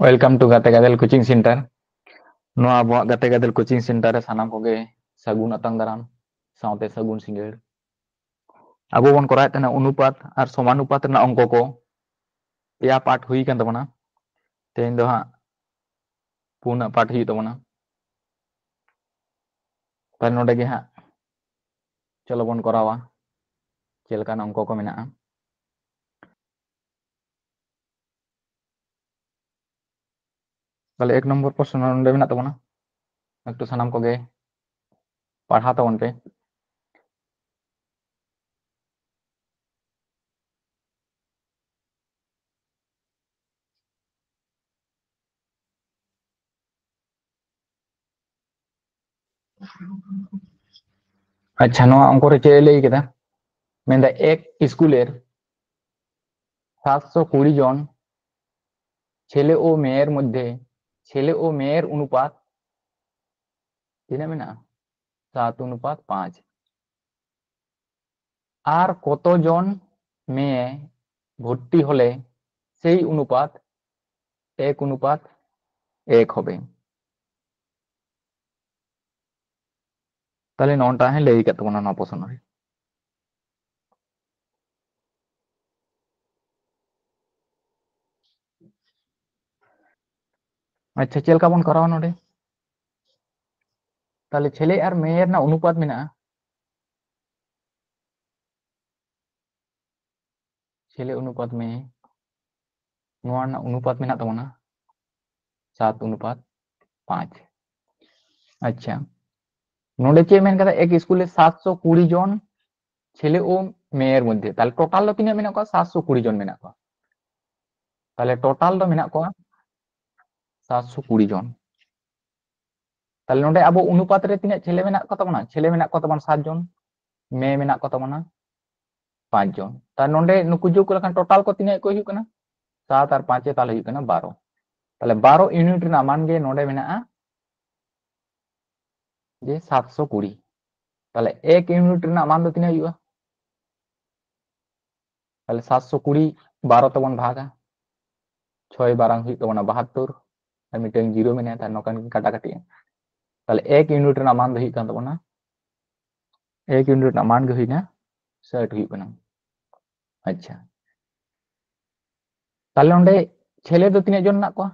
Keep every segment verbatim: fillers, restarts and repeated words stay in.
Welcome to ᱜᱟᱛᱮ ᱜᱟᱫᱮᱞ coaching center. ᱱᱚᱣᱟ ᱟᱵᱚᱣᱟᱜ ᱜᱟᱛᱮ ᱜᱟᱫᱮᱞ coaching center ᱨᱮ ᱥᱟᱱᱟᱢ ᱠᱚᱜᱮ ᱥᱟᱹᱜᱩᱱ ᱟᱛᱟᱝ ᱫᱟᱨᱟᱢ ᱥᱟᱶᱛᱮ ᱥᱟᱹᱜᱩᱱ ᱥᱤᱸᱜᱟᱹᱲ᱾ ᱟᱵᱚ ᱵᱚᱱ ᱠᱚᱨᱟᱣᱮᱫ ᱛᱟᱦᱮᱱᱟ ᱚᱱᱩᱯᱟᱛ ᱟᱨ ᱥᱚᱢᱟᱱᱩᱯᱟᱛ ᱨᱮᱱᱟᱜ ᱚᱝᱠᱚ ᱠᱚ᱾ ᱯᱮᱭᱟ part ᱦᱩᱭ ᱠᱟᱱ ᱛᱟᱵᱚᱱᱟ, ᱛᱮᱦᱮᱧ ᱫᱚ ᱦᱟᱸᱜ ᱯᱩᱱᱟᱜ part ᱦᱩᱭᱩᱜ ᱛᱟᱵᱚᱱᱟ᱾ ᱛᱟᱦᱞᱮ ᱱᱚᱰᱮ ᱜᱮ ᱦᱟᱸᱜ ᱪᱚᱞᱚ ᱵᱚᱱ ᱠᱚᱨᱟᱣᱟ ᱪᱮᱫ ᱞᱮᱠᱟᱱ ᱚᱝᱠᱚ ᱠᱚ ᱢᱮᱱᱟᱜᱼᱟ᱾ ᱛᱟᱦᱞᱮ ᱮᱠ ᱱᱚᱢᱵᱚᱨ ᱯᱨᱚᱥᱱᱚ ᱱᱚᱰᱮ ᱢᱮᱱᱟᱜ ᱛᱟᱵᱚᱱᱟ, ᱮᱠᱴᱩ ᱥᱟᱱᱟᱢ ᱠᱚᱜᱮ ᱯᱟᱲᱦᱟᱣ ᱛᱟᱵᱚᱱ ᱯᱮ᱾ ᱟᱪᱪᱷᱟ, ᱱᱚᱣᱟ ᱚᱝᱠᱚ ᱨᱮ ᱪᱮᱫ ᱮ ᱞᱟᱹᱭ ᱠᱮᱫᱟ? ᱢᱮᱱᱫᱟ ᱮᱠ ᱥᱠᱩᱞᱮᱨ ᱥᱟᱛᱥᱚ ᱠᱩᱲᱤ ᱡᱚᱱ ছেলে ও মেয়ের মধ্যে ছেলে ও মেয়ের অনুপাত ᱛᱤᱱᱟᱹᱜ ᱢᱮᱱᱟᱜᱼᱟ? ᱥᱟᱛ ᱚᱱᱩᱯᱟᱛ ᱯᱟᱸᱪ᱾ ᱟᱨ ᱠᱚᱛᱚ জন মেয়ে ভর্তি হলে সেই অনুপাত এক অনুপাত এক হবে। ᱛᱟᱦᱞᱮ ᱱᱚᱜᱼᱚᱱᱴᱟ ᱦᱮᱸ ᱞᱟᱹᱭ ᱟᱠᱟᱫ ᱛᱟᱵᱚᱱᱟ ᱱᱚᱣᱟ ᱯᱨᱚᱥᱱᱚ ᱨᱮ᱾ ᱟᱪᱪᱷᱟ, ᱪᱮᱫ ᱞᱮᱠᱟ ᱵᱚᱱ ᱠᱚᱨᱟᱣᱟ ᱱᱚᱰᱮ? ᱛᱟᱦᱞᱮ ছেলে ᱟᱨ ᱢᱮᱭᱮ ᱨᱮᱱᱟᱜ ᱚᱱᱩᱯᱟᱛ ᱢᱮᱱᱟᱜᱼᱟ, ছেলে অনুপাত মেয়ে, ᱱᱚᱣᱟ ᱨᱮᱱᱟᱜ ᱚᱱᱩᱯᱟᱛ ᱢᱮᱱᱟᱜ ᱛᱟᱵᱚᱱᱟ ᱥᱟᱛ ᱚᱱᱩᱯᱟᱛ ᱯᱟᱸᱪ᱾ ᱟᱪᱪᱷᱟ, ᱱᱚᱰᱮ ᱪᱮᱫ ᱢᱮᱱ ᱠᱟᱫᱟ? ᱮᱠ ᱥᱠᱩᱞ ᱨᱮ ᱥᱟᱛᱥᱚ ᱠᱩᱲᱤ ᱡᱚᱱ ছেলে ও মেয়ের মধ্যে, ᱛᱟᱦᱞᱮ ᱴᱳᱴᱟᱞ ᱫᱚ ᱛᱤᱱᱟᱹᱜ ᱢᱮᱱᱟᱜ ᱠᱚᱣᱟ? ᱥᱟᱛᱥᱚ ᱠᱩᱲᱤ ᱡᱚᱱ ᱢᱮᱱᱟᱜ ᱠᱚᱣᱟ᱾ ᱛᱟᱦᱞᱮ ᱴᱳᱴᱟᱞ ᱫᱚ ᱢᱮᱱᱟᱜ ᱠᱚᱣᱟ ᱥᱟᱛᱥᱚ ᱠᱩᱲᱤ ᱡᱚᱱ᱾ ᱛᱟᱦᱞᱮ ᱱᱚᱰᱮ ᱟᱵᱚ ᱚᱱᱩᱯᱟᱛ ᱨᱮ ᱛᱤᱱᱟᱹᱜ ছেলে ᱢᱮᱱᱟᱜ ᱠᱚ ᱛᱟᱵᱚᱱᱟ? ছেলে ᱢᱮᱱᱟᱜ ᱠᱚ ᱛᱟᱵᱚᱱᱟ ᱥᱟᱛ ᱡᱚᱱ, ᱢᱮᱭᱮ ᱢᱮᱱᱟᱜ ᱠᱚ ᱛᱟᱵᱚᱱᱟ ᱯᱟᱸᱪ ᱡᱚᱱ᱾ ᱛᱟᱦᱞᱮ ᱱᱚᱰᱮ ᱱᱩᱠᱩ ᱡᱳᱜᱽ ᱠᱚ ᱞᱮᱠᱷᱟᱱ ᱴᱳᱴᱟᱞ ᱠᱚ ᱛᱤᱱᱟᱹᱜ ᱠᱚ ᱦᱩᱭᱩᱜ ᱠᱟᱱᱟ? ᱥᱟᱛ ᱟᱨ ᱯᱟᱸᱪᱮ ᱛᱟᱦᱞᱮ ᱦᱩᱭᱩᱜ ᱠᱟᱱᱟ ᱵᱟᱨᱚ᱾ ᱛᱟᱦᱞᱮ ᱵᱟᱨᱚ ᱤᱭᱩᱱᱤᱴ ᱨᱮᱱᱟᱜ ᱢᱟᱱ ᱜᱮ ᱱᱚᱰᱮ ᱢᱮᱱᱟᱜᱼᱟ ᱡᱮ ᱥᱟᱛᱥᱚ ᱠᱩᱲᱤ᱾ ᱛᱟᱦᱞᱮ ᱮᱠ ᱤᱭᱩᱱᱤᱴ ᱨᱮᱱᱟᱜ ᱢᱟᱱ ᱫᱚ ᱛᱤᱱᱟᱹᱜ ᱦᱩᱭᱩᱜᱼᱟ? ᱛᱟᱦᱞᱮ ᱥᱟᱛᱥᱚ ᱠᱩᱲᱤ ᱵᱟᱨᱚ ᱛᱮᱵᱚᱱ ᱵᱷᱟᱜᱟ, ᱪᱷᱚᱭ ᱵᱟᱨᱟᱝ ᱦᱩᱭᱩᱜ ᱛᱟᱵᱚᱱᱟ ᱵᱟᱦᱟᱛᱛᱳᱨ, ᱟᱨ ᱢᱤᱫᱴᱟᱝ ᱡᱤᱨᱳ ᱢᱮᱱᱟᱭᱟ, ᱛᱟᱦᱞᱮ ᱱᱚᱝᱠᱟᱱ ᱠᱤᱱ ᱠᱟᱴᱟ ᱠᱟᱴᱤᱜᱼᱟ᱾ ᱛᱟᱦᱞᱮ ᱮᱠ ᱤᱭᱩᱱᱤᱴ ᱨᱮᱱᱟᱜ ᱢᱟᱱ ᱫᱚ ᱦᱩᱭᱩᱜ ᱠᱟᱱ ᱛᱟᱵᱚᱱᱟ, ᱮᱠ ᱤᱭᱩᱱᱤᱴ ᱨᱮᱱᱟᱜ ᱢᱟᱱ ᱜᱮ ᱦᱩᱭᱱᱟ ᱥᱟᱴ ᱦᱩᱭᱩᱜ ᱠᱟᱱᱟ᱾ ᱟᱪᱪᱷᱟ, ᱛᱟᱦᱞᱮ ᱚᱸᱰᱮ ᱪᱷᱮᱞᱮ ᱫᱚ ᱛᱤᱱᱟᱹᱜ ᱡᱚᱱ ᱢᱮᱱᱟᱜ ᱠᱚᱣᱟ?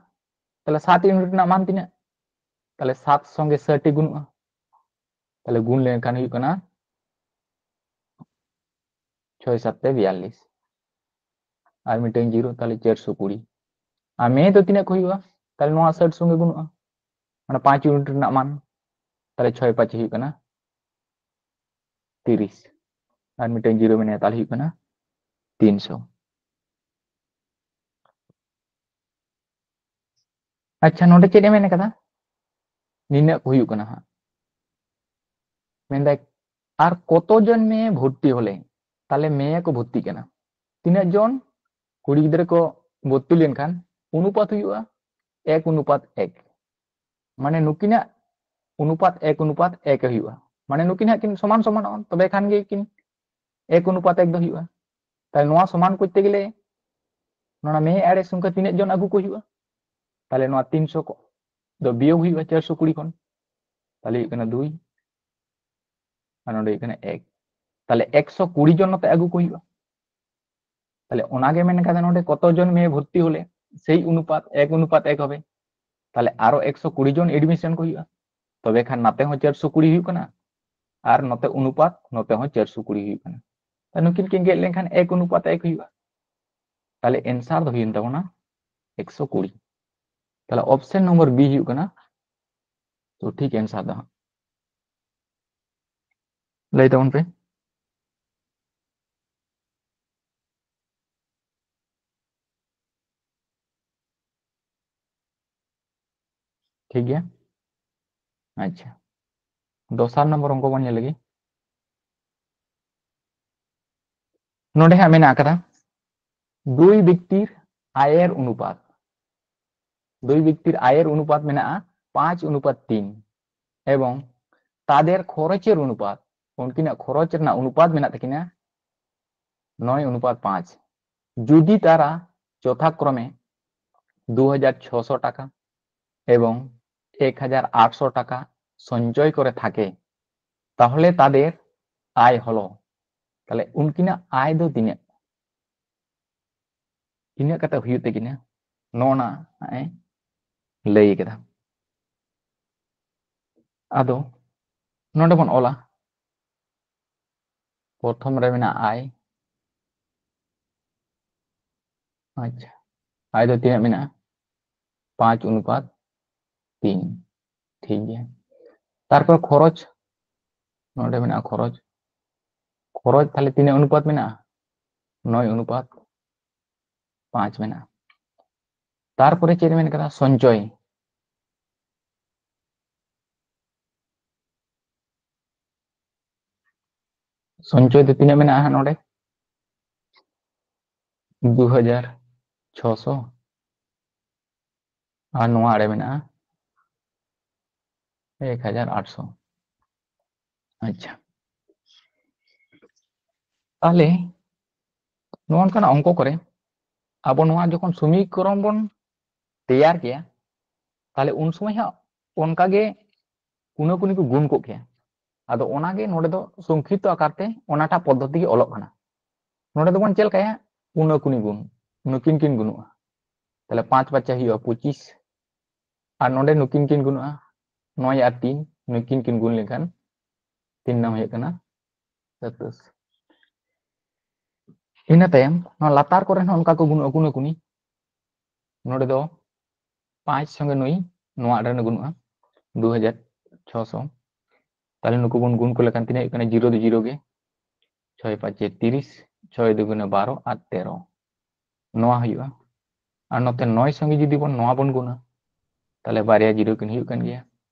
ᱛᱟᱦᱞᱮ ᱥᱟᱛ ᱤᱭᱩᱱᱤᱴ ᱨᱮᱱᱟᱜ ᱢᱟᱱ ᱛᱤᱱᱟᱹᱜ? ᱛᱟᱦᱞᱮ ᱥᱟᱛ ᱥᱚᱸᱜᱮ ᱥᱟᱴ ᱜᱩᱱᱩᱜᱼᱟ, ᱛᱟᱦᱞᱮ ᱜᱩᱱ ᱞᱮᱱᱠᱷᱟᱱ ᱦᱩᱭᱩᱜ ᱠᱟᱱᱟ ᱪᱷᱚᱭ ᱥᱟᱛ ᱛᱮ ᱵᱤᱭᱟᱞᱞᱤᱥ, ᱟᱨ ᱢᱤᱫᱴᱟᱝ ᱡᱤᱨᱳ, ᱛᱟᱦᱞᱮ ᱪᱟᱨᱥᱚ ᱠᱩᱲᱤ᱾ ᱟᱨ ᱢᱮ ᱫᱚ ᱛᱤᱱᱟᱹᱜ ᱠᱚ ᱦᱩᱭᱩᱜᱼᱟ? ᱛᱟᱦᱞᱮ ᱱᱚᱣᱟ ᱥᱟᱴ ᱥᱚᱸᱜᱮ ᱜᱩᱱᱩᱜᱼᱟ, ᱢᱟᱱᱮ ᱯᱟᱸᱪ ᱤᱭᱩᱱᱤᱴ ᱨᱮᱱᱟᱜ ᱢᱟᱱ, ᱛᱟᱦᱞᱮ ᱪᱷᱚᱭ ᱯᱟᱸᱪ ᱦᱩᱭᱩᱜ ᱠᱟᱱᱟ ᱛᱤᱨᱤᱥ, ᱟᱨ ᱢᱤᱫᱴᱟᱝ ᱡᱤᱨᱳ ᱢᱮᱱᱟᱭᱟ, ᱛᱟᱦᱞᱮ ᱦᱩᱭᱩᱜ ᱠᱟᱱᱟ ᱛᱤᱱᱥᱚ᱾ ᱟᱪᱪᱷᱟ, ᱱᱚᱰᱮ ᱪᱮᱫ ᱮ ᱢᱮᱱ ᱠᱟᱫᱟ? ᱱᱤᱱᱟᱹᱜ ᱠᱚ ᱦᱩᱭᱩᱜ ᱠᱟᱱᱟ ᱦᱟᱸᱜ᱾ ᱢᱮᱱᱫᱟᱭ, ᱟᱨ ᱠᱚᱛᱚ ᱡᱚᱱ ᱢᱮ ᱵᱷᱚᱨᱛᱤ ᱦᱚᱞᱮ, ᱛᱟᱦᱞᱮ ᱢᱮ ᱠᱚ ᱵᱷᱚᱨᱛᱤᱜ ᱠᱟᱱᱟ᱾ ᱛᱤᱱᱟᱹᱜ ᱡᱚᱱ ᱠᱩᱲᱤ ᱜᱤᱫᱽᱨᱟᱹ ᱠᱚ ᱵᱷᱚᱨᱛᱤ ᱞᱮᱱᱠᱷᱟᱱ ᱚᱱᱩᱯᱟᱛ ᱦᱩᱭᱩᱜᱼᱟ ᱮᱠ ᱚᱱᱩᱯᱟᱛ ᱮᱠ, ᱢᱟᱱᱮ ᱱᱩᱠᱤᱱᱟᱜ ᱚᱱᱩᱯᱟᱛ ᱮᱠ ᱚᱱᱩᱯᱟᱛ ᱮᱠ ᱦᱩᱭᱩᱜᱼᱟ, ᱢᱟᱱᱮ ᱱᱩᱠᱤᱱ ᱦᱟᱸᱜ ᱠᱤᱱ ᱥᱚᱢᱟᱱ ᱥᱚᱢᱟᱱᱚᱜᱼᱟ, ᱛᱚᱵᱮ ᱠᱷᱟᱱ ᱜᱮ ᱠᱤᱱ ᱮᱠ ᱚᱱᱩᱯᱟᱛ ᱮᱠ ᱫᱚ ᱦᱩᱭᱩᱜᱼᱟ᱾ ᱛᱟᱦᱞᱮ ᱱᱚᱣᱟ ᱥᱚᱢᱟᱱ ᱠᱚᱨᱛᱮ ᱜᱮᱞᱮ ᱱᱚᱣᱟ ᱢᱮ ᱟᱲᱮ ᱥᱚᱝᱠᱷᱟ ᱛᱤᱱᱟᱹᱜ ᱡᱚᱱ ᱟᱹᱜᱩ ᱠᱚ ᱦᱩᱭᱩᱜᱼᱟ? ᱛᱟᱦᱞᱮ ᱱᱚᱣᱟ ᱛᱤᱱᱥᱚ ᱠᱚ ᱫᱚ ᱵᱤᱭᱳᱜ ᱦᱩᱭᱩᱜᱼᱟ ᱪᱟᱨᱥᱚ ᱠᱩᱲᱤ ᱠᱷᱚᱱ, ᱛᱟᱦᱞᱮ ᱦᱩᱭᱩᱜ ᱠᱟᱱᱟ ᱫᱩᱭ, ᱟᱨ ᱱᱚᱰᱮ ᱦᱩᱭᱩᱜ ᱠᱟᱱᱟ ᱮᱠ᱾ ᱛᱟᱦᱞᱮ ᱮᱠᱥᱚ ᱠᱩᱲᱤ ᱡᱚᱱ ᱱᱚᱛᱮ ᱟᱹᱜᱩ ᱠᱚ ᱦᱩᱭᱩᱜᱼᱟ᱾ ᱛᱟᱦᱞᱮ ᱚᱱᱟᱜᱮ ᱢᱮᱱ ᱠᱟᱫᱟ ᱱᱚᱰᱮ ᱠᱚᱛᱚ ᱡᱚᱱ ᱢᱮ ᱵᱷᱚᱨᱛᱤ ᱦᱚᱞᱮ, ᱥᱮᱭ ᱚᱱᱩᱯᱟᱛ ᱮᱠ ᱚᱱᱩᱯᱟᱛ ᱮᱠ ᱦᱚᱵᱮ᱾ ᱛᱟᱦᱞᱮ ᱟᱨᱚ ᱮᱠᱥᱚ ᱠᱩᱲᱤ ᱡᱚᱱ ᱮᱰᱢᱤᱥᱚᱱ ᱠᱚ ᱦᱩᱭᱩᱜᱼᱟ, ᱛᱚᱵᱮ ᱠᱷᱟᱱ ᱱᱟᱛᱮ ᱦᱚᱸ ᱪᱟᱨᱥᱚ ᱠᱩᱲᱤ ᱦᱩᱭᱩᱜ ᱠᱟᱱᱟ, ᱟᱨ ᱱᱚᱛᱮ ᱚᱱᱩᱯᱟᱛ ᱱᱚᱛᱮ ᱦᱚᱸ ᱪᱟᱨᱥᱚ ᱠᱩᱲᱤ ᱦᱩᱭᱩᱜ ᱠᱟᱱᱟ᱾ ᱛᱟᱦᱞᱮ ᱱᱩᱠᱤᱱ ᱠᱤᱱ ᱜᱮᱫ ᱞᱮᱱᱠᱷᱟᱱ ᱮᱠ ᱚᱱᱩᱯᱟᱛ ᱮᱠ ᱦᱩᱭᱩᱜᱼᱟ᱾ ᱛᱟᱦᱞᱮ ᱮᱱᱥᱟᱨ ᱫᱚ ᱦᱩᱭᱮᱱ ᱛᱟᱵᱚᱱᱟ ᱮᱠᱥᱚ ᱠᱩᱲᱤ᱾ ᱛᱟᱦᱞᱮ ᱚᱯᱥᱮᱱ ᱱᱚᱢᱵᱚᱨ ᱵᱤ ᱦᱩᱭᱩᱜ ᱠᱟᱱᱟ ᱥᱚᱴᱷᱤᱠ ᱮᱱᱥᱟᱨ ᱫᱚ ᱦᱟᱸᱜ᱾ ᱞᱟᱹᱭ ᱛᱟᱵᱚᱱ ᱯᱮ᱾ ᱴᱷᱤᱠ ᱜᱮᱭᱟ, ᱟᱪᱪᱷᱟ, ᱫᱚᱥᱟᱨ ᱱᱚᱢᱵᱚᱨ ᱚᱝᱠᱚ ᱵᱚᱱ ᱧᱮᱞ ᱞᱮᱜᱮ᱾ ᱱᱚᱰᱮ ᱦᱟᱸᱜ ᱢᱮᱱᱟᱜ ᱟᱠᱟᱫᱟ ᱫᱩᱭ ব্যক্তির আয়ের অনুপাত, দুই ব্যক্তির আয়ের অনুপাত ᱢᱮᱱᱟᱜᱼᱟ ᱯᱟᱸᱪ ᱚᱱᱩᱯᱟᱛ ᱛᱤᱱ, এবং তাদের খরচের অনুপাত, ᱩᱱᱠᱤᱱᱟᱜ ᱠᱷᱚᱨᱚᱪ ᱨᱮᱱᱟᱜ ᱚᱱᱩᱯᱟᱛ ᱢᱮᱱᱟᱜ ᱛᱟᱹᱠᱤᱱᱟ ᱱᱚᱭ ᱚᱱᱩᱯᱟᱛ ᱯᱟᱸᱪ᱾ ᱡᱩᱫᱤ ᱛᱟᱨᱟ ᱡᱚᱛᱷᱟᱠᱨᱚᱢᱮ দু হাজার ছশো টাকা এবং এক হাজার আটশো টাকা সঞ্চয় করে থাকে, তাহলে তাদের আয় হলো, তাহলে ᱩᱱᱠᱤᱱᱟᱜ ᱟᱭ ᱫᱚ ᱛᱤᱱᱟᱹᱜ, ᱛᱤᱱᱟᱹᱜ ᱠᱟᱛᱮ ᱦᱩᱭᱩᱜ ᱛᱟᱹᱠᱤᱱᱟ, ᱱᱚᱜᱼᱚ ᱱᱟ ᱮ ᱞᱟᱹᱭ ᱠᱟᱫᱟ᱾ ᱟᱫᱚ ᱱᱚᱰᱮ ᱵᱚᱱ ᱚᱞᱟ, ᱯᱨᱚᱛᱷᱚᱢ ᱨᱮ ᱢᱮᱱᱟᱜᱼᱟ ᱟᱭ᱾ ᱟᱪᱪᱷᱟ, ᱟᱭ ᱫᱚ ᱛᱤᱱᱟᱹᱜ ᱢᱮᱱᱟᱜᱼᱟ? ᱯᱟᱸᱪ ᱚᱱᱩᱯᱟᱛ ᱛᱤᱱ᱾ ᱴᱷᱤᱠ ᱜᱮᱭᱟ᱾ ᱛᱟᱨᱯᱚᱨ ᱠᱷᱚᱨᱚᱪ, ᱱᱚᱰᱮ ᱢᱮᱱᱟᱜᱼᱟ ᱠᱷᱚᱨᱚᱪ᱾ ᱠᱷᱚᱨᱚᱪ ᱛᱟᱦᱞᱮ ᱛᱤᱱᱟᱹᱜ ᱚᱱᱩᱯᱟᱛ ᱢᱮᱱᱟᱜᱼᱟ? ᱱᱚᱭ ᱚᱱᱩᱯᱟᱛ ᱯᱟᱸᱪ ᱢᱮᱱᱟᱜᱼᱟ᱾ ᱛᱟᱨᱯᱚᱨᱮ ᱪᱮᱫ ᱢᱮᱱ ᱠᱟᱫᱟ? ᱥᱚᱧᱪᱚᱭ᱾ ᱥᱚᱧᱪᱚᱭ ᱫᱚ ᱛᱤᱱᱟᱹᱜ ᱢᱮᱱᱟᱜᱼᱟ ᱦᱟᱸᱜ ᱱᱚᱰᱮ? ᱫᱩ ᱦᱟᱡᱟᱨ ᱪᱷᱚᱥᱚ᱾ ᱟᱨ ᱱᱚᱣᱟ ᱟᱲᱮ ᱢᱮᱱᱟᱜᱼᱟ ᱮᱠ ᱦᱟᱡᱟᱨ ᱟᱴᱥᱚ᱾ ᱟᱪᱪᱷᱟ, ᱛᱟᱦᱞᱮ ᱱᱚᱜᱼᱚ ᱱᱚᱝᱠᱟᱱᱟᱜ ᱚᱝᱠᱚ ᱠᱚᱨᱮ ᱟᱵᱚ ᱱᱚᱣᱟ ᱡᱚᱠᱷᱚᱱ ᱥᱚᱢᱤᱠᱨᱚᱱ ᱵᱚᱱ ᱛᱮᱭᱟᱨ ᱠᱮᱭᱟ, ᱛᱟᱦᱞᱮ ᱩᱱ ᱥᱚᱢᱚᱭ ᱦᱟᱸᱜ ᱚᱱᱠᱟᱜᱮ ᱠᱩᱱᱟᱹ ᱠᱩᱱᱤ ᱠᱚ ᱜᱩᱱ ᱠᱚᱜ ᱠᱮᱭᱟ᱾ ᱟᱫᱚ ᱚᱱᱟᱜᱮ ᱱᱚᱰᱮ ᱫᱚ ᱥᱚᱝᱠᱷᱤᱯᱛᱚ ᱟᱠᱟᱨ ᱛᱮ ᱚᱱᱟᱴᱟᱜ ᱯᱚᱫᱽᱫᱷᱚᱛᱤ ᱜᱮ ᱚᱞᱚᱜ ᱠᱟᱱᱟ᱾ ᱱᱚᱰᱮ ᱫᱚᱵᱚᱱ ᱪᱮᱫ ᱞᱮᱠᱟᱭᱟ? ᱠᱩᱱᱟᱹ ᱠᱩᱱᱤ ᱜᱩᱱ, ᱱᱩᱠᱤᱱ ᱠᱤᱱ ᱜᱩᱱᱩᱜᱼᱟ᱾ ᱛᱟᱦᱞᱮ ᱯᱟᱸᱪ ᱯᱟᱸᱪᱮ ᱦᱩᱭᱩᱜᱼᱟ ᱯᱚᱸᱪᱤᱥ, ᱟᱨ ᱱᱚᱰᱮ ᱱᱩᱠᱤᱱ ᱠᱤᱱ ᱜᱩᱱᱩᱜᱼᱟ, ᱱᱚᱭ ᱟᱨ ᱛᱤᱱ, ᱱᱩᱠᱤᱱ ᱠᱤᱱ ᱜᱩᱱ ᱞᱮᱠᱷᱟᱱ ᱛᱤᱱ ᱱᱟᱢ ᱦᱩᱭᱩᱜ ᱠᱟᱱᱟ ᱥᱟᱛᱟᱥ᱾ ᱤᱱᱟᱹ ᱛᱟᱭᱚᱢ ᱱᱚᱣᱟ ᱞᱟᱛᱟᱨ ᱠᱚᱨᱮ ᱦᱚᱸ ᱚᱱᱠᱟ ᱠᱚ ᱜᱩᱱᱩᱜᱼᱟ ᱠᱩᱱᱟᱹ ᱠᱩᱱᱤ᱾ ᱱᱚᱰᱮ ᱫᱚ ᱯᱟᱸᱪ ᱥᱚᱸᱜᱮ ᱱᱩᱭ, ᱱᱚᱣᱟ ᱟᱲᱮ ᱨᱮ ᱜᱩᱱᱩᱜᱼᱟ ᱫᱩ ᱦᱟᱡᱟᱨ ᱪᱷᱚᱥᱚ᱾ ᱛᱟᱦᱞᱮ ᱱᱩᱠᱩ ᱵᱚᱱ ᱜᱩᱱ ᱠᱚ ᱞᱮᱠᱷᱟᱱ ᱛᱤᱱᱟᱹᱜ ᱦᱩᱭᱩᱜ ᱠᱟᱱᱟ? ᱡᱤᱨᱳ ᱫᱚ ᱡᱤᱨᱳ ᱜᱮ, ᱪᱷᱚᱭ ᱯᱟᱸᱪᱮ ᱛᱤᱨᱤᱥ, ᱪᱷᱚᱭ ᱫᱩᱜᱩᱱᱮ ᱵᱟᱨᱚ ᱟᱨ ᱛᱮᱨᱚ, ᱱᱚᱣᱟ ᱦᱩᱭᱩᱜᱼᱟ᱾ ᱟᱨ ᱱᱚᱛᱮ ᱱᱚᱭ ᱥᱚᱸᱜᱮ ᱡᱩᱫᱤ ᱵᱚᱱ ᱱᱚᱣᱟ ᱵᱚᱱ ᱜᱩᱱᱟ, ᱛᱟᱦᱞᱮ ᱵᱟᱨᱭᱟ ᱡᱤᱨᱳ ᱠᱤᱱ ᱦᱩᱭᱩᱜ ᱠᱟᱱ ᱜᱮᱭᱟ᱾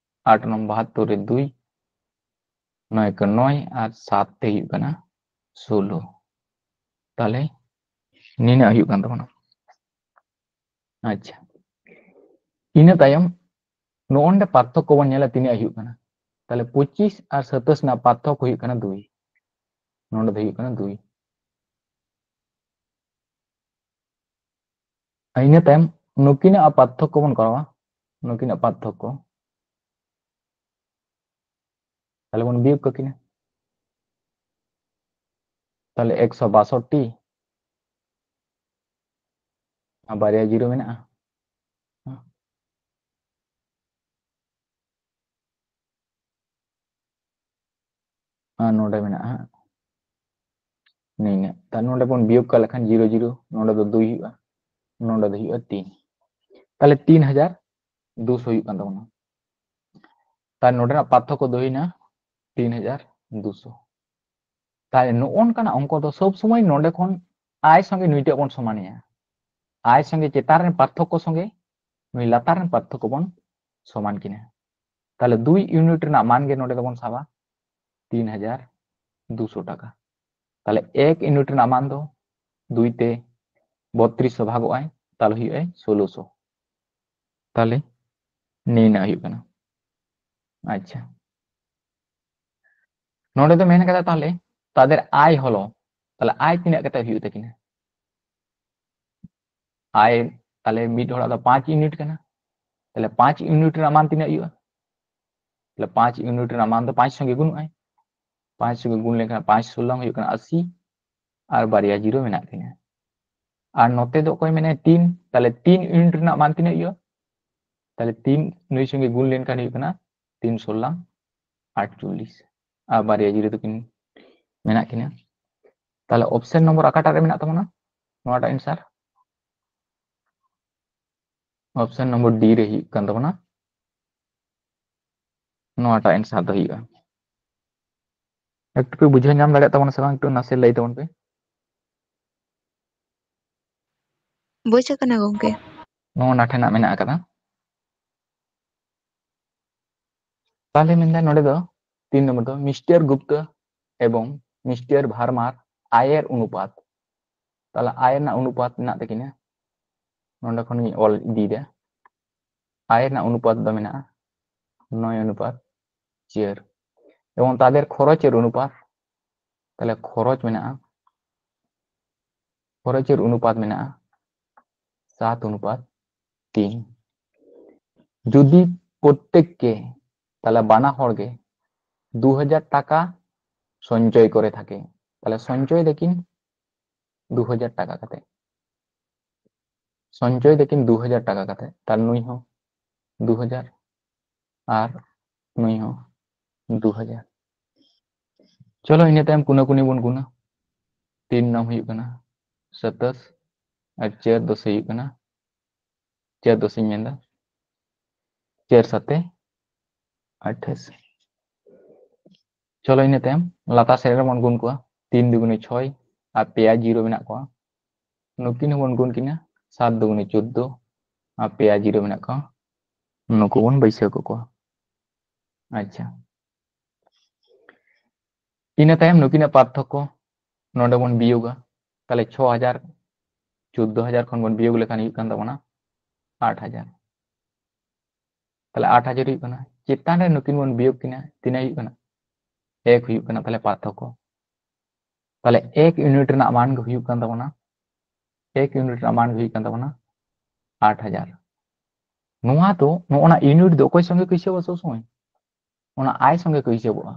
ᱟᱴ ᱱᱚᱢ ᱵᱟᱦᱟᱛᱛᱳᱨ ᱨᱮ ᱫᱩᱭ, ᱱᱚᱭ ᱠᱚ ᱱᱚᱭ ᱟᱨ ᱥᱟᱛ ᱛᱮ ᱦᱩᱭᱩᱜ ᱠᱟᱱᱟ ᱥᱳᱞᱳ᱾ ᱛᱟᱦᱞᱮ ᱱᱤᱱᱟᱹᱜ ᱦᱩᱭᱩᱜ ᱠᱟᱱ ᱛᱟᱵᱚᱱᱟ᱾ ᱟᱪᱪᱷᱟ, ᱤᱱᱟᱹ ᱛᱟᱭᱚᱢ ᱱᱚᱜᱼᱚ ᱱᱚᱰᱮ ᱯᱟᱨᱛᱷᱚᱠᱠᱚ ᱵᱚᱱ ᱧᱮᱞᱟ ᱛᱤᱱᱟᱹᱜ ᱦᱩᱭᱩᱜ ᱠᱟᱱᱟ᱾ ᱛᱟᱦᱞᱮ ᱯᱚᱸᱪᱤᱥ ᱟᱨ ᱥᱟᱛᱟᱥ ᱨᱮᱱᱟᱜ ᱯᱟᱨᱛᱷᱚᱠᱠᱚ ᱦᱩᱭᱩᱜ ᱠᱟᱱᱟ ᱫᱩᱭ᱾ ᱱᱚᱰᱮ ᱫᱚ ᱦᱩᱭᱩᱜ ᱠᱟᱱᱟ ᱫᱩᱭ᱾ ᱟᱨ ᱤᱱᱟᱹ ᱛᱟᱭᱚᱢ ᱱᱩᱠᱤᱱᱟᱜ ᱯᱟᱨᱛᱷᱚᱠᱠᱚ ᱵᱚᱱ ᱠᱚᱨᱟᱣᱟ, ᱱᱩᱠᱤᱱᱟᱜ ᱯᱟᱨᱛᱷᱚᱠᱠᱚ᱾ ᱛᱟᱦᱞᱮ ᱵᱚᱱ ᱵᱤᱭᱳᱜ ᱠᱟᱹᱠᱤᱱᱟ᱾ ᱛᱟᱦᱞᱮ ᱮᱠᱥᱚ ᱵᱟᱥᱚᱴᱴᱤ ᱟᱨ ᱵᱟᱨᱭᱟ ᱡᱤᱨᱳ ᱢᱮᱱᱟᱜᱼᱟ᱾ ᱟᱨ ᱱᱚᱰᱮ ᱢᱮᱱᱟᱜᱼᱟ ᱦᱟᱸᱜ ᱱᱤᱱᱟᱹᱜ᱾ ᱛᱟᱦᱞᱮ ᱱᱚᱰᱮ ᱵᱚᱱ ᱵᱤᱭᱳᱜ ᱠᱟᱜ ᱞᱮᱠᱷᱟᱱ ᱡᱤᱨᱳ ᱡᱤᱨᱳ, ᱱᱚᱰᱮ ᱫᱚ ᱫᱩᱭ ᱦᱩᱭᱩᱜᱼᱟ, ᱱᱚᱰᱮ ᱫᱚ ᱦᱩᱭᱩᱜᱼᱟ ᱛᱤᱱ᱾ ᱛᱟᱦᱞᱮ ᱛᱤᱱ ᱦᱟᱡᱟᱨ ᱫᱩᱥᱚ ᱦᱩᱭᱩᱜ ᱠᱟᱱ ᱛᱟᱵᱚᱱᱟ᱾ ᱛᱟᱦᱞᱮ ᱱᱚᱰᱮᱱᱟᱜ ᱯᱟᱨᱛᱷᱚᱠᱠᱚ ᱫᱚ ᱦᱩᱭᱱᱟ ᱛᱤᱱ ᱦᱟᱡᱟᱨ ᱫᱩᱥᱚ᱾ ᱛᱟᱦᱞᱮ ᱱᱚᱜᱼᱚ ᱱᱚᱝᱠᱟᱱᱟᱜ ᱚᱝᱠᱚ ᱫᱚ ᱥᱚᱵ ᱥᱚᱢᱚᱭ ᱱᱚᱰᱮ ᱠᱷᱚᱱ ᱟᱭ ᱥᱚᱸᱜᱮ ᱱᱩᱭᱴᱟᱜ ᱵᱚᱱ ᱥᱚᱢᱟᱱᱮᱭᱟ, ᱟᱭ ᱥᱚᱸᱜᱮ ᱪᱮᱛᱟᱱ ᱨᱮᱱ ᱯᱟᱨᱛᱷᱚᱠᱠᱚ ᱥᱚᱸᱜᱮ ᱱᱩᱭ ᱞᱟᱛᱟᱨ ᱨᱮᱱ ᱯᱟᱨᱛᱷᱚᱠᱠᱚ ᱵᱚᱱ ᱥᱚᱢᱟᱱ ᱠᱤᱱᱟ᱾ ᱛᱟᱦᱞᱮ ᱫᱩᱭ ᱤᱭᱩᱱᱤᱴ ᱨᱮᱱᱟᱜ ᱢᱟᱱ ᱜᱮ ᱱᱚᱰᱮ ᱫᱚᱵᱚᱱ ᱥᱟᱵᱟ ᱛᱤᱱ ᱦᱟᱡᱟᱨ ᱫᱩᱥᱚ ᱴᱟᱠᱟ᱾ ᱛᱟᱦᱞᱮ ᱮᱠ ᱤᱭᱩᱱᱤᱴ ᱨᱮᱱᱟᱜ ᱢᱟᱱ ᱫᱚ ᱫᱩᱭ ᱛᱮ ᱵᱚᱛᱨᱤᱥ ᱥᱚ ᱵᱷᱟᱜᱚᱜ ᱟᱭ, ᱛᱟᱦᱞᱮ ᱦᱩᱭᱩᱜᱼᱟᱭ ᱥᱳᱞᱳᱥᱚ᱾ ᱛᱟᱦᱞᱮ ᱱᱤᱱᱟᱹᱜ ᱦᱩᱭᱩᱜ ᱠᱟᱱᱟ᱾ ᱟᱪᱪᱷᱟ, ᱱᱚᱰᱮ ᱫᱚ ᱢᱮᱱ ᱠᱟᱫᱟ ᱛᱟᱦᱞᱮ ᱛᱟᱫᱮᱨ ᱟᱭ ᱦᱚᱞᱚ, ᱛᱟᱦᱞᱮ ᱟᱭ ᱛᱤᱱᱟᱹᱜ ᱠᱟᱛᱮ ᱦᱩᱭᱩᱜ ᱛᱟᱹᱠᱤᱱᱟ? ᱟᱭ ᱛᱟᱦᱞᱮ ᱢᱤᱫ ᱦᱚᱲᱟᱜ ᱫᱚ ᱯᱟᱸᱪ ᱤᱭᱩᱱᱤᱴ ᱠᱟᱱᱟ, ᱛᱟᱦᱞᱮ ᱯᱟᱸᱪ ᱤᱭᱩᱱᱤᱴ ᱨᱮᱱᱟᱜ ᱢᱟᱱ ᱛᱤᱱᱟᱹᱜ ᱦᱩᱭᱩᱜᱼᱟ? ᱛᱟᱦᱞᱮ ᱯᱟᱸᱪ ᱤᱭᱩᱱᱤᱴ ᱨᱮᱱᱟᱜ ᱢᱟᱱ ᱫᱚ ᱯᱟᱸᱪ ᱥᱚᱸᱜᱮ ᱜᱩᱱᱚᱜᱼᱟᱭ, ᱯᱟᱸᱪ ᱥᱚᱸᱜᱮ ᱜᱩᱱ ᱞᱮᱱᱠᱷᱟᱱ ᱯᱟᱸᱪ ᱥᱳᱞᱞᱚᱝ ᱦᱩᱭᱩᱜ ᱠᱟᱱᱟ ᱟᱥᱤ, ᱟᱨ ᱵᱟᱨᱭᱟ ᱡᱤᱨᱳ ᱢᱮᱱᱟᱜ ᱠᱤᱱᱟ᱾ ᱟᱨ ᱱᱚᱛᱮ ᱫᱚ ᱚᱠᱚᱭ ᱢᱮᱱᱟᱭᱟ? ᱛᱤᱱ᱾ ᱛᱟᱦᱞᱮ ᱛᱤᱱ ᱤᱭᱩᱱᱤᱴ ᱨᱮᱱᱟᱜ ᱢᱟᱱ ᱛᱤᱱᱟᱹᱜ ᱦᱩᱭᱩᱜᱼᱟ? ᱛᱟᱦᱞᱮ ᱛᱤᱱ ᱱᱩᱭ ᱥᱚᱸᱜᱮ ᱜᱩᱱ ᱞᱮᱱᱠᱷᱟᱱ ᱦᱩᱭᱩᱜ ᱠᱟᱱᱟ ᱛᱤᱱ ᱥᱳᱞᱞᱟᱝ ᱟᱴᱪᱚᱞᱞᱤᱥ, ᱟᱨ ᱵᱟᱨᱭᱟ ᱡᱤᱨᱳ ᱫᱚᱠᱤᱱ ᱢᱮᱱᱟᱜ ᱠᱤᱱᱟ᱾ ᱛᱟᱦᱞᱮ ᱚᱯᱥᱮᱱ ᱱᱚᱢᱵᱚᱨ ᱚᱠᱟᱴᱟᱜ ᱨᱮ ᱢᱮᱱᱟᱜ ᱛᱟᱵᱚᱱᱟ? ᱱᱚᱣᱟᱴᱟᱜ ᱮᱱᱥᱟᱨ, ᱚᱯᱥᱮᱱ ᱱᱚᱢᱵᱚᱨ ᱰᱤ ᱨᱮ ᱦᱩᱭᱩᱜ ᱠᱟᱱ ᱛᱟᱵᱚᱱᱟ᱾ ᱱᱚᱣᱟᱴᱟᱜ ᱮᱱᱥᱟᱨ ᱫᱚ ᱦᱩᱭᱩᱜᱼᱟ᱾ ᱮᱠᱴᱩ ᱯᱮ ᱵᱩᱡᱷᱟᱹᱣ ᱧᱟᱢ ᱫᱟᱲᱮᱭᱟᱜ ᱛᱟᱵᱚᱱᱟ ᱥᱮ ᱵᱟᱝ? ᱮᱠᱴᱩ ᱱᱟᱥᱮ ᱞᱟᱹᱭ ᱛᱟᱵᱚᱱ ᱯᱮ᱾ ᱵᱩᱡᱽ ᱟᱠᱟᱱᱟ ᱜᱚᱝᱠᱮ᱾ ᱱᱚᱜᱼᱚ ᱱᱟ ᱴᱷᱮᱱᱟᱜ ᱢᱮᱱᱟᱜ ᱟᱠᱟᱫᱟ᱾ ᱛᱟᱦᱞᱮ ᱢᱮᱱᱫᱟ ᱱᱚᱰᱮ ᱫᱚ ᱛᱤᱱ ᱱᱚᱢᱵᱚᱨ ᱫᱚ ᱢᱤᱥᱴᱟᱨ ᱜᱩᱯᱛᱟ ᱮᱵᱚᱝ ᱢᱤᱥᱴᱟᱨ ᱵᱷᱟᱨᱢᱟᱨ ᱟᱭᱮᱨ ᱚᱱᱩᱯᱟᱛ᱾ ᱛᱟᱦᱞᱮ ᱟᱭ ᱨᱮᱱᱟᱜ ᱚᱱᱩᱯᱟᱛ ᱢᱮᱱᱟᱜ ᱛᱟᱹᱠᱤᱱᱟ, ᱱᱚᱰᱮ ᱠᱷᱚᱱ ᱜᱤᱧ ᱚᱞ ᱤᱫᱤᱭᱮᱫᱟ᱾ ᱟᱭ ᱨᱮᱱᱟᱜ ᱚᱱᱩᱯᱟᱛ ᱫᱚ ᱢᱮᱱᱟᱜᱼᱟ ᱱᱚᱭ ᱚᱱᱩᱯᱟᱛ ᱪᱟᱨ, ᱮᱵᱚᱝ ᱛᱟᱫᱮᱨ ᱠᱷᱚᱨᱚᱪᱮᱨ ᱚᱱᱩᱯᱟᱛ, ᱛᱟᱦᱞᱮ ᱠᱷᱚᱨᱚᱪ ᱢᱮᱱᱟᱜᱼᱟ, ᱠᱷᱚᱨᱚᱪᱮᱨ ᱚᱱᱩᱯᱟᱛ ᱢᱮᱱᱟᱜᱼᱟ ᱥᱟᱛ ᱚᱱᱩᱯᱟᱛ ᱛᱤᱱ᱾ ᱡᱩᱫᱤ ᱯᱨᱚᱛᱛᱮᱠ ᱜᱮ, ᱛᱟᱦᱞᱮ ᱵᱟᱱᱟ ᱦᱚᱲ ᱜᱮ ᱫᱩ ᱦᱟᱡᱟᱨ ᱴᱟᱠᱟ ᱥᱚᱧᱪᱚᱭ ᱠᱚᱨᱮ ᱛᱷᱟᱠᱮ, ᱛᱟᱦᱞᱮ ᱥᱚᱧᱪᱚᱭ ᱫᱟᱠᱤᱱ ᱫᱩ ᱦᱟᱡᱟᱨ ᱴᱟᱠᱟ ᱠᱟᱛᱮ, ᱥᱚᱧᱪᱚᱭ ᱫᱟᱠᱤᱱ ᱫᱩ ᱦᱟᱡᱟᱨ ᱴᱟᱠᱟ ᱠᱟᱛᱮ, ᱛᱟᱦᱞᱮ ᱱᱩᱭ ᱦᱚᱸ ᱫᱩ ᱦᱟᱡᱟᱨ ᱟᱨ ᱱᱩᱭ ᱦᱚᱸ ᱫᱩ ᱦᱟᱡᱟᱨ᱾ ᱪᱚᱞᱚ, ᱤᱱᱟᱹ ᱛᱟᱭᱚᱢ ᱠᱩᱱᱟᱹ ᱠᱩᱱᱤ ᱵᱚᱱ ᱜᱩᱱᱟ᱾ ᱛᱤᱱ ᱱᱚᱝ ᱦᱩᱭᱩᱜ ᱠᱟᱱᱟ ᱥᱟᱛᱟᱥ ᱟᱨ ᱪᱟᱨ ᱫᱚᱥ ᱦᱩᱭᱩᱜ ᱠᱟᱱᱟ, ᱪᱟᱨ ᱫᱚᱥ ᱤᱧ ᱢᱮᱱᱫᱟ, ᱪᱟᱨ ᱥᱟᱛᱮ ᱟᱴᱷᱟᱥ᱾ ᱪᱚᱞᱚ, ᱤᱱᱟᱹ ᱛᱟᱭᱚᱢ ᱞᱟᱛᱟᱨ ᱥᱮᱫ ᱨᱮᱵᱚᱱ ᱜᱩᱱ ᱠᱚᱣᱟ, ᱛᱤᱱ ᱫᱩᱜᱩᱱᱮ ᱪᱷᱚᱭ ᱟᱨ ᱯᱮᱭᱟ ᱡᱤᱨᱳ ᱢᱮᱱᱟᱜ ᱠᱚᱣᱟ, ᱱᱩᱠᱤᱱ ᱦᱚᱸᱵᱚᱱ ᱜᱩᱱ ᱠᱤᱱᱟ, ᱥᱟᱛ ᱫᱩᱜᱩᱱᱮ ᱪᱳᱫᱫᱳ ᱟᱨ ᱯᱮᱭᱟ ᱡᱤᱨᱳ ᱢᱮᱱᱟᱜ ᱠᱚᱣᱟ, ᱱᱩᱠᱩ ᱵᱚᱱ ᱵᱟᱹᱭᱥᱟᱹᱣ ᱠᱟᱠᱚᱣᱟ᱾ ᱟᱪᱪᱷᱟ, ᱤᱱᱟᱹ ᱛᱟᱭᱚᱢ ᱱᱩᱠᱤᱱᱟᱜ ᱯᱟᱨᱛᱷᱚᱠᱠᱚ ᱱᱚᱰᱮ ᱵᱚᱱ ᱵᱤᱭᱳᱜᱟ, ᱛᱟᱦᱞᱮ ᱪᱷᱚ ᱦᱟᱡᱟᱨ ᱪᱳᱫᱫᱳ ᱦᱟᱡᱟᱨ ᱠᱷᱚᱱ ᱵᱚᱱ ᱵᱤᱭᱳᱜ ᱞᱮᱠᱷᱟᱱ ᱦᱩᱭᱩᱜ ᱠᱟᱱ ᱛᱟᱵᱚᱱᱟ ᱟᱴ ᱦᱟᱡᱟᱨ᱾ ᱛᱟᱦᱞᱮ ᱟᱴ ᱦᱟᱡᱟᱨ ᱦᱩᱭᱩᱜ ᱠᱟᱱᱟ, ᱪᱮᱛᱟᱱ ᱨᱮ ᱱᱩᱠᱤᱱ ᱵᱚᱱ ᱵᱤᱭᱳᱜ ᱠᱤᱱᱟ, ᱛᱤᱱᱟᱹᱜ ᱦᱩᱭᱩᱜ ᱠᱟᱱᱟ? ᱮᱠ ᱦᱩᱭᱩᱜ ᱠᱟᱱᱟ᱾ ᱛᱟᱦᱞᱮ ᱯᱟᱨᱛᱷᱚᱠᱠᱚ, ᱛᱟᱦᱞᱮ ᱮᱠ ᱤᱭᱩᱱᱤᱴ ᱨᱮᱱᱟᱜ ᱢᱟᱱ ᱜᱮ ᱦᱩᱭᱩᱜ ᱠᱟᱱ ᱛᱟᱵᱚᱱᱟ, ᱮᱠ ᱤᱭᱩᱱᱤᱴ ᱨᱮᱱᱟᱜ ᱢᱟᱱ ᱜᱮ ᱦᱩᱭᱩᱜ ᱠᱟᱱ ᱛᱟᱵᱚᱱᱟ ᱟᱴ ᱦᱟᱡᱟᱨ᱾ ᱱᱚᱣᱟ ᱫᱚ, ᱱᱚᱜᱼᱚ ᱱᱟ ᱤᱭᱩᱱᱤᱴ ᱫᱚ ᱚᱠᱚᱭ ᱥᱚᱸᱜᱮ ᱠᱚ ᱦᱤᱥᱟᱹᱵᱟ ᱥᱚᱵ ᱥᱚᱢᱚᱭ? ᱚᱱᱟ ᱟᱭ ᱥᱚᱸᱜᱮ ᱠᱚ ᱦᱤᱥᱟᱹᱵᱚᱜᱼᱟ,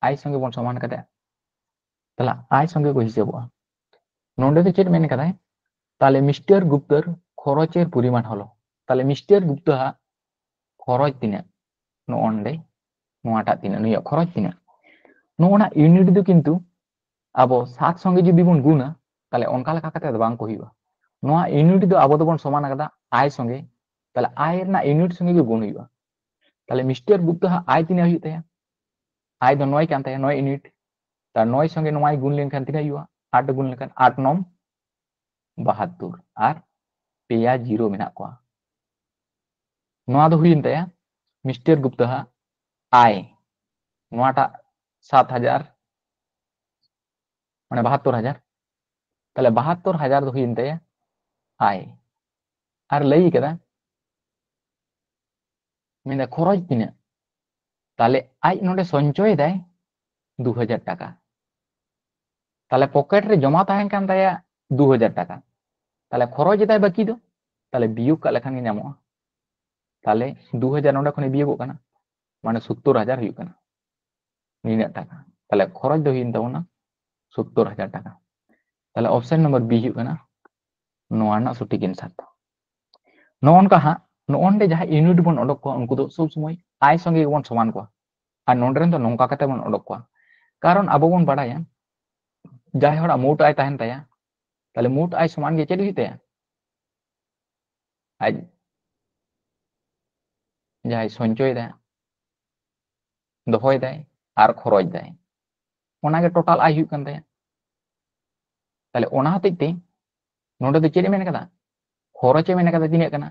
ᱟᱭ ᱥᱚᱸᱜᱮ ᱵᱚᱱ ᱥᱚᱢᱟᱱ ᱠᱟᱫᱟ, ᱛᱟᱦᱞᱮ ᱟᱭ ᱥᱚᱸᱜᱮ ᱠᱚ ᱦᱤᱥᱟᱹᱵᱚᱜᱼᱟ᱾ ᱱᱚᱰᱮ ᱫᱚ ᱪᱮᱫ ᱢᱮᱱ ᱠᱟᱫᱟᱭ? ᱛᱟᱦᱞᱮ ᱢᱤᱥᱴᱟᱨ ᱜᱩᱯᱛᱟᱨ ᱠᱷᱚᱨᱚᱪᱮᱨ ᱯᱚᱨᱤᱢᱟᱱ ᱦᱚᱞᱚ, ᱛᱟᱦᱞᱮ ᱢᱤᱥᱴᱟᱨ ᱜᱩᱯᱛᱟ ᱦᱟᱜ ᱠᱷᱚᱨᱚᱪ ᱛᱤᱱᱟᱹᱜ, ᱱᱚᱜᱼᱚ ᱱᱚᱰᱮ ᱱᱚᱣᱟᱴᱟᱜ ᱛᱤᱱᱟᱹᱜ, ᱱᱩᱭᱟᱜ ᱠᱷᱚᱨᱚᱪ ᱛᱤᱱᱟᱹᱜ, ᱱᱚᱜᱼᱚ ᱱᱟ ᱤᱭᱩᱱᱤᱴ ᱫᱚ ᱠᱤᱱᱛᱩ ᱟᱵᱚ ᱥᱟᱛ ᱥᱚᱸᱜᱮ ᱡᱩᱫᱤ ᱵᱚᱱ ᱜᱩᱱᱟ, ᱛᱟᱦᱞᱮ ᱚᱱᱠᱟ ᱞᱮᱠᱟ ᱠᱟᱛᱮ ᱫᱚ ᱵᱟᱝ ᱠᱚ ᱦᱩᱭᱩᱜᱼᱟ᱾ ᱱᱚᱣᱟ ᱤᱭᱩᱱᱤᱴ ᱫᱚ ᱟᱵᱚ ᱫᱚᱵᱚᱱ ᱥᱚᱢᱟᱱ ᱟᱠᱟᱫᱟ ᱟᱭ ᱥᱚᱸᱜᱮ, ᱛᱟᱦᱞᱮ ᱟᱭ ᱨᱮᱱᱟᱜ ᱤᱭᱩᱱᱤᱴ ᱥᱚᱸᱜᱮ ᱜᱮ ᱜᱩᱱ ᱦᱩᱭᱩᱜᱼᱟ᱾ ᱛᱟᱦᱞᱮ ᱢᱤᱥᱴᱟᱨ ᱜᱩᱯᱛᱟ ᱦᱟᱜ ᱟᱭ ᱛᱤᱱᱟᱹᱜ ᱦᱩᱭᱩᱜ ᱛᱟᱭᱟ? ᱟᱭ ᱫᱚ ᱱᱚᱭ ᱠᱟᱱ ᱛᱟᱭᱟ, ᱱᱚᱭ ᱤᱭᱩᱱᱤᱴ᱾ ᱛᱟᱦᱞᱮ ᱱᱚᱭ ᱥᱚᱸᱜᱮ ᱱᱚᱣᱟᱭ ᱜᱩᱱ ᱞᱮᱱᱠᱷᱟᱱ ᱛᱤᱱᱟᱹᱜ ᱦᱩᱭᱩᱜᱼᱟ? ᱟᱴ ᱜᱩᱱ ᱞᱮᱠᱷᱟᱱ ᱟᱴ ᱱᱚᱢ ᱵᱟᱦᱟᱛᱛᱳᱨ ᱟᱨ ᱯᱮᱭᱟ ᱡᱤᱨᱳ ᱢᱮᱱᱟᱜ ᱠᱚᱣᱟ᱾ ᱱᱚᱣᱟ ᱫᱚ ᱦᱩᱭᱮᱱ ᱛᱟᱭᱟ ᱢᱤᱥᱴᱟᱨ ᱜᱩᱯᱛᱟ ᱦᱟᱜ ᱟᱭ, ᱱᱚᱣᱟᱴᱟᱜ ᱥᱟᱛ ᱦᱟᱡᱟᱨ, ᱢᱟᱱᱮ ᱵᱟᱦᱟᱛᱛᱳᱨ ᱦᱟᱡᱟᱨ, ᱛᱟᱦᱞᱮ ᱵᱟᱦᱟᱛᱛᱳᱨ ᱦᱟᱡᱟᱨ ᱫᱚ ᱦᱩᱭᱮᱱ ᱛᱟᱭᱟ ᱟᱭ᱾ ᱟᱨ ᱞᱟᱹᱭ ᱠᱟᱫᱟ, ᱢᱮᱱᱫᱟ ᱠᱷᱚᱨᱚᱪ ᱛᱤᱱᱟᱹᱜ? ᱛᱟᱦᱞᱮ ᱟᱡ ᱱᱚᱰᱮ ᱥᱚᱧᱪᱚᱭ ᱫᱟᱭ ᱫᱩ ᱦᱟᱡᱟᱨ ᱴᱟᱠᱟ, ᱛᱟᱦᱞᱮ ᱯᱚᱠᱮᱴ ᱨᱮ ᱡᱚᱢᱟ ᱛᱟᱦᱮᱸ ᱠᱟᱱ ᱛᱟᱭᱟ ᱫᱩ ᱦᱟᱡᱟᱨ ᱴᱟᱠᱟ, ᱛᱟᱦᱞᱮ ᱠᱷᱚᱨᱚᱪ ᱮᱫᱟᱭ ᱵᱟᱹᱠᱤ ᱫᱚ, ᱛᱟᱦᱞᱮ ᱵᱤᱭᱳᱜᱽ ᱠᱟᱜ ᱞᱮᱠᱷᱟᱱ ᱜᱮ ᱧᱟᱢᱚᱜᱼᱟ᱾ ᱛᱟᱦᱞᱮ ᱫᱩ ᱦᱟᱡᱟᱨ ᱱᱚᱰᱮ ᱠᱷᱚᱱ ᱵᱤᱭᱳᱜᱚᱜ ᱠᱟᱱᱟ, ᱢᱟᱱᱮ ᱥᱳᱛᱛᱳᱨ ᱦᱟᱡᱟᱨ ᱦᱩᱭᱩᱜ ᱠᱟᱱᱟ᱾ ᱱᱤᱱᱟᱹᱜ ᱴᱟᱠᱟ᱾ ᱛᱟᱦᱞᱮ ᱠᱷᱚᱨᱚᱪ ᱫᱚ ᱦᱩᱭᱮᱱ ᱛᱟᱵᱚᱱᱟ ᱥᱳᱛᱛᱳᱨ ᱦᱟᱡᱟᱨ ᱴᱟᱠᱟ᱾ ᱛᱟᱦᱞᱮ ᱚᱯᱥᱮᱱ ᱱᱟᱢᱵᱟᱨ ᱵᱤ ᱦᱩᱭᱩᱜ ᱠᱟᱱᱟ ᱱᱚᱣᱟ ᱨᱮᱱᱟᱜ ᱥᱚᱴᱷᱤᱠ ᱮᱱᱥᱟᱨ ᱫᱚ᱾ ᱱᱚᱜᱼᱚ ᱱᱚᱝᱠᱟ ᱦᱟᱸᱜ, ᱱᱚᱜᱼᱚ ᱱᱚᱰᱮ ᱡᱟᱦᱟᱸ ᱤᱭᱩᱱᱤᱴ ᱵᱚᱱ ᱚᱰᱚᱠ ᱠᱚᱣᱟ, ᱩᱱᱠᱩ ᱫᱚ ᱥᱚᱵ ᱥᱚᱢᱚᱭ ᱟᱭ ᱥᱚᱸᱜᱮ ᱜᱮᱵᱚᱱ ᱥᱚᱢᱟᱱ ᱠᱚᱣᱟ᱾ ᱟᱨ ᱱᱚᱰᱮ ᱨᱮᱱ ᱫᱚ ᱱᱚᱝᱠᱟ ᱠᱟᱛᱮ ᱵᱚᱱ ᱚᱰᱚᱠ ᱠᱚᱣᱟ, ᱠᱟᱨᱚᱱ ᱟᱵᱚ ᱵᱚᱱ ᱵᱟᱲᱟᱭᱟ ᱡᱟᱦᱟᱸᱭ ᱦᱚᱲᱟᱜ ᱢᱳᱴ ᱟᱭ ᱛᱟᱦᱮᱱ ᱛᱟᱭᱟ, ᱛᱟᱦᱞᱮ ᱢᱳᱴ ᱟᱭ ᱥᱚᱢᱟᱱ ᱜᱮ ᱪᱮᱫ ᱦᱩᱭᱩᱜ ᱛᱟᱭᱟ? ᱟᱡ ᱡᱟᱦᱟᱸᱭ ᱥᱚᱧᱪᱚᱭ ᱫᱟᱭ, ᱫᱚᱦᱚᱭ ᱫᱟᱭ ᱟᱨ ᱠᱷᱚᱨᱚᱪ ᱫᱟᱭ, ᱚᱱᱟᱜᱮ ᱴᱳᱴᱟᱞ ᱟᱭ ᱦᱩᱭᱩᱜ ᱠᱟᱱ ᱛᱟᱭᱟ᱾ ᱛᱟᱦᱞᱮ ᱚᱱᱟ ᱦᱚᱛᱮᱡ ᱛᱮ ᱱᱚᱰᱮ ᱫᱚ ᱪᱮᱫ ᱮ ᱢᱮᱱ ᱠᱟᱫᱟ? ᱠᱷᱚᱨᱚᱪ ᱮ ᱢᱮᱱ ᱠᱟᱫᱟ ᱛᱤᱱᱟᱹᱜ ᱠᱟᱱᱟ?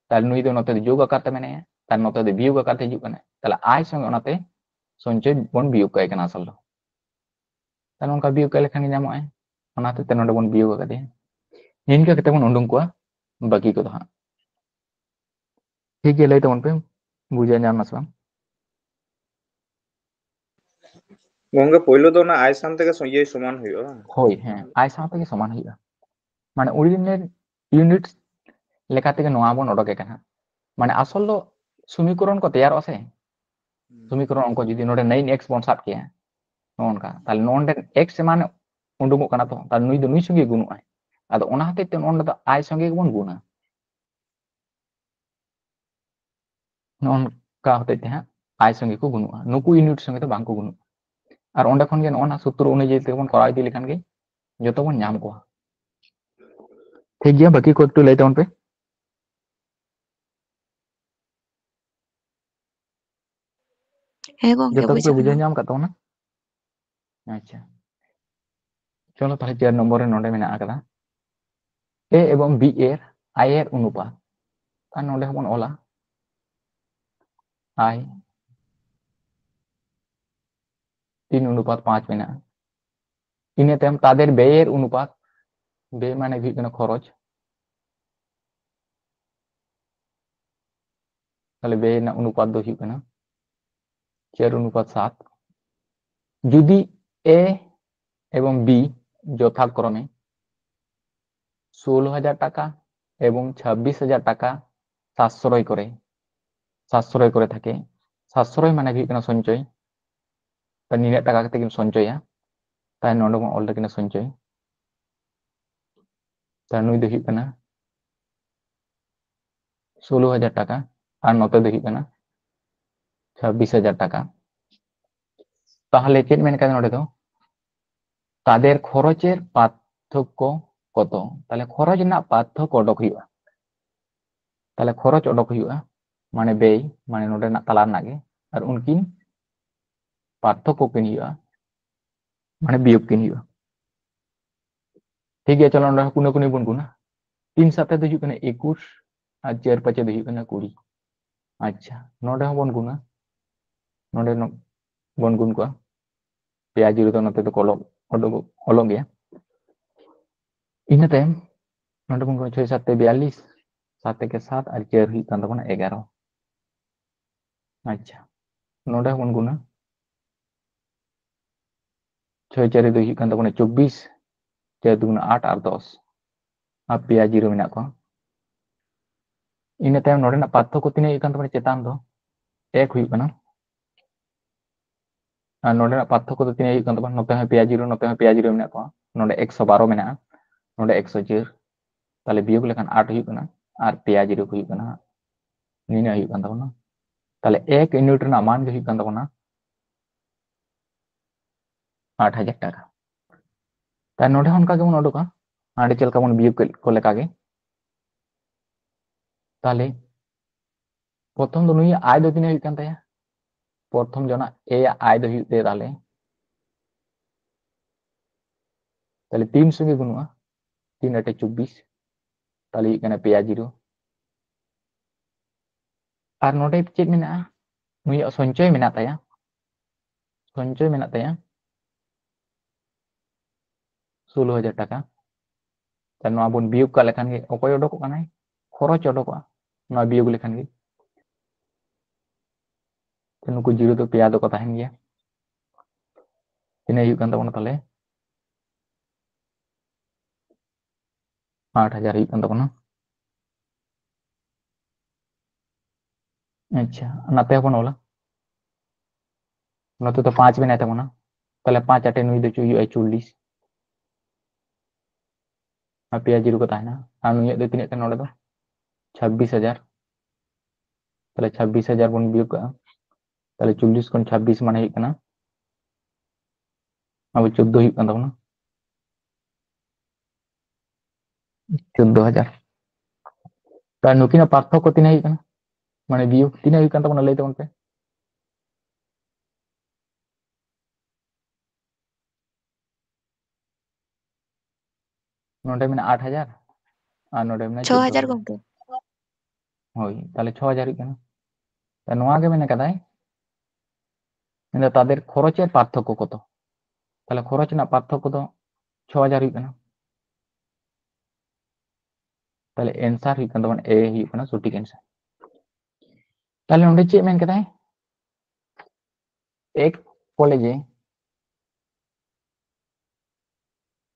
ᱛᱟᱦᱞᱮ ᱱᱩᱭ ᱫᱚ ᱱᱚᱛᱮ ᱫᱚ ᱡᱳᱜᱽ ᱟᱠᱟᱨ ᱛᱮ ᱢᱮᱱᱟᱭᱟ, ᱛᱟᱦᱞᱮ ᱱᱚᱛᱮ ᱫᱚ ᱵᱤᱭᱳᱜᱽ ᱟᱠᱟᱨ ᱛᱮ ᱦᱤᱡᱩᱜ ᱠᱟᱱᱟ᱾ ᱛᱟᱦᱞᱮ ᱟᱭ ᱥᱚᱸᱜᱮ ᱚᱱᱟᱛᱮ ᱥᱚᱧᱪᱚᱭ ᱵᱚᱱ ᱵᱤᱭᱳᱜᱽ ᱠᱟᱭ ᱠᱟᱱᱟ ᱟᱥᱚᱞ ᱫᱚ᱾ ᱛᱟᱦᱞᱮ ᱚᱱᱠᱟ ᱵᱤᱭᱳᱜᱽ ᱠᱟᱭ ᱞᱮᱠᱷᱟᱱ ᱜᱮ ᱧᱟᱢᱚᱜᱼᱟᱭ, ᱚᱱᱟ ᱦᱚᱛᱮᱡ ᱛᱮ ᱱᱚᱰᱮ ᱵᱚᱱ ᱵᱤᱭᱳᱜᱽ ᱟᱠᱟᱫᱮᱭᱟ᱾ ᱱᱤᱱᱠᱟᱹ ᱠᱟᱛᱮ ᱵᱚᱱ ᱩᱰᱩᱝ ᱠᱚᱣᱟ ᱵᱟᱹᱠᱤ ᱠᱚᱫᱚ ᱦᱟᱸᱜ᱾ ᱴᱷᱤᱠ ᱜᱮᱭᱟ, ᱞᱟᱹᱭ ᱛᱟᱵᱚᱱ ᱯᱮ, ᱵᱩᱡᱷᱟᱹᱣ ᱧᱟᱢ ᱱᱟ ᱥᱮ ᱵᱟᱝ? ᱜᱚᱝᱠᱮ, ᱯᱳᱭᱞᱳ ᱫᱚ ᱚᱱᱟ ᱟᱭ ᱥᱟᱶ ᱛᱮᱜᱮ ᱥᱚ-, ᱤᱭᱟᱹ ᱥᱚᱢᱟᱱ ᱦᱩᱭᱩᱜᱼᱟ, ᱵᱟᱝ? ᱦᱳᱭ, ᱦᱮᱸ, ᱟᱭ ᱥᱟᱶ ᱛᱮᱜᱮ ᱥᱚᱢᱟᱱ ᱦᱩᱭᱩᱜᱼᱟ᱾ ᱢᱟᱱᱮ ᱚᱨᱰᱤᱱᱟᱞ ᱤᱭᱩᱱᱤᱴ ᱞᱮᱠᱟ ᱛᱮᱜᱮ ᱱᱚᱣᱟ ᱵᱚᱱ ᱚᱰᱚᱠᱮ ᱠᱟᱱᱟ᱾ ᱢᱟᱱᱮ ᱟᱥᱚᱞ ᱫᱚ ᱥᱚᱢᱤᱠᱚᱨᱚᱱ ᱠᱚ ᱛᱮᱭᱟᱨᱚᱜᱼᱟ ᱥᱮ, ᱥᱚᱢᱤᱠᱚᱨᱚᱱ ᱚᱝᱠᱚ ᱡᱩᱫᱤ ᱱᱚᱰᱮ ᱱᱟᱭᱤᱱ ᱮᱠᱥ ᱵᱚᱱ ᱥᱟᱵ ᱠᱮᱭᱟ, ᱱᱚᱜᱼᱚ ᱱᱚᱝᱠᱟ, ᱛᱟᱦᱞᱮ ᱱᱚᱰᱮ ᱮᱠᱥ ᱮᱢᱟᱱ ᱩᱰᱩᱠᱚᱜ ᱠᱟᱱᱟ ᱛᱚ, ᱛᱟᱦᱞᱮ ᱱᱩᱭ ᱫᱚ ᱱᱩᱭ ᱥᱚᱸᱜᱮ ᱜᱩᱱᱚᱜᱼᱟᱭ᱾ ᱟᱫᱚ ᱚᱱᱟ ᱦᱚᱛᱮᱡ ᱛᱮ ᱱᱚᱰᱮ ᱫᱚ ᱟᱭ ᱥᱚᱸᱜᱮ ᱜᱮᱵᱚᱱ ᱜᱩᱱᱟ᱾ ᱱᱚᱜᱼᱚ ᱱᱚᱝᱠᱟ ᱦᱚᱛᱮᱡ ᱛᱮ ᱦᱟᱸᱜ ᱟᱭ ᱥᱚᱸᱜᱮ ᱠᱚ ᱜᱩᱱᱚᱜᱼᱟ, ᱱᱩᱠᱩ ᱤᱭᱩᱱᱤᱴ ᱥᱚᱸᱜᱮ ᱫᱚ ᱵᱟᱝ ᱠᱚ ᱜᱩᱱᱚᱜᱼᱟ᱾ ᱟᱨ ᱚᱸᱰᱮ ᱠᱷᱚᱱ ᱜᱮ ᱱᱚᱜᱼᱚ ᱱᱟ ᱥᱩᱛᱨᱚ ᱚᱱᱩᱡᱟᱭᱤ ᱛᱮᱜᱮ ᱵᱚᱱ ᱠᱚᱨᱟᱣ ᱤᱫᱤ ᱞᱮᱠᱷᱟᱱ ᱜᱮ ᱡᱚᱛᱚ ᱵᱚᱱ ᱧᱟᱢ ᱠᱚᱣᱟ᱾ ᱴᱷᱤᱠ ᱜᱮᱭᱟ, ᱵᱟᱹᱠᱤ ᱠᱚ ᱮᱠᱴᱩ ᱞᱟᱹᱭ ᱛᱟᱵᱚᱱ ᱯᱮ᱾ ᱦᱮᱸ ᱜᱚᱝᱠᱮ, ᱡᱚᱛᱚ ᱜᱮᱯᱮ ᱵᱩᱡᱷᱟᱹᱣ ᱵᱩᱡᱷᱟᱹᱣ ᱮᱱᱟ᱾ ᱧᱟᱢ ᱟᱠᱟᱫ ᱛᱟᱵᱚᱱᱟ? ᱟᱪᱪᱷᱟ, ᱪᱚᱞᱚ ᱛᱟᱦᱞᱮ ᱪᱟᱨ ᱱᱚᱢᱵᱚᱨ ᱨᱮ ᱱᱚᱰᱮ ᱢᱮᱱᱟᱜ ᱟᱠᱟᱫᱟ, ᱮ ᱮᱵᱚᱝ ᱵᱤ ᱮᱨ ᱟᱭ ᱮᱨ ᱚᱱᱩᱯᱟᱛ, ᱟᱨ ᱱᱚᱰᱮ ᱦᱚᱸᱵᱚᱱ ᱚᱞᱟ ᱟᱭ ᱛᱤᱱ ᱚᱱᱩᱯᱟᱛ ᱯᱟᱸᱪ ᱢᱮᱱᱟᱜᱼᱟ᱾ ᱤᱱᱟᱹ ᱛᱟᱭᱚᱢ ᱛᱟᱫᱮᱨ ᱵᱮᱭᱮᱨ ᱚᱱᱩᱯᱟᱛ, ᱵᱮᱭ ᱢᱟᱱᱮ ᱦᱩᱭᱩᱜ ᱠᱟᱱᱟ ᱠᱷᱚᱨᱚᱪ, ᱛᱟᱦᱞᱮ ᱵᱮᱭ ᱨᱮᱱᱟᱜ ᱚᱱᱩᱯᱟᱛ ᱫᱚ ᱦᱩᱭᱩᱜ ᱠᱟᱱᱟ ᱪᱟᱨ ᱚᱱᱩᱯᱟᱛ ᱥᱟᱛ᱾ ᱡᱩᱫᱤ ᱮ ᱮᱵᱚᱝ ᱵᱤ ᱡᱚᱛᱷᱟᱠᱨᱚᱢᱮ ᱥᱳᱞᱳ ᱦᱟᱡᱟᱨ ᱴᱟᱠᱟ এবং ছাব্বিশ হাজার টাকা সাশ্রয় করে, সাশ্রয় করে থাকে। সাশ্রয় মানে ᱦᱩᱭᱩᱜ ᱠᱟᱱᱟ ᱥᱚᱧᱪᱚᱭ᱾ ᱛᱟ ᱱᱤᱱᱟᱹᱜ ᱴᱟᱠᱟ ᱠᱟᱛᱮ ᱜᱮᱢ ᱥᱚᱧᱪᱚᱭᱟ, ᱛᱟᱭ ᱱᱚᱰᱮ ᱵᱚᱱ ᱚᱞ ᱫᱟᱲᱮᱭᱟᱜ ᱠᱟᱱᱟ ᱥᱚᱧᱪᱚᱭ᱾ ᱛᱟ ᱱᱩᱭ ᱫᱚ ᱦᱩᱭᱩᱜ ᱠᱟᱱᱟ ᱥᱳᱞᱳ ᱦᱟᱡᱟᱨ ᱴᱟᱠᱟ, ᱟᱨ ᱱᱚᱛᱮ ᱫᱚ ᱦᱩᱭᱩᱜ ᱠᱟᱱᱟ ᱪᱷᱟᱵᱵᱤᱥ ᱦᱟᱡᱟᱨ ᱴᱟᱠᱟ᱾ ᱛᱟᱦᱚᱞᱮ ᱪᱮᱫ ᱢᱮᱱ ᱠᱟᱫᱟ ᱱᱚᱰᱮ ᱫᱚ? তাদের খরচের পার্থক্য কত? ᱛᱟᱦᱚᱞᱮ ᱠᱷᱚᱨᱚᱪ ᱨᱮᱱᱟᱜ ᱯᱟᱨᱛᱷᱚᱠᱠᱚ ᱚᱰᱚᱠ ᱦᱩᱭᱩᱜᱼᱟ᱾ ᱛᱟᱦᱚᱞᱮ ᱠᱷᱚᱨᱚᱪ ᱚᱰᱚᱠ ᱦᱩᱭᱩᱜᱼᱟ, ᱢᱟᱱᱮ ᱵᱮᱭ, ᱢᱟᱱᱮ ᱱᱚᱰᱮᱱᱟᱜ ᱛᱟᱞᱟ ᱨᱮᱱᱟᱜ ᱜᱮ, ᱟᱨ ᱩᱱᱠᱤᱱ ᱯᱟᱨᱛᱷᱚᱠᱠᱚ ᱠᱤᱱ ᱦᱩᱭᱩᱜᱼᱟ, ᱢᱟᱱᱮ ᱵᱤᱭᱳᱜᱽ ᱠᱤᱱ ᱦᱩᱭᱩᱜᱼᱟ᱾ ᱴᱷᱤᱠ ᱜᱮᱭᱟ, ᱪᱚᱞᱚ ᱱᱚᱰᱮ ᱦᱚᱸ ᱠᱩᱱᱟᱹ ᱠᱩᱱᱤ ᱵᱚᱱ ᱜᱩᱱᱟ᱾ ᱛᱤᱱ ᱥᱟᱛᱮ ᱫᱚ ᱦᱩᱭᱩᱜ ᱠᱟᱱᱟ ᱮᱠᱩᱥ, ᱟᱨ ᱪᱟᱨ ᱯᱟᱸᱪᱮ ᱫᱚ ᱦᱩᱭᱩᱜ ᱠᱟᱱᱟ ᱠᱩᱲᱤ᱾ ᱟᱪᱪᱷᱟ, ᱱᱚᱰᱮ ᱦᱚᱸᱵᱚᱱ ᱜᱩᱱᱟ, ᱱᱚᱰᱮ ᱱᱚ-, ᱵᱚᱱ ᱜᱩᱱ ᱠᱚᱣᱟ᱾ ᱯᱮᱭᱟ ᱡᱤᱨᱳ ᱫᱚ ᱱᱚᱛᱮ ᱫᱚᱠᱚ ᱚᱞᱚᱜ, ᱚᱰᱚᱠ, ᱚᱞᱚᱜ ᱜᱮᱭᱟ᱾ ᱤᱱᱟᱹ ᱛᱟᱭᱚᱢ ᱱᱚᱰᱮ ᱵᱚᱱ ᱜᱩᱱᱟ, ᱪᱷᱚᱭ ᱥᱟᱛᱮ ᱵᱤᱭᱟᱞᱞᱤᱥ, ᱥᱟᱛ ᱮᱠᱮ ᱥᱟᱛ ᱟᱨ ᱪᱟᱨ ᱦᱩᱭᱩᱜ ᱠᱟᱱ ᱛᱟᱵᱚᱱᱟ ᱮᱜᱟᱨᱚ᱾ ᱟᱪᱪᱷᱟ, ᱱᱚᱰᱮ ᱦᱚᱸᱵᱚᱱ ᱜᱩᱱᱟ, ᱪᱷᱚᱭ ᱪᱟᱨᱮ ᱫᱚ ᱦᱩᱭᱩᱜ ᱠᱟᱱ ᱛᱟᱵᱚᱱᱟ ᱪᱚᱵᱵᱤᱥ, ᱪᱟᱨ ᱫᱩᱜᱩᱱᱟ ᱟᱴ ᱟᱨ ᱫᱚᱥ, ᱟᱨ ᱯᱮᱭᱟ ᱡᱤᱨᱳ ᱢᱮᱱᱟᱜ ᱠᱚᱣᱟ᱾ ᱤᱱᱟᱹ ᱛᱟᱭᱚᱢ ᱱᱚᱰᱮᱱᱟᱜ ᱯᱟᱨᱛᱷᱚᱠᱠᱚ ᱛᱤᱱᱟᱹᱜ ᱦᱩᱭᱩᱜ ᱠᱟᱱ ᱛᱟᱵᱚᱱᱟ? ᱪᱮᱛᱟᱱ ᱫᱚ ᱮᱠ ᱦᱩᱭᱩᱜ ᱠᱟᱱᱟ, ᱟᱨ ᱱᱚᱰᱮᱱᱟᱜ ᱯᱟᱨᱛᱷᱚᱠᱠᱚ ᱫᱚ ᱛᱤᱱᱟᱹᱜ ᱦᱩᱭᱩᱜ ᱠᱟᱱ ᱛᱟᱵᱚᱱᱟ? ᱱᱚᱛᱮ ᱦᱚᱸ ᱯᱮᱭᱟ ᱡᱤᱨᱳ, ᱱᱚᱛᱮ ᱦᱚᱸ ᱯᱮᱭᱟ ᱡᱤᱨᱳ ᱢᱮᱱᱟᱜ ᱠᱚᱣᱟ, ᱱᱚᱰᱮ ᱮᱠᱥᱚ ᱵᱟᱨᱚ ᱢᱮᱱᱟᱜᱼᱟ, ᱱᱚᱰᱮ ᱮᱠᱥᱚ ᱪᱟᱨ᱾ ᱛᱟᱦᱚᱞᱮ ᱵᱤᱭᱳᱜᱽ ᱞᱮᱠᱷᱟᱱ ᱟᱴ ᱦᱩᱭᱩᱜ ᱠᱟᱱᱟ, ᱟᱨ ᱯᱮᱭᱟ ᱡᱤᱨᱳ ᱠᱚ ᱦᱩᱭᱩᱜ ᱠᱟᱱᱟ, ᱱᱤᱱᱟᱹᱜ ᱦᱩᱭᱩᱜ ᱠᱟᱱ ᱛᱟᱵᱚᱱᱟ᱾ ᱛᱟᱦᱚᱞᱮ ᱮᱠ ᱤᱭᱩᱱᱤᱴ ᱨᱮᱱᱟᱜ ᱢᱟᱱ ᱜᱮ ᱦᱩᱭᱩᱜ ᱠᱟᱱ ᱛᱟᱵᱚᱱᱟ ᱟᱴ ᱦᱟᱡᱟᱨ ᱴᱟᱠᱟ᱾ ᱛᱟᱦᱞᱮ ᱱᱚᱰᱮ ᱦᱚᱸ ᱚᱱᱠᱟ ᱜᱮᱵᱚᱱ ᱩᱰᱩᱠᱟ, ᱦᱟᱸᱰᱮ ᱪᱮᱫ ᱞᱮᱠᱟ ᱵᱚᱱ ᱵᱤᱭᱳᱜᱽ ᱠᱮᱫ ᱠᱚ ᱞᱮᱠᱟ ᱜᱮ᱾ ᱛᱟᱦᱞᱮ ᱯᱨᱚᱛᱷᱚᱢ ᱫᱚ ᱱᱩᱭᱟᱜ ᱟᱭ ᱫᱚ ᱛᱤᱱᱟᱹᱜ ᱦᱩᱭᱩᱜ ᱠᱟᱱ ᱛᱟᱭᱟ? ᱯᱨᱚᱛᱷᱚᱢ ᱡᱚᱱᱟᱜ ᱮ ᱟᱜ ᱟᱭ ᱫᱚ ᱦᱩᱭᱩᱜ ᱛᱟᱭᱟ ᱛᱟᱦᱞᱮ, ᱛᱟᱦᱞᱮ ᱛᱤᱱ ᱥᱚᱸᱜᱮ ᱜᱩᱱᱩᱜᱼᱟ, ᱛᱤᱱ ᱟᱴᱮ ᱪᱚᱵᱵᱤᱥ, ᱛᱟᱦᱞᱮ ᱦᱩᱭᱩᱜ ᱠᱟᱱᱟ ᱯᱮᱭᱟ ᱡᱤᱨᱳ᱾ ᱟᱨ ᱱᱚᱰᱮ ᱪᱮᱫ ᱢᱮᱱᱟᱜᱼᱟ? ᱱᱩᱭᱟᱜ ᱥᱚᱧᱪᱚᱭ ᱢᱮᱱᱟᱜ ᱛᱟᱭᱟ, ᱥᱚᱧᱪᱚᱭ ᱢᱮᱱᱟᱜ ᱛᱟᱭᱟ ᱥᱳᱞᱳ ᱦᱟᱡᱟᱨ ᱴᱟᱠᱟ᱾ ᱛᱟᱦᱞᱮ ᱱᱚᱣᱟ ᱵᱚᱱ ᱵᱤᱭᱳᱜᱽ ᱠᱟᱜ ᱞᱮᱠᱷᱟᱱ ᱜᱮ ᱚᱠᱚᱭ ᱚᱰᱚᱠᱚᱜ ᱠᱟᱱᱟᱭ? ᱠᱷᱚᱨᱚᱪ ᱚᱰᱚᱠᱚᱜᱼᱟ᱾ ᱱᱚᱣᱟ ᱵᱤᱭᱳᱜᱽ ᱞᱮᱠᱷᱟᱱ ᱜᱮ ᱛᱚ ᱱᱩᱠᱩ ᱡᱤᱨᱳ ᱫᱚ ᱯᱮᱭᱟ ᱫᱚᱠᱚ ᱛᱟᱦᱮᱱ ᱜᱮᱭᱟ᱾ ᱛᱤᱱᱟᱹᱜ ᱦᱩᱭᱩᱜ ᱠᱟᱱ ᱛᱟᱵᱚᱱᱟ ᱛᱟᱦᱞᱮ? ᱟᱴ ᱦᱟᱡᱟᱨ ᱦᱩᱭᱩᱜ ᱠᱟᱱ ᱛᱟᱵᱚᱱᱟ᱾ ᱟᱪᱪᱷᱟ, ᱱᱟᱛᱮ ᱦᱚᱸᱵᱚᱱ ᱚᱞᱟ᱾ ᱱᱚᱛᱮ ᱫᱚ ᱯᱟᱸᱪ ᱢᱮᱱᱟᱭ ᱛᱟᱵᱚᱱᱟ, ᱛᱟᱦᱞᱮ ᱯᱟᱸᱪ ᱟᱴᱮ ᱱᱩᱭ ᱫᱚ ᱪᱮᱫ ᱦᱩᱭᱩᱜᱼᱟ? ᱪᱚᱞᱞᱤᱥ᱾ ᱟᱨ ᱯᱮᱭᱟ ᱡᱤᱨᱳ ᱠᱚ ᱛᱟᱦᱮᱱᱟ᱾ ᱟᱨ ᱱᱩᱭᱟᱜ ᱫᱚ ᱛᱤᱱᱟᱹᱜ ᱠᱟᱱᱟ ᱱᱚᱰᱮ ᱫᱚ? ᱪᱷᱟᱵᱵᱤᱥ ᱦᱟᱡᱟᱨ᱾ ᱛᱟᱦᱞᱮ ᱪᱷᱟᱵᱵᱤᱥ ᱦᱟᱡᱟᱨ ᱵᱚᱱ ᱵᱤᱭᱳᱜ ᱠᱟᱜᱼᱟ᱾ ᱛᱟᱦᱞᱮ ᱪᱚᱞᱞᱤᱥ ᱠᱷᱚᱱ ᱪᱷᱟᱵᱵᱤᱥ ᱢᱟᱱᱮ ᱦᱩᱭᱩᱜ ᱠᱟᱱᱟ, ᱟᱵᱚ ᱪᱳᱫᱽᱫᱳ ᱦᱩᱭᱩᱜ ᱠᱟᱱ ᱛᱟᱵᱚᱱᱟ, ᱪᱳᱫᱽᱫᱳ ᱦᱟᱡᱟᱨ᱾ ᱛᱟᱦᱞᱮ ᱱᱩᱠᱤᱱᱟᱜ ᱯᱟᱨᱛᱷᱚᱠᱠᱚ ᱛᱤᱱᱟᱹᱜ ᱦᱩᱭᱩᱜ ᱠᱟᱱᱟ? ᱢᱟᱱᱮ ᱵᱤᱭᱳᱜᱽ ᱛᱤᱱᱟᱹᱜ ᱦᱩᱭᱩᱜ ᱠᱟᱱ ᱛᱟᱵᱚᱱᱟ, ᱞᱟᱹᱭ ᱛᱟᱵᱚᱱ ᱯᱮ᱾ ᱱᱚᱰᱮ ᱢᱮᱱᱟᱜᱼᱟ ᱟᱴ ᱦᱟᱡᱟᱨ ᱟᱨ ᱱᱚᱰᱮ ᱢᱮᱱᱟᱜᱼᱟ ᱪᱷᱚ ᱦᱟᱡᱟᱨ ᱪᱳᱫᱽᱫᱳ ᱦᱟᱡᱟᱨ᱾ ᱜᱚᱢᱠᱮ᱾ ᱦᱳᱭ, ᱛᱟᱦᱞᱮ ᱪᱷᱚ ᱦᱟᱡᱟᱨ ᱦᱩᱭᱩᱜ ᱠᱟᱱᱟ᱾ ᱛᱟᱦᱞᱮ ᱱᱚᱣᱟ ᱜᱮ ᱢᱮᱱ ᱠᱟᱫᱟᱭ, ᱢᱮᱱᱫᱟ ᱛᱟᱫᱮᱨ ᱠᱷᱚᱨᱚᱪᱮᱨ ᱯᱟᱨᱛᱷᱚᱠᱠᱚ ᱠᱚᱛᱚ? ᱛᱟᱦᱞᱮ ᱠᱷᱚᱨᱚᱪ ᱨᱮᱱᱟᱜ ᱯᱟᱨᱛᱷᱚᱠᱠᱚ ᱫᱚ ᱪᱷᱚ ᱦᱟᱡᱟᱨ ᱦᱩᱭᱩᱜ ᱠᱟᱱᱟ᱾ ᱛᱟᱦᱞᱮ ᱮᱱᱥᱟᱨ ᱦᱩᱭᱩᱜ ᱠᱟᱱ ᱛᱟᱵᱚᱱᱟ, ᱮ ᱦᱩᱭᱩᱜ ᱠᱟᱱᱟ ᱥᱚᱴᱷᱤᱠ ᱮᱱᱥᱟᱨ᱾ ᱛᱟᱦᱞᱮ ᱱᱚᱰᱮ ᱪᱮᱫ ᱢᱮᱱ ᱠᱮᱫᱟᱭ? এক কলেজে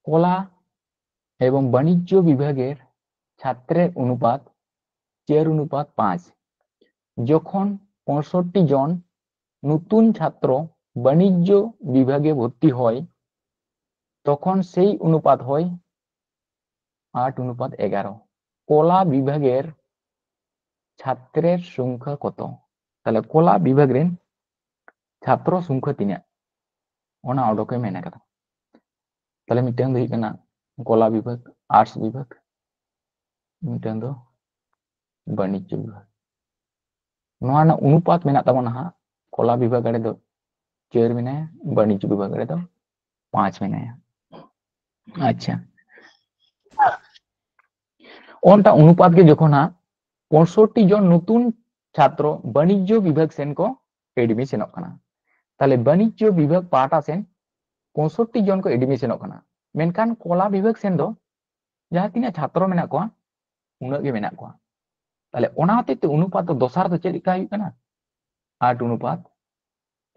কলা এবং বাণিজ্য বিভাগের ছাত্রের অনুপাত চার অনুপাত পাঁচ। যখন পঁয়ষট্টি জন নতুন ছাত্র বাণিজ্য বিভাগে ভর্তি হয়, তখন সেই অনুপাত হয় আট অনুপাত এগারো। কলা বিভাগের ছাত্রের সংখ্যা কত? ᱛᱟᱦᱞᱮ ᱠᱚᱞᱟ ᱵᱤᱵᱷᱟᱜᱽ ᱨᱮᱱ ᱪᱷᱟᱛᱨᱚ ᱥᱚᱝᱠᱷᱟ ᱛᱤᱱᱟᱹᱜ, ᱚᱱᱟ ᱚᱰᱚᱠᱮ ᱢᱮᱱ ᱠᱟᱫᱟ᱾ ᱛᱟᱦᱞᱮ ᱢᱤᱫᱴᱟᱝ ᱫᱚ ᱦᱩᱭᱩᱜ ᱠᱟᱱᱟ ᱠᱚᱞᱟ ᱵᱤᱵᱷᱟᱜᱽ, ᱟᱨᱴᱥ ᱵᱤᱵᱷᱟᱜᱽ, ᱢᱤᱫᱴᱟᱝ ᱫᱚ ᱵᱟᱹᱱᱤᱡᱽᱡᱚ ᱵᱤᱵᱷᱟᱜᱽ᱾ ᱱᱚᱣᱟ ᱨᱮᱱᱟᱜ ᱚᱱᱩᱯᱟᱛ ᱢᱮᱱᱟᱜ ᱛᱟᱵᱚᱱᱟ ᱦᱟᱸᱜ, ᱠᱚᱞᱟ ᱵᱤᱵᱷᱟᱜᱽ ᱨᱮᱫᱚ ᱪᱟᱹᱨ ᱢᱮᱱᱟᱭᱟ, ᱵᱟᱹᱱᱤᱡᱽᱡᱚ ᱵᱤᱵᱷᱟᱜᱽ ᱨᱮᱫᱚ ᱯᱟᱸᱪ ᱢᱮᱱᱟᱭᱟ᱾ ᱟᱪᱪᱷᱟ, ᱚᱱᱴᱟ ᱚᱱᱩᱯᱟᱛ ᱜᱮ ᱡᱚᱠᱷᱚᱱ ᱦᱟᱸᱜ ᱯᱚᱸᱭᱥᱚᱴᱴᱤ ᱡᱚᱱ ᱱᱚᱛᱩᱱ ᱪᱷᱟᱛᱨᱚ ᱵᱟᱹᱱᱤᱡᱽᱡᱚ ᱵᱤᱵᱷᱟᱜᱽ ᱥᱮᱱ ᱠᱚ ᱮᱰᱢᱤᱥᱚᱱᱚᱜ ᱠᱟᱱᱟ᱾ ᱛᱟᱦᱞᱮ ᱵᱟᱹᱱᱤᱡᱽᱡᱚ ᱵᱤᱵᱷᱟᱜᱽ ᱯᱟᱦᱴᱟ ᱥᱮᱱ ᱯᱚᱸᱭᱥᱚᱴᱴᱤ ᱡᱚᱱ ᱠᱚ ᱮᱰᱢᱤᱥᱚᱱᱚᱜ ᱠᱟᱱᱟ, ᱢᱮᱱᱠᱷᱟᱱ ᱠᱚᱞᱟ ᱵᱤᱵᱷᱟᱜᱽ ᱥᱮᱱ ᱫᱚ ᱡᱟᱦᱟᱸ ᱛᱤᱱᱟᱹᱜ ᱪᱷᱟᱛᱨᱚ ᱢᱮᱱᱟᱜ ᱠᱚᱣᱟ ᱩᱱᱟᱹᱜ ᱜᱮ ᱢᱮᱱᱟᱜ ᱠᱚᱣᱟ᱾ ᱛᱟᱦᱞᱮ ᱚᱱᱟ ᱦᱚᱛᱮᱡ ᱛᱮ ᱚᱱᱩᱯᱟᱛ ᱫᱚ ᱫᱚᱥᱟᱨ ᱫᱚ ᱪᱮᱫ ᱞᱮᱠᱟ ᱦᱩᱭᱩᱜ ᱠᱟᱱᱟ? ᱟᱴ ᱚᱱᱩᱯᱟᱛ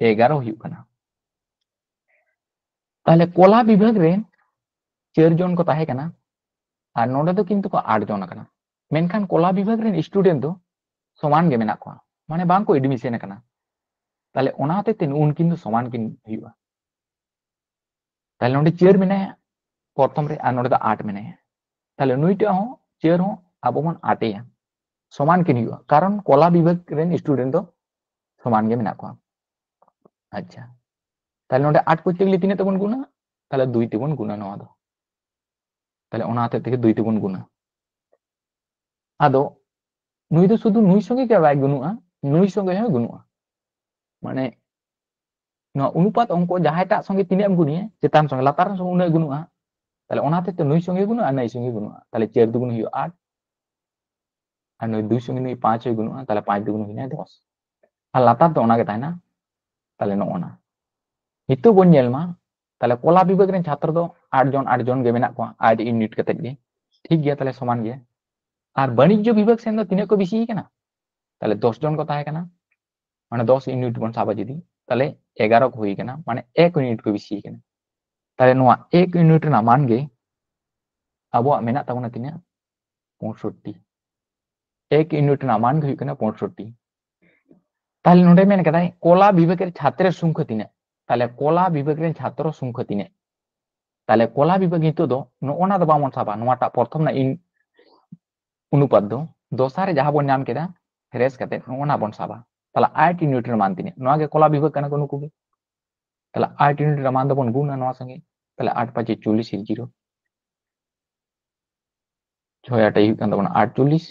ᱮᱜᱟᱨᱚ ᱦᱩᱭᱩᱜ ᱠᱟᱱᱟ᱾ ᱛᱟᱦᱞᱮ ᱠᱚᱞᱟ ᱵᱤᱵᱷᱟᱜᱽ ᱨᱮ ᱪᱟᱹᱨ ᱡᱚᱱ ᱠᱚ ᱛᱟᱦᱮᱸ ᱠᱟᱱᱟ ᱟᱨ ᱱᱚᱰᱮ ᱫᱚ ᱠᱤᱱᱛᱩ ᱠᱚ ᱟᱴ ᱡᱚᱱ ᱟᱠᱟᱱᱟ, ᱢᱮᱱᱠᱷᱟᱱ ᱠᱚᱞᱟ ᱵᱤᱵᱷᱟᱜᱽ ᱨᱮᱱ ᱥᱴᱩᱰᱮᱱᱴ ᱫᱚ ᱥᱚᱢᱟᱱ ᱜᱮ ᱢᱮᱱᱟᱜ ᱠᱚᱣᱟ᱾ ᱢᱟᱱᱮ ᱵᱟᱝ ᱠᱚ ᱮᱰᱢᱤᱥᱚᱱ ᱟᱠᱟᱱᱟ᱾ ᱛᱟᱦᱞᱮ ᱚᱱᱟ ᱦᱚᱛᱮᱡ ᱛᱮ ᱱᱩᱜᱼᱩ ᱱᱩᱠᱤᱱ ᱫᱚ ᱥᱚᱢᱟᱱ ᱠᱤᱱ ᱦᱩᱭᱩᱜᱼᱟ᱾ ᱛᱟᱦᱞᱮ ᱱᱚᱰᱮ ᱪᱟᱹᱨ ᱢᱮᱱᱟᱭᱟ ᱯᱨᱚᱛᱷᱚᱢ ᱨᱮ, ᱟᱨ ᱱᱚᱰᱮ ᱫᱚ ᱟᱴ ᱢᱮᱱᱟᱭᱟ᱾ ᱛᱟᱦᱞᱮ ᱱᱩᱭᱴᱟᱜ ᱦᱚᱸ ᱪᱟᱹᱨ ᱦᱚᱸ ᱟᱵᱚ ᱵᱚᱱ ᱟᱴᱮᱭᱟ, ᱥᱚᱢᱟᱱ ᱠᱤᱱ ᱦᱩᱭᱩᱜᱼᱟ, ᱠᱟᱨᱚᱱ ᱠᱚᱞᱟ ᱵᱤᱵᱷᱟᱜᱽ ᱨᱮᱱ ᱥᱴᱩᱰᱮᱱᱴ ᱫᱚ ᱥᱚᱢᱟᱱ ᱜᱮ ᱢᱮᱱᱟᱜ ᱠᱚᱣᱟ᱾ ᱟᱪᱪᱷᱟ, ᱛᱟᱦᱞᱮ ᱱᱚᱰᱮ ᱟᱴ ᱠᱚᱨᱛᱮ ᱜᱮᱞᱮ ᱛᱤᱱᱟᱹᱜ ᱛᱮᱵᱚᱱ ᱜᱩᱱᱟ? ᱛᱟᱦᱞᱮ ᱫᱩᱭ ᱛᱮᱵᱚᱱ ᱜᱩᱱᱟ ᱱᱚᱣᱟ ᱫᱚ᱾ ᱛᱟᱦᱞᱮ ᱚᱱᱟ ᱦᱚᱛᱮᱡ ᱛᱮᱜᱮ ᱫᱩᱭ ᱛᱮᱵᱚᱱ ᱜᱩᱱᱟ᱾ ᱟᱫᱚ ᱱᱩᱭ ᱫᱚ ᱥᱩᱫᱷᱩ ᱱᱩᱭ ᱥᱚᱸᱜᱮ ᱜᱮ ᱵᱟᱭ ᱜᱩᱱᱩᱜᱼᱟ, ᱱᱩᱭ ᱥᱚᱸᱜᱮ ᱦᱚᱸ ᱜᱩᱱᱩᱜᱼᱟ᱾ ᱢᱟᱱᱮ ᱱᱚᱣᱟ ᱚᱱᱩᱯᱟᱛ ᱚᱝᱠᱚ ᱡᱟᱦᱟᱸᱭᱴᱟᱜ ᱥᱚᱸᱜᱮ ᱛᱤᱱᱟᱹᱜ ᱮᱢ ᱜᱩᱱᱤᱭᱟ, ᱪᱮᱛᱟᱱ ᱥᱚᱸᱜᱮ, ᱞᱟᱛᱟᱨ ᱥᱚᱸᱜᱮ ᱩᱱᱟᱹᱜ ᱮ ᱜᱩᱱᱩᱜᱼᱟ᱾ ᱛᱟᱦᱞᱮ ᱚᱱᱟ ᱦᱚᱛᱮᱡ ᱛᱮ ᱱᱩᱭ ᱥᱚᱸᱜᱮ ᱜᱩᱱᱩᱜᱼᱟ, ᱱᱩᱭ ᱥᱚᱸᱜᱮ ᱜᱩᱱᱩᱜᱼᱟ᱾ ᱛᱟᱦᱞᱮ ᱪᱟᱹᱨ ᱫᱩᱜᱩᱱ ᱦᱩᱭᱩᱜᱼᱟ ᱟᱴ, ᱟᱨ ᱱᱩᱭ ᱫᱩᱭ ᱥᱚᱸᱜᱮ ᱱᱩᱭ ᱯᱟᱸᱪ ᱦᱚᱸᱭ ᱜᱩᱱᱩᱜᱼᱟ, ᱛᱟᱦᱞᱮ ᱯᱟᱸᱪ ᱫᱩᱜᱩᱱ ᱦᱩᱭᱱᱟ ᱫᱚᱥ᱾ ᱟᱨ ᱞᱟᱛᱟᱨ ᱫᱚ ᱚᱱᱟ ᱜᱮ ᱛᱟᱦᱮᱱᱟ᱾ ᱛᱟᱦᱞᱮ ᱱᱚᱜᱼᱚ ᱱᱟ ᱱᱤᱛᱚᱜ ᱵᱚᱱ ᱧᱮᱞ ᱢᱟ, ᱛᱟᱦᱞᱮ ᱠᱚᱞᱟ ᱵᱤᱵᱷᱟᱜᱽ ᱨᱮᱱ ᱪᱷᱟᱛᱨᱚ ᱫᱚ ᱟᱴ ᱡᱚᱱ, ᱟᱴ ᱡᱚᱱ ᱜᱮ ᱢᱮᱱᱟᱜ ᱠᱚᱣᱟ, ᱟᱴ ᱤᱭᱩᱱᱤᱴ ᱠᱟᱛᱮ ᱜᱮ᱾ ᱴᱷᱤᱠ ᱜᱮᱭᱟ, ᱛᱟᱦᱞᱮ ᱥᱚᱢᱟᱱ ᱜᱮᱭᱟ᱾ ᱟᱨ ᱵᱟᱹᱱᱤᱡᱽᱡᱚ ᱵᱤᱵᱷᱟᱜᱽ ᱥᱮᱱ ᱫᱚ ᱛᱤᱱᱟᱹᱜ ᱠᱚ ᱵᱮᱥᱤ ᱠᱟᱱᱟ? ᱛᱟᱦᱞᱮ ᱫᱚᱥ ᱡᱚᱱ ᱠᱚ ᱛᱟᱦᱮᱸ ᱠᱟᱱᱟ, ᱢᱟᱱᱮ ᱫᱚᱥ ᱤᱭᱩᱱᱤᱴ ᱵᱚᱱ ᱥᱟᱵᱟ ᱡᱩᱫᱤ, ᱛᱟᱦᱞᱮ ᱮᱜᱟᱨᱚ ᱠᱚ ᱦᱩᱭ ᱠᱟᱱᱟ, ᱢᱟᱱᱮ ᱮᱠ ᱤᱭᱩᱱᱤᱴ ᱠᱚ ᱵᱮᱥᱤ ᱠᱟᱱᱟ᱾ ᱛᱟᱦᱞᱮ ᱱᱚᱣᱟ ᱮᱠ ᱤᱭᱩᱱᱤᱴ ᱨᱮᱱᱟᱜ ᱢᱟᱱ ᱜᱮ ᱟᱵᱚᱣᱟᱜ ᱢᱮᱱᱟᱜ ᱛᱟᱵᱚᱱᱟ ᱛᱤᱱᱟᱹᱜ? ᱯᱚᱸᱭᱥᱚᱴᱴᱤ᱾ ᱮᱠ ᱤᱭᱩᱱᱤᱴ ᱨᱮᱱᱟᱜ ᱢᱟᱱ ᱜᱮ ᱦᱩᱭᱩᱜ ᱠᱟᱱᱟ ᱯᱚᱸᱭᱥᱚᱴᱴᱤ᱾ ᱛᱟᱦᱞᱮ ᱱᱚᱰᱮ ᱢᱮᱱ ᱠᱟᱫᱟᱭ ᱠᱚᱞᱟ ᱵᱤᱵᱷᱟᱜᱽ ᱨᱮ ᱪᱷᱟᱛᱨᱮᱨ ᱥᱚᱝᱠᱷᱟ ᱛᱤᱱᱟᱹᱜ? ᱛᱟᱦᱞᱮ ᱠᱚᱞᱟ ᱵᱤᱵᱷᱟᱜᱽ ᱨᱮᱱ ᱪᱷᱟᱛᱨᱚ ᱥᱚᱝᱠᱷᱟ ᱛᱤᱱᱟᱹᱜ? ᱛᱟᱦᱞᱮ ᱠᱚᱞᱟ ᱵᱤᱵᱷᱟᱜᱽ ᱱᱤᱛᱚᱜ ᱫᱚ ᱱᱚᱜᱼᱚ ᱱᱟ ᱫᱚ ᱵᱟᱵᱚᱱ ᱥᱟᱵᱟ, ᱱᱚᱣᱟᱴᱟᱜ ᱯᱨᱚᱛᱷᱚᱢ ᱨᱮᱱᱟᱜ ᱤᱱ ᱚᱱᱩᱯᱟᱛ ᱫᱚ ᱫᱚᱥᱟᱨ ᱨᱮ ᱡᱟᱦᱟᱸ ᱵᱚᱱ ᱧᱟᱢ ᱠᱮᱫᱟ ᱦᱮᱨᱮᱥ ᱠᱟᱛᱮ, ᱱᱚᱜᱼᱚ ᱱᱟ ᱵᱚᱱ ᱥᱟᱵᱟ᱾ ᱛᱟᱦᱞᱮ ᱟᱴ ᱤᱭᱩᱱᱤᱴ ᱨᱮ ᱢᱟᱱ ᱛᱤᱱᱟᱹᱜ? ᱱᱚᱣᱟ ᱜᱮ ᱠᱚᱞᱟ ᱵᱤᱵᱷᱟᱜᱽ ᱠᱟᱱᱟ ᱠᱚ ᱱᱩᱠᱩ ᱜᱮ᱾ ᱛᱟᱦᱞᱮ ᱟᱴ ᱤᱭᱩᱱᱤᱴ ᱨᱮ ᱢᱟᱱ ᱫᱚᱵᱚᱱ ᱜᱩᱱᱟ ᱱᱚᱣᱟ ᱥᱚᱸᱜᱮ᱾ ᱛᱟᱦᱞᱮ ᱟᱴ ᱯᱟᱸᱪᱮ ᱪᱚᱞᱞᱤᱥ, ᱡᱤᱨᱳ᱾ ᱪᱷᱚᱭ ᱟᱴᱮ ᱦᱩᱭᱩᱜ ᱠᱟᱱ ᱛᱟᱵᱚᱱᱟ ᱟᱴᱪᱚᱞᱞᱤᱥ,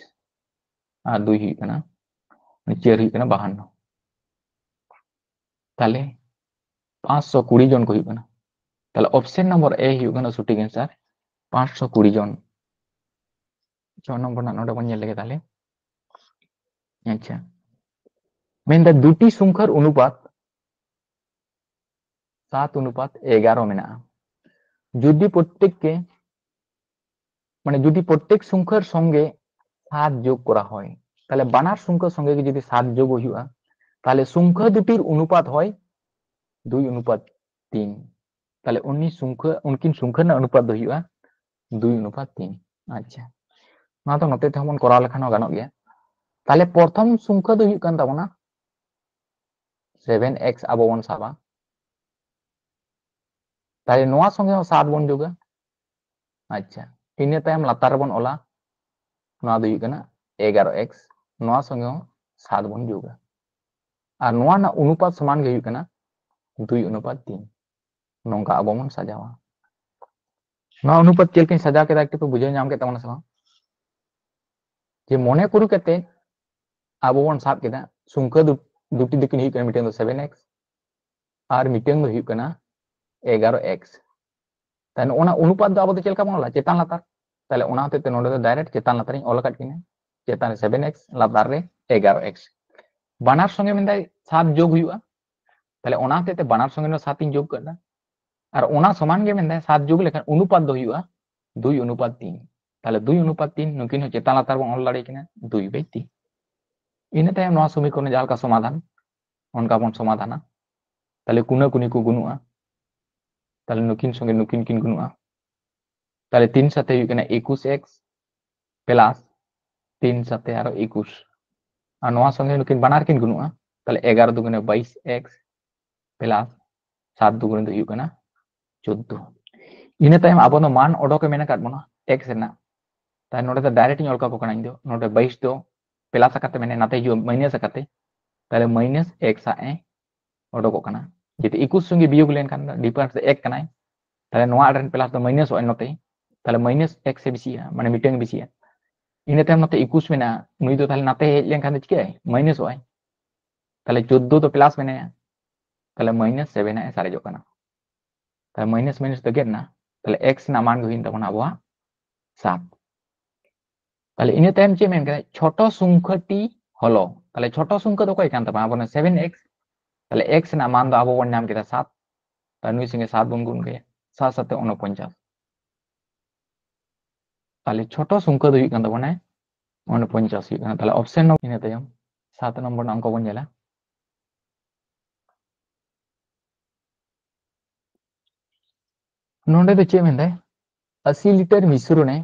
ᱟᱨ ᱫᱩᱭ ᱦᱩᱭᱩᱜ ᱠᱟᱱᱟ, ᱪᱟᱹᱨ ᱦᱩᱭᱩᱜ ᱠᱟᱱᱟ ᱵᱟᱦᱟᱱᱱᱚ᱾ ᱛᱟᱦᱞᱮ ᱯᱟᱸᱪᱥᱚ ᱠᱩᱲᱤ ᱡᱚᱱ ᱠᱚ ᱦᱩᱭᱩᱜ ᱠᱟᱱᱟ᱾ ᱛᱟᱦᱞᱮ ᱚᱯᱥᱮᱱ ᱱᱚᱢᱵᱚᱨ ᱮ ᱦᱩᱭᱩᱜ ᱠᱟᱱᱟ ᱥᱚᱴᱷᱤᱠ ᱟᱱᱥᱟᱨ, ᱯᱟᱸᱪᱥᱚ ᱠᱩᱲᱤ ᱡᱚᱱ᱾ ᱪᱷᱚ ᱱᱚᱢᱵᱚᱨ ᱨᱮᱱᱟᱜ ᱱᱚᱰᱮ ᱵᱚᱱ ᱧᱮᱞ ᱞᱮᱜᱮ ᱛᱟᱦᱞᱮ᱾ ᱟᱪᱪᱷᱟ, ᱢᱮᱱᱫᱟ ᱫᱩᱴᱤ ᱥᱚᱝᱠᱷᱟᱨ ᱚᱱᱩᱯᱟᱛ ᱥᱟᱛ ᱚᱱᱩᱯᱟᱛ ᱮᱜᱟᱨᱚ ᱢᱮᱱᱟᱜᱼᱟ᱾ ᱡᱩᱫᱤ ᱯᱨᱚᱛᱛᱮᱠ ᱠᱮ, ᱢᱟᱱᱮ ᱡᱩᱫᱤ ᱯᱨᱚᱛᱛᱮᱠ ᱥᱚᱝᱠᱷᱟᱨ ᱥᱚᱸᱜᱮ ᱥᱟᱛ ᱡᱳᱜ ᱠᱚᱨᱟ ᱦᱚᱭ, ᱛᱟᱦᱞᱮ ᱵᱟᱱᱟᱨ ᱥᱚᱝᱠᱷᱟ ᱥᱚᱸᱜᱮ ᱜᱮ ᱡᱩᱫᱤ ᱥᱟᱛ ᱡᱳᱜ ᱦᱩᱭᱩᱜᱼᱟ, ᱛᱟᱦᱞᱮ ᱥᱚᱝᱠᱷᱟ ᱫᱩᱴᱤᱨ ᱚᱱᱩᱯᱟᱛ ᱦᱚᱭ ᱫᱩᱭ ᱚᱱᱩᱯᱟᱛ ᱛᱤᱱ᱾ ᱛᱟᱦᱞᱮ ᱩᱱᱤ ᱥᱚᱝᱠᱷᱟ, ᱩᱱᱠᱤᱱ ᱥᱚᱝᱠᱷᱟ ᱨᱮᱱᱟᱜ ᱚᱱᱩᱯᱟᱛ ᱫᱚ ᱦᱩᱭᱩᱜᱼᱟ ᱫᱩᱭ ᱚᱱᱩᱯᱟᱛ ᱛᱤᱱ᱾ ᱟᱪᱪᱷᱟ, ᱱᱚᱣᱟ ᱫᱚ ᱱᱚᱛᱮ ᱛᱮᱦᱚᱸ ᱵᱚᱱ ᱠᱚᱨᱟᱣ ᱞᱮᱠᱷᱟᱱ ᱦᱚᱸ ᱜᱟᱱᱚᱜ ᱜᱮᱭᱟ᱾ ᱛᱟᱦᱞᱮ ᱯᱨᱚᱛᱷᱚᱢ ᱥᱚᱝᱠᱷᱟ ᱫᱚ ᱦᱩᱭᱩᱜ ᱠᱟᱱ ᱛᱟᱵᱚᱱᱟ ᱥᱮᱵᱷᱮᱱ ᱮᱠᱥ ᱟᱵᱚ ᱵᱚᱱ ᱥᱟᱵᱟ᱾ ᱛᱟᱦᱞᱮ ᱱᱚᱣᱟ ᱥᱚᱸᱜᱮ ᱦᱚᱸ ᱥᱟᱛ ᱵᱚᱱ ᱡᱳᱜᱟ᱾ ᱟᱪᱪᱷᱟ, ᱤᱱᱟᱹ ᱛᱟᱭᱚᱢ ᱞᱟᱛᱟᱨ ᱨᱮᱵᱚᱱ ᱚᱞᱟ, ᱱᱚᱣᱟ ᱫᱚ ᱦᱩᱭᱩᱜ ᱠᱟᱱᱟ ᱮᱜᱟᱨᱚ ᱮᱠᱥ, ᱱᱚᱣᱟ ᱥᱚᱸᱜᱮ ᱦᱚᱸ ᱥᱟᱛ ᱵᱚᱱ ᱡᱳᱜᱟ᱾ ᱟᱨ ᱱᱚᱣᱟ ᱨᱮᱱᱟᱜ ᱚᱱᱩᱯᱟᱛ ᱥᱚᱢᱟᱱ ᱜᱮ ᱦᱩᱭᱩᱜ ᱠᱟᱱᱟ ᱫᱩᱭ ᱚᱱᱩᱯᱟᱛ ᱛᱤᱱ᱾ ᱱᱚᱝᱠᱟ ᱟᱵᱚ ᱵᱚᱱ ᱥᱟᱡᱟᱣᱟ᱾ ᱱᱚᱣᱟ ᱚᱱᱩᱯᱟᱛ ᱪᱮᱫ ᱞᱮᱠᱟᱧ ᱥᱟᱡᱟᱣ ᱠᱮᱫᱟ, ᱮᱠᱴᱩ ᱯᱮ ᱵᱩᱡᱷᱟᱹᱣ ᱧᱟᱢ ᱠᱮᱫ ᱛᱟᱵᱚᱱᱟ ᱥᱮ ᱵᱟᱝ? ᱡᱮ ᱢᱚᱱᱮ ᱠᱩᱨᱩ ᱠᱟᱛᱮ ᱟᱵᱚ ᱵᱚᱱ ᱥᱟᱵ ᱠᱮᱫᱟ ᱥᱚᱝᱠᱷᱟ ᱫᱩ-, ᱫᱩᱴᱤ ᱫᱚᱠᱤᱱ ᱦᱩᱭᱩᱜ ᱠᱟᱱᱟ, ᱢᱤᱫᱴᱟᱝ ᱫᱚ ᱥᱮᱵᱷᱮᱱ ᱮᱠᱥ ᱟᱨ ᱢᱤᱫᱴᱟᱝ ᱫᱚ ᱦᱩᱭᱩᱜ ᱠᱟᱱᱟ ᱮᱜᱟᱨᱚ ᱮᱠᱥ᱾ ᱛᱟᱦᱞᱮ ᱚᱱᱟ ᱚᱱᱩᱯᱟᱛ ᱫᱚ ᱟᱵᱚ ᱫᱚ ᱪᱮᱫ ᱞᱮᱠᱟ ᱵᱚᱱ ᱚᱞᱟ? ᱪᱮᱛᱟᱱ ᱞᱟᱛᱟᱨ᱾ ᱛᱟᱦᱞᱮ ᱚᱱᱟ ᱦᱚᱛᱮᱡ ᱛᱮ ᱱᱚᱰᱮ ᱫᱚ ᱰᱟᱭᱨᱮᱠᱴ ᱪᱮᱛᱟᱱ ᱞᱟᱛᱟᱨ ᱤᱧ ᱚᱞ ᱟᱠᱟᱫ ᱠᱤᱱᱟ, ᱪᱮᱛᱟᱱ ᱨᱮ ᱥᱮᱵᱷᱮᱱ ᱮᱠᱥ, ᱞᱟᱛᱟᱨ ᱨᱮ ᱮᱜᱟᱨᱚ ᱮᱠᱥ᱾ ᱵᱟᱱᱟᱨ ᱥᱚᱸᱜᱮ ᱢᱮᱱᱫᱟᱭ ᱥᱟᱛ ᱡᱳᱜᱽ ᱦᱩᱭᱩᱜᱼᱟ, ᱛᱟᱦᱞᱮ ᱚᱱᱟ ᱦᱚᱛᱮᱡ ᱛᱮ ᱵᱟᱱᱟᱨ ᱥᱚᱸᱜᱮ ᱨᱮ ᱥᱟᱛ ᱤᱧ ᱡᱳᱜᱽ ᱠᱟᱫᱟ᱾ ᱟᱨ ᱚᱱᱟ ᱥᱚᱢᱟᱱ ᱜᱮ ᱢᱮᱱᱫᱟᱭ ᱥᱟᱛ ᱡᱳᱜᱽ ᱞᱮᱠᱷᱟᱱ ᱚᱱᱩᱯᱟᱛ ᱫᱚ ᱦᱩᱭᱩᱜᱼᱟ ᱫᱩᱭ ᱚᱱᱩᱯᱟᱛ ᱛᱤᱱ᱾ ᱛᱟᱦᱞᱮ ᱫᱩᱭ ᱚᱱᱩᱯᱟᱛ ᱛᱤᱱ, ᱱᱩᱠᱤᱱ ᱦᱚᱸ ᱪᱮᱛᱟᱱ ᱞᱟᱛᱟᱨ ᱵᱚᱱ ᱚᱞ ᱫᱟᱲᱮ ᱠᱤᱱᱟ, ᱫᱩᱭ ᱵᱟᱭ ᱛᱤᱱ᱾ ᱤᱱᱟᱹ ᱛᱟᱭᱚᱢ ᱱᱚᱣᱟ ᱥᱚᱢᱤᱠᱚᱨᱚᱱ ᱡᱟᱦᱟᱸ ᱞᱮᱠᱟ ᱥᱚᱢᱟᱫᱷᱟᱱ, ᱚᱱᱠᱟ ᱵᱚᱱ ᱥᱚᱢᱟᱫᱷᱟᱱᱟ᱾ ᱛᱟᱦᱞᱮ ᱠᱩᱱᱟᱹ ᱠᱩᱱᱤ ᱠᱚ ᱜᱩᱱᱩᱜᱼᱟ, ᱛᱟᱦᱞᱮ ᱱᱩᱠᱤᱱ ᱥᱚᱸᱜᱮ ᱱᱩᱠᱤᱱ ᱠᱤᱱ ᱜᱩᱱᱩᱜᱼᱟ᱾ ᱛᱟᱦᱞᱮ ᱛᱤᱱ ᱥᱟᱛᱮ ᱦᱩᱭᱩᱜ ᱠᱟᱱᱟ ᱮᱠᱩᱥ ᱮᱠᱥ ᱯᱞᱟᱥ ᱛᱤᱱ ᱥᱟᱛᱮ ᱟᱨᱚ ᱮᱠᱩᱥ, ᱟᱨ ᱱᱚᱣᱟ ᱥᱚᱸᱜᱮ ᱱᱩᱠᱤᱱ ᱵᱟᱱᱟᱨ ᱠᱤᱱ ᱜᱩᱱᱩᱜᱼᱟ, ᱛᱟᱦᱞᱮ ᱮᱜᱟᱨᱚ ᱫᱩᱜᱩᱱᱮ ᱵᱟᱭᱤᱥ ᱮᱠᱥ ᱯᱞᱟᱥ ᱥᱟᱛ ᱫᱩᱜᱩᱱᱮ ᱫᱚ ᱦᱩᱭᱩᱜ ᱠᱟᱱᱟ ᱪᱳᱫᱫᱳ᱾ ᱤᱱᱟᱹ ᱛᱟᱭᱚᱢ ᱟᱵᱚ ᱫᱚ ᱢᱟᱱ ᱚᱰᱚᱠᱮ ᱢᱮᱱ ᱟᱠᱟᱫ ᱵᱚᱱᱟ ᱮᱠᱥ ᱨᱮᱱᱟᱜ, ᱛᱟᱦᱞᱮ ᱱᱚᱰᱮ ᱫᱚ ᱰᱟᱭᱨᱮᱠᱴ ᱤᱧ ᱚᱞ ᱠᱟᱠᱚ ᱠᱟᱱᱟ ᱤᱧ ᱫᱚ, ᱱᱚᱰᱮ ᱵᱟᱭᱤᱥ ᱫᱚ ᱯᱞᱟᱥ ᱟᱠᱟᱛᱮ ᱢᱮᱱᱟᱭ, ᱱᱟᱛᱮ ᱦᱤᱡᱩᱜᱼᱟ ᱢᱟᱭᱱᱟᱥ ᱟᱠᱟᱛᱮ, ᱛᱟᱦᱞᱮ ᱢᱟᱭᱱᱟᱥ ᱮᱠᱥ ᱟᱜ ᱮ ᱚᱰᱚᱠᱚᱜ ᱠᱟᱱᱟ᱾ ᱡᱩᱫᱤ ᱮᱠᱩᱥ ᱥᱚᱸᱜᱮ ᱵᱤᱭᱳᱜᱽ ᱞᱮᱱᱠᱷᱟᱱ ᱫᱚ ᱰᱤᱯᱷᱟᱨᱮᱱᱥ ᱫᱚ ᱮᱠ ᱠᱟᱱᱟᱭ, ᱛᱟᱦᱞᱮ ᱱᱚᱣᱟ ᱨᱮᱱ ᱯᱞᱟᱥ ᱫᱚ ᱢᱟᱭᱱᱟᱥᱚᱜᱼᱟ ᱱᱚᱛᱮ, ᱛᱟᱦᱞᱮ ᱢᱟᱭᱱᱟᱥ ᱮᱠᱥ ᱮ ᱵᱮᱥᱤᱜᱼᱟ, ᱢᱟᱱᱮ ᱢᱤᱫᱴᱟᱝ ᱵᱮᱥᱤᱜᱼᱟ᱾ ᱤᱱᱟᱹ ᱛᱟᱭᱚᱢ ᱱᱚᱛᱮ ᱮᱠᱩᱥ ᱢᱮᱱᱟᱜᱼᱟ, ᱱᱩᱭ ᱫᱚ ᱛᱟᱦᱞᱮ ᱱᱟᱛᱮ ᱦᱮᱡ ᱞᱮᱱᱠᱷᱟᱱ ᱫᱚ ᱪᱤᱠᱟᱹᱜᱼᱟᱭ? ᱢᱟᱭᱱᱟᱥᱚᱜᱼᱟᱭ᱾ ᱛᱟᱦᱞᱮ ᱪᱳᱫᱫᱳ ᱫᱚ ᱯᱞᱟᱥ ᱢᱮᱱᱟᱭᱟ, ᱛᱟᱦᱞᱮ ᱢᱟᱭᱱᱟᱥ ᱥᱮᱵᱷᱮᱱ ᱟᱜ ᱮ ᱥᱟᱨᱮᱡᱚᱜ ᱠᱟᱱᱟ᱾ ᱛᱟᱦᱞᱮ ᱢᱟᱭᱱᱟᱥ ᱢᱟᱭᱱᱟᱥ ᱫᱚ ᱜᱮᱫ ᱮᱱᱟ, ᱛᱟᱦᱞᱮ ᱮᱠᱥ ᱨᱮᱱᱟᱜ ᱢᱟᱱ ᱜᱮ ᱦᱩᱭᱮᱱ ᱛᱟᱵᱚᱱᱟ ᱟᱵᱚᱣᱟᱜ ᱥᱟᱛ᱾ ᱛᱟᱦᱞᱮ ᱤᱱᱟᱹ ᱛᱟᱭᱚᱢ ᱪᱮᱫ ᱢᱮᱱ ᱠᱟᱫᱟ? ᱪᱷᱳᱴᱚ ᱥᱚᱝᱠᱷᱟᱴᱤ ᱦᱚᱞᱚ᱾ ᱛᱟᱦᱞᱮ ᱪᱷᱳᱴᱚ ᱥᱚᱝᱠᱷᱟ ᱫᱚ ᱚᱠᱚᱭ ᱠᱟᱱ ᱛᱟᱵᱚᱱᱟ? ᱟᱵᱚ ᱥᱮᱵᱷᱮᱱ ᱮᱠᱥ᱾ ᱛᱟᱦᱞᱮ ᱮᱠᱥ ᱨᱮᱱᱟᱜ ᱢᱟᱱ ᱫᱚ ᱟᱵᱚ ᱵᱚᱱ ᱧᱟᱢ ᱠᱮᱫᱟ ᱥᱟᱛ, ᱛᱟᱦᱞᱮ ᱱᱩᱭ ᱥᱚᱸᱜᱮ ᱥᱟᱛ ᱵᱚᱱ ᱜᱩᱱ ᱠᱮᱫᱟ, ᱥᱟᱛ ᱥᱟᱛᱮ ᱩᱱᱚᱯᱚᱧᱪᱟᱥ᱾ ᱛᱟᱦᱞᱮ ᱪᱷᱳᱴᱚ ᱥᱚᱝᱠᱷᱟ ᱫᱚ ᱦᱩᱭᱩᱜ ᱠᱟᱱ ᱛᱟᱵᱚᱱᱟ ᱩᱱᱚᱯᱚᱧᱪᱟᱥ ᱦᱩᱭᱩᱜ ᱠᱟᱱᱟ᱾ ᱛᱟᱦᱞᱮ ᱚᱯᱥᱮᱱ ᱤᱱᱟᱹ ᱛᱟᱭᱚᱢ ᱥᱟᱛ ᱱᱚᱢᱵᱚᱨ ᱨᱮᱱᱟᱜ ᱚᱝᱠᱚ ᱵᱚᱱ ᱧᱮᱞᱟ᱾ ᱱᱚᱰᱮ ᱫᱚ ᱪᱮᱫ ᱢᱮᱱᱫᱟᱭ? ᱟᱥᱤ ᱞᱤᱴᱟᱨ ᱢᱤᱥᱨᱚᱱᱮ,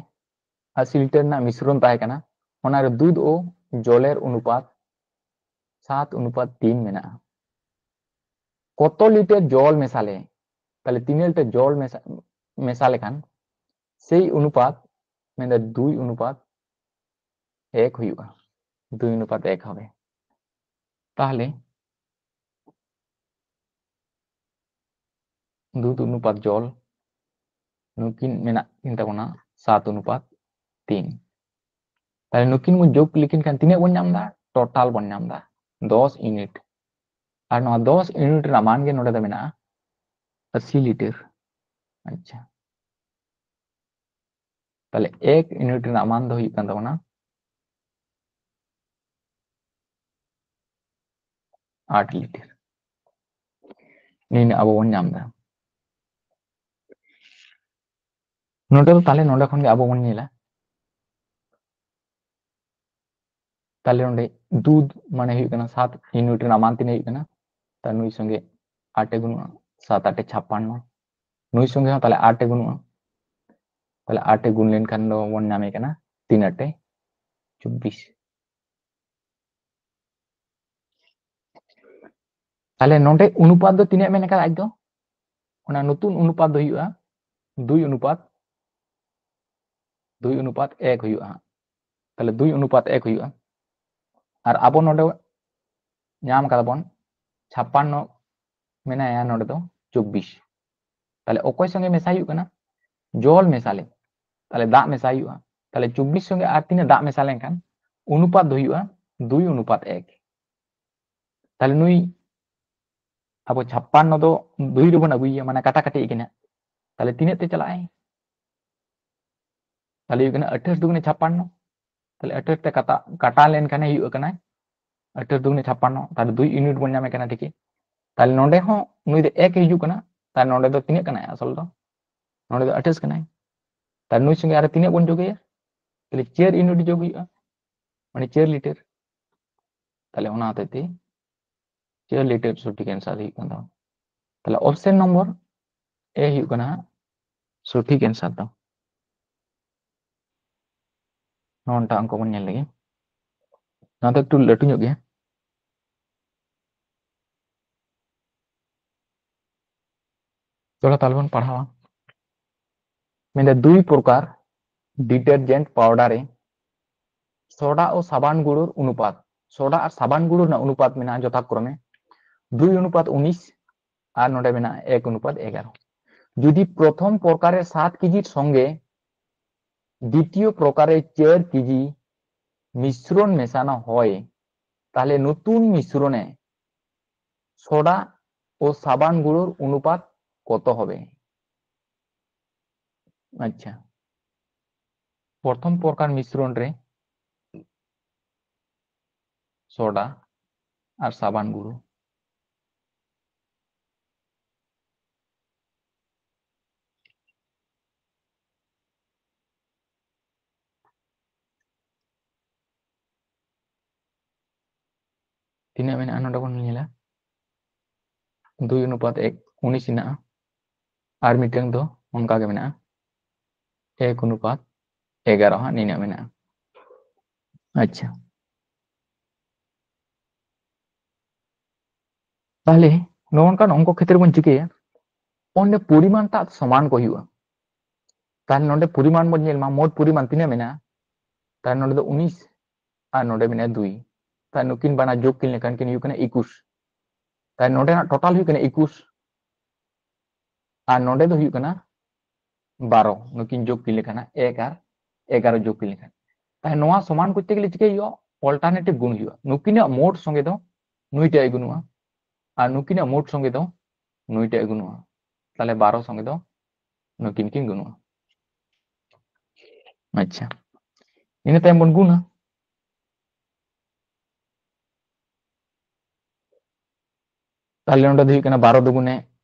ᱟᱥᱤ ᱞᱤᱴᱟᱨ ᱨᱮᱱᱟᱜ ᱢᱤᱥᱨᱚᱱ ᱛᱟᱦᱮᱸ ᱠᱟᱱᱟ, ᱚᱱᱟᱨᱮ ᱫᱩᱫᱷ ᱳ ᱡᱚᱞᱮᱨ ᱚᱱᱩᱯᱟᱛ ᱥᱟᱛ ᱚᱱᱩᱯᱟᱛ ᱛᱤᱱ ᱢᱮᱱᱟᱜᱼᱟ᱾ ᱠᱚᱛᱚ ᱞᱤᱴᱟᱨ ᱡᱚᱞ ᱢᱮᱥᱟᱞᱮ, ᱛᱟᱦᱞᱮ ᱛᱤᱱᱟᱹᱜ ᱞᱤᱴᱟᱨ ᱡᱚᱞ ᱢᱮᱥᱟ, ᱢᱮᱥᱟ ᱞᱮᱠᱷᱟᱱ ᱥᱮᱭ ᱚᱱᱩᱯᱟᱛ, ᱢᱮᱱᱫᱚ ᱫᱩᱭ ᱚᱱᱩᱯᱟᱛ ᱮᱠ ᱦᱩᱭᱩᱜᱼᱟ, ᱫᱩᱭ ᱚᱱᱩᱯᱟᱛ ᱮᱠ ᱦᱚᱵᱮ᱾ ᱛᱟᱦᱞᱮ ᱫᱩᱫ ᱚᱱᱩᱯᱟᱛ ᱡᱚᱞ, ᱱᱩᱠᱤᱱ ᱢᱮᱱᱟᱜ ᱠᱤᱱ ᱛᱟᱵᱚᱱᱟ ᱥᱟᱛ ᱚᱱᱩᱯᱟᱛ ᱛᱤᱱ᱾ ᱛᱟᱦᱞᱮ ᱱᱩᱠᱤᱱ ᱵᱚᱱ ᱡᱳᱜᱽ ᱞᱮᱠᱤᱱ ᱠᱷᱟᱱ ᱛᱤᱱᱟᱹᱜ ᱵᱚᱱ ᱧᱟᱢ ᱮᱫᱟ? ᱴᱳᱴᱟᱞ ᱵᱚᱱ ᱧᱟᱢ ᱮᱫᱟ ᱫᱚᱥ ᱤᱭᱩᱱᱤᱴ᱾ ᱟᱨ ᱱᱚᱣᱟ ᱫᱚᱥ ᱤᱭᱩᱱᱤᱴ ᱨᱮᱱᱟᱜ ᱢᱟᱱ ᱜᱮ ᱱᱚᱰᱮ ᱫᱚ ᱢᱮᱱᱟᱜᱼᱟ ᱟᱥᱤ ᱞᱤᱴᱟᱨ᱾ ᱟᱪᱪᱷᱟ, ᱛᱟᱦᱞᱮ ᱮᱠ ᱤᱭᱩᱱᱤᱴ ᱨᱮᱱᱟᱜ ᱢᱟᱱ ᱫᱚ ᱦᱩᱭᱩᱜ ᱠᱟᱱ ᱛᱟᱵᱚᱱᱟ ᱟᱴ ᱞᱤᱴᱟᱨ᱾ ᱱᱤᱱᱟᱹᱜ ᱟᱵᱚ ᱵᱚᱱ ᱧᱟᱢ ᱮᱫᱟ᱾ ᱱᱚᱰᱮ ᱫᱚ ᱛᱟᱦᱞᱮ ᱱᱚᱰᱮ ᱠᱷᱚᱱ ᱜᱮ ᱟᱵᱚ ᱵᱚᱱ ᱧᱮᱞᱟ, ᱛᱟᱦᱞᱮ ᱱᱚᱰᱮ ᱫᱩᱫ ᱢᱟᱱᱮ ᱦᱩᱭᱩᱜ ᱠᱟᱱᱟ ᱥᱟᱛ ᱤᱭᱩᱱᱤᱴ ᱨᱮᱱᱟᱜ ᱢᱟᱱ ᱛᱤᱱᱟᱹᱜ ᱦᱩᱭᱩᱜ ᱠᱟᱱᱟ? ᱛᱟᱦᱞᱮ ᱱᱩᱭ ᱥᱚᱸᱜᱮ ᱟᱴ ᱮ ᱜᱩᱱᱩᱜᱼᱟ, ᱥᱟᱛ ᱟᱴ ᱮ ᱪᱷᱟᱯᱯᱟᱱᱱᱚ᱾ ᱱᱩᱭ ᱥᱚᱸᱜᱮ ᱦᱚᱸ ᱛᱟᱦᱞᱮ ᱟᱴ ᱮ ᱜᱩᱱᱩᱜᱼᱟ, ᱛᱟᱦᱞᱮ ᱟᱴ ᱮ ᱜᱩᱱ ᱞᱮᱱᱠᱷᱟᱱ ᱫᱚ ᱵᱚᱱ ᱧᱟᱢᱮ ᱠᱟᱱᱟ ᱛᱤᱱ ᱟᱴ ᱮ ᱪᱚᱵᱵᱤᱥ᱾ ᱛᱟᱦᱞᱮ ᱱᱚᱰᱮ ᱚᱱᱩᱯᱟᱛ ᱫᱚ ᱛᱤᱱᱟᱹᱜ ᱢᱮᱱ ᱟᱠᱟᱫ ᱟᱡ ᱫᱚ? ᱚᱱᱟ ᱱᱚᱛᱩᱱ ᱚᱱᱩᱯᱟᱛ ᱫᱚ ᱦᱩᱭᱩᱜᱼᱟ ᱫᱩᱭ ᱚᱱᱩᱯᱟᱛ, ᱫᱩᱭ ᱚᱱᱩᱯᱟᱛ ᱮᱠ ᱦᱩᱭᱩᱜᱼᱟ ᱦᱟᱸᱜ᱾ ᱛᱟᱦᱞᱮ ᱫᱩᱭ ᱚᱱᱩᱯᱟᱛ ᱮᱠ ᱦᱩᱭᱩᱜᱼᱟ᱾ ᱟᱨ ᱟᱵᱚ ᱱᱚᱰᱮ ᱧᱟᱢ ᱠᱟᱫᱟ ᱵᱚᱱ ᱪᱷᱟᱯᱯᱟᱱᱱᱚ ᱢᱮᱱᱟᱭᱟ, ᱱᱚᱰᱮ ᱫᱚ ᱪᱚᱵᱵᱤᱥ᱾ ᱛᱟᱦᱞᱮ ᱚᱠᱚᱭ ᱥᱚᱸᱜᱮ ᱢᱮᱥᱟ ᱦᱩᱭᱩᱜ ᱠᱟᱱᱟ? ᱡᱚᱞ ᱢᱮᱥᱟᱞᱮ᱾ ᱛᱟᱦᱞᱮ ᱫᱟᱜ ᱢᱮᱥᱟ ᱦᱩᱭᱩᱜᱼᱟ᱾ ᱛᱟᱦᱞᱮ ᱪᱚᱵᱵᱤᱥ ᱥᱚᱸᱜᱮ ᱟᱨ ᱛᱤᱱᱟᱹᱜ ᱫᱟᱜ ᱢᱮᱥᱟ ᱞᱮᱱᱠᱷᱟᱱ ᱚᱱᱩᱯᱟᱛ ᱫᱚ ᱦᱩᱭᱩᱜᱼᱟ ᱫᱩᱭ ᱚᱱᱩᱯᱟᱛ ᱮᱠ᱾ ᱛᱟᱦᱞᱮ ᱱᱩᱭ ᱟᱵᱚ ᱪᱷᱟᱯᱯᱟᱱᱱᱚ ᱫᱚ ᱫᱩᱭ ᱨᱮᱵᱚᱱ ᱟᱹᱜᱩᱭᱮᱭᱟ, ᱢᱟᱱᱮ ᱠᱟᱴᱟ ᱠᱟᱴᱤ ᱠᱟᱱᱟ᱾ ᱛᱟᱦᱞᱮ ᱛᱤᱱᱟᱹᱜ ᱛᱮ ᱪᱟᱞᱟᱜ ᱟᱭ? ᱛᱟᱦᱞᱮ ᱦᱩᱭᱩᱜ ᱠᱟᱱᱟ ᱟᱴᱷᱟᱥ ᱫᱩᱜᱩᱱᱮ ᱪᱷᱟᱯᱯᱟᱱᱱᱚ᱾ ᱛᱟᱦᱞᱮ ᱟᱴᱷᱟᱥ ᱛᱮ ᱠᱟᱴᱟ, ᱠᱟᱴᱟ ᱞᱮᱱᱠᱷᱟᱱᱮ ᱦᱩᱭᱩᱜ ᱠᱟᱱᱟ ᱟᱴᱷᱟᱥ ᱫᱩᱜᱩᱱᱮ ᱪᱷᱟᱯᱯᱟᱱᱱᱚ, ᱛᱟᱦᱞᱮ ᱫᱩᱭ ᱤᱭᱩᱱᱤᱴ ᱵᱚᱱ ᱧᱟᱢᱮ ᱠᱟᱱᱟ ᱴᱷᱤᱠ᱾ ᱛᱟᱦᱞᱮ ᱱᱚᱰᱮ ᱦᱚᱸ ᱱᱩᱭ ᱫᱚ ᱮᱠ ᱮ ᱦᱤᱡᱩᱜ ᱠᱟᱱᱟ, ᱛᱟᱦᱞᱮ ᱱᱚᱰᱮ ᱫᱚ ᱛᱤᱱᱟᱹᱜ ᱠᱟᱱᱟᱭ ᱟᱥᱚᱞ ᱫᱚ? ᱱᱚᱰᱮ ᱫᱚ ᱟᱴᱷᱟᱥ ᱠᱟᱱᱟᱭ᱾ ᱛᱟᱦᱞᱮ ᱱᱩᱭ ᱥᱚᱸᱜᱮ ᱟᱨ ᱛᱤᱱᱟᱹᱜ ᱵᱚᱱ ᱡᱳᱜᱮᱭᱟ? ᱛᱟᱦᱞᱮ ᱪᱟᱨ ᱤᱭᱩᱱᱤᱴ ᱡᱳᱜ ᱦᱩᱭᱩᱜᱼᱟ, ᱢᱟᱱᱮ ᱪᱟᱨ ᱞᱤᱴᱟᱨ᱾ ᱛᱟᱦᱞᱮ ᱚᱱᱟ ᱦᱚᱛᱮᱡ ᱛᱮ ᱪᱟᱨ ᱞᱤᱴᱟᱨ ᱥᱚᱴᱷᱤᱠ ᱟᱱᱥᱟᱨ ᱦᱩᱭᱩᱜ ᱠᱟᱱ ᱛᱟᱵᱚᱱᱟ᱾ ᱛᱟᱦᱞᱮ ᱚᱯᱥᱮᱱ ᱱᱚᱢᱵᱚᱨ ᱮ ᱦᱩᱭᱩᱜ ᱠᱟᱱᱟ ᱦᱟᱸᱜ ᱥᱚᱴᱷᱤᱠ ᱟᱱᱥᱟᱨ ᱫᱚ᱾ ᱱᱚᱣᱟᱴᱟᱜ ᱚᱝᱠᱚ ᱵᱚᱱ ᱧᱮᱞ ᱞᱮᱜᱮ᱾ ᱱᱚᱣᱟ ᱫᱚ ᱮᱠᱴᱩ ᱞᱟᱹᱴᱩ ᱧᱚᱜ ᱜᱮᱭᱟ᱾ ᱪᱚᱞᱚ ᱛᱟᱦᱞᱮ ᱵᱚᱱ ᱯᱟᱲᱦᱟᱣᱟ᱾ ᱢᱮᱱᱫᱟ ᱫᱩᱭ ᱯᱨᱚᱠᱟᱨ ᱰᱤᱴᱟᱨᱡᱮᱱᱴ ᱯᱟᱣᱰᱟᱨ ᱮ ᱥᱳᱰᱟ ᱳ ᱥᱟᱵᱟᱱ ᱜᱩᱲᱳᱨ ᱚᱱᱩᱯᱟᱛ᱾ ᱥᱳᱰᱟ ᱟᱨ ᱥᱟᱵᱟᱱ ᱜᱩᱲᱳ ᱨᱮᱱᱟᱜ ᱚᱱᱩᱯᱟᱛ ᱢᱮᱱᱟᱜᱼᱟ ᱡᱚᱛᱷᱟᱠᱨᱚᱢᱮ ᱫᱩᱭ ᱚᱱᱩᱯᱟᱛ ᱩᱱᱤᱥ ᱟᱨ ᱱᱚᱰᱮ ᱢᱮᱱᱟᱜᱼᱟ ᱮᱠ ᱚᱱᱩᱯᱟᱛ ᱮᱜᱟᱨᱚ᱾ ᱡᱩᱫᱤ ᱯᱨᱚᱛᱷᱚᱢ ᱯᱨᱚᱠᱟᱨᱮ ᱥᱟᱛ ᱠᱮᱡᱤ ᱥᱚᱸᱜᱮ ᱫᱤᱛᱤᱭᱚ ᱯᱨᱚᱠᱟᱨᱮ ᱪᱟᱨ ᱠᱮᱡᱤ ᱢᱤᱥᱨᱚᱱ ᱢᱮᱥᱟᱱᱟ ᱦᱚᱭ, ᱛᱟᱦᱞᱮ ᱱᱚᱛᱩᱱ ᱢᱤᱥᱨᱚᱱᱮ ᱥᱳᱰᱟ ᱳ ᱥᱟᱵᱟᱱ ᱜᱩᱲᱳᱨ ᱚᱱᱩᱯᱟᱛ ᱠᱚᱛᱚ ᱦᱚᱵᱮ? ᱟᱪᱪᱷᱟ, ᱯᱨᱚᱛᱷᱚᱢ ᱯᱨᱚᱠᱟᱨ ᱢᱤᱥᱨᱚᱱ ᱨᱮ ᱥᱳᱰᱟ ᱟᱨ ᱥᱟᱵᱟᱱ ᱜᱩᱲᱳ᱾ ᱛᱤᱱᱟᱹᱜ ᱢᱮᱱᱟᱜᱼᱟ ᱱᱚᱰᱮ ᱵᱚᱱ ᱧᱮᱞᱟ, ᱫᱩᱭ ᱚᱱᱩᱯᱟᱛ ᱮᱠ, ᱩᱱᱤᱥ ᱦᱮᱱᱟᱜᱼᱟ᱾ ᱟᱨ ᱢᱤᱫᱴᱟᱝ ᱫᱚ ᱚᱱᱠᱟ ᱜᱮ ᱢᱮᱱᱟᱜᱼᱟ, ᱮᱠ ᱚᱱᱩᱯᱟᱛ ᱮᱜᱟᱨᱚ ᱦᱟᱸᱜ ᱱᱤᱱᱟᱹᱜ ᱢᱮᱱᱟᱜᱼᱟ᱾ ᱟᱪᱪᱷᱟ, ᱛᱟᱦᱞᱮ ᱱᱚᱜᱼᱚ ᱱᱚᱝᱠᱟᱱ ᱚᱝᱠᱚ ᱠᱷᱮᱛᱨᱮ ᱵᱚᱱ ᱪᱤᱠᱟᱹᱭᱟ, ᱚᱸᱰᱮ ᱯᱚᱨᱤᱢᱟᱱ ᱴᱟᱜ ᱥᱚᱢᱟᱱ ᱠᱚ ᱦᱩᱭᱩᱜᱼᱟ᱾ ᱛᱟᱦᱞᱮ ᱱᱚᱰᱮ ᱯᱚᱨᱤᱢᱟᱱ ᱵᱚᱱ ᱧᱮᱞ ᱢᱟ, ᱢᱳᱴ ᱯᱚᱨᱤᱢᱟᱱ ᱛᱤᱱᱟᱹᱜ ᱢᱮᱱᱟᱜᱼᱟ? ᱛᱟᱦᱞᱮ ᱱᱚᱰᱮ ᱫᱚ ᱩᱱᱤᱥ ᱟᱨ ᱱᱚᱰᱮ ᱢᱮᱱᱟᱜᱼᱟ ᱫᱩᱭ᱾ ᱛᱟᱦᱞᱮ ᱱᱩᱠᱤᱱ ᱵᱟᱱᱟᱨ ᱡᱳᱜᱽ ᱠᱤᱱ ᱞᱮᱠᱷᱟᱱ ᱠᱤᱱ ᱦᱩᱭᱩᱜ ᱠᱟᱱᱟ ᱮᱠᱩᱥ᱾ ᱛᱟᱦᱞᱮ ᱱᱚᱰᱮᱱᱟᱜ ᱴᱳᱴᱟᱞ ᱦᱩᱭᱩᱜ ᱠᱟᱱᱟ ᱮᱠᱩᱥ ᱟᱨ ᱱᱚᱰᱮ ᱫᱚ ᱦᱩᱭᱩᱜ ᱠᱟᱱᱟ ᱵᱟᱨᱚ᱾ ᱱᱩᱠᱤᱱ ᱡᱳᱜᱽ ᱠᱤᱱ ᱞᱮᱠᱷᱟᱱ ᱮᱠ ᱟᱨ ᱮᱜᱟᱨᱚ ᱡᱳᱜᱽ ᱠᱤᱱ ᱞᱮᱠᱷᱟᱱ, ᱛᱟᱦᱞᱮ ᱱᱚᱣᱟ ᱥᱚᱢᱟᱱ ᱠᱚᱨᱛᱮ ᱜᱮᱞᱮ ᱪᱤᱠᱟᱹᱭ ᱦᱩᱭᱩᱜᱼᱟ? ᱚᱞᱴᱟᱨᱱᱮᱴᱤᱵᱷ ᱜᱩᱱ ᱦᱩᱭᱩᱜᱼᱟ᱾ ᱱᱩᱠᱤᱱᱟᱜ ᱢᱳᱴ ᱥᱚᱸᱜᱮ ᱫᱚ ᱱᱩᱭᱴᱟᱜ ᱮ ᱜᱩᱱᱩᱜᱼᱟ ᱟᱨ ᱱᱩᱠᱤᱱᱟᱜ ᱢᱳᱴ ᱥᱚᱸᱜᱮ ᱫᱚ ᱱᱩᱭᱴᱟᱜ ᱮ ᱜᱩᱱᱩᱜᱼᱟ᱾ ᱛᱟᱦᱞᱮ ᱵᱟᱨᱚ ᱥᱚᱸᱜᱮ ᱫᱚ ᱱᱩᱠᱤᱱ ᱠᱤᱱ ᱜᱩᱱᱩᱜᱼᱟ᱾ ᱟᱪᱪᱷᱟ, ᱤᱱᱟᱹ ᱛᱟᱭᱚᱢ ᱵᱚᱱ ᱜᱩᱱᱟ᱾ ᱛᱟᱦᱞᱮ ᱱᱚᱰᱮ ᱫᱚ ᱦᱩᱭᱩᱜ ᱠᱟᱱᱟ ᱵᱟᱨᱚ ᱫᱩᱜᱩᱱᱮ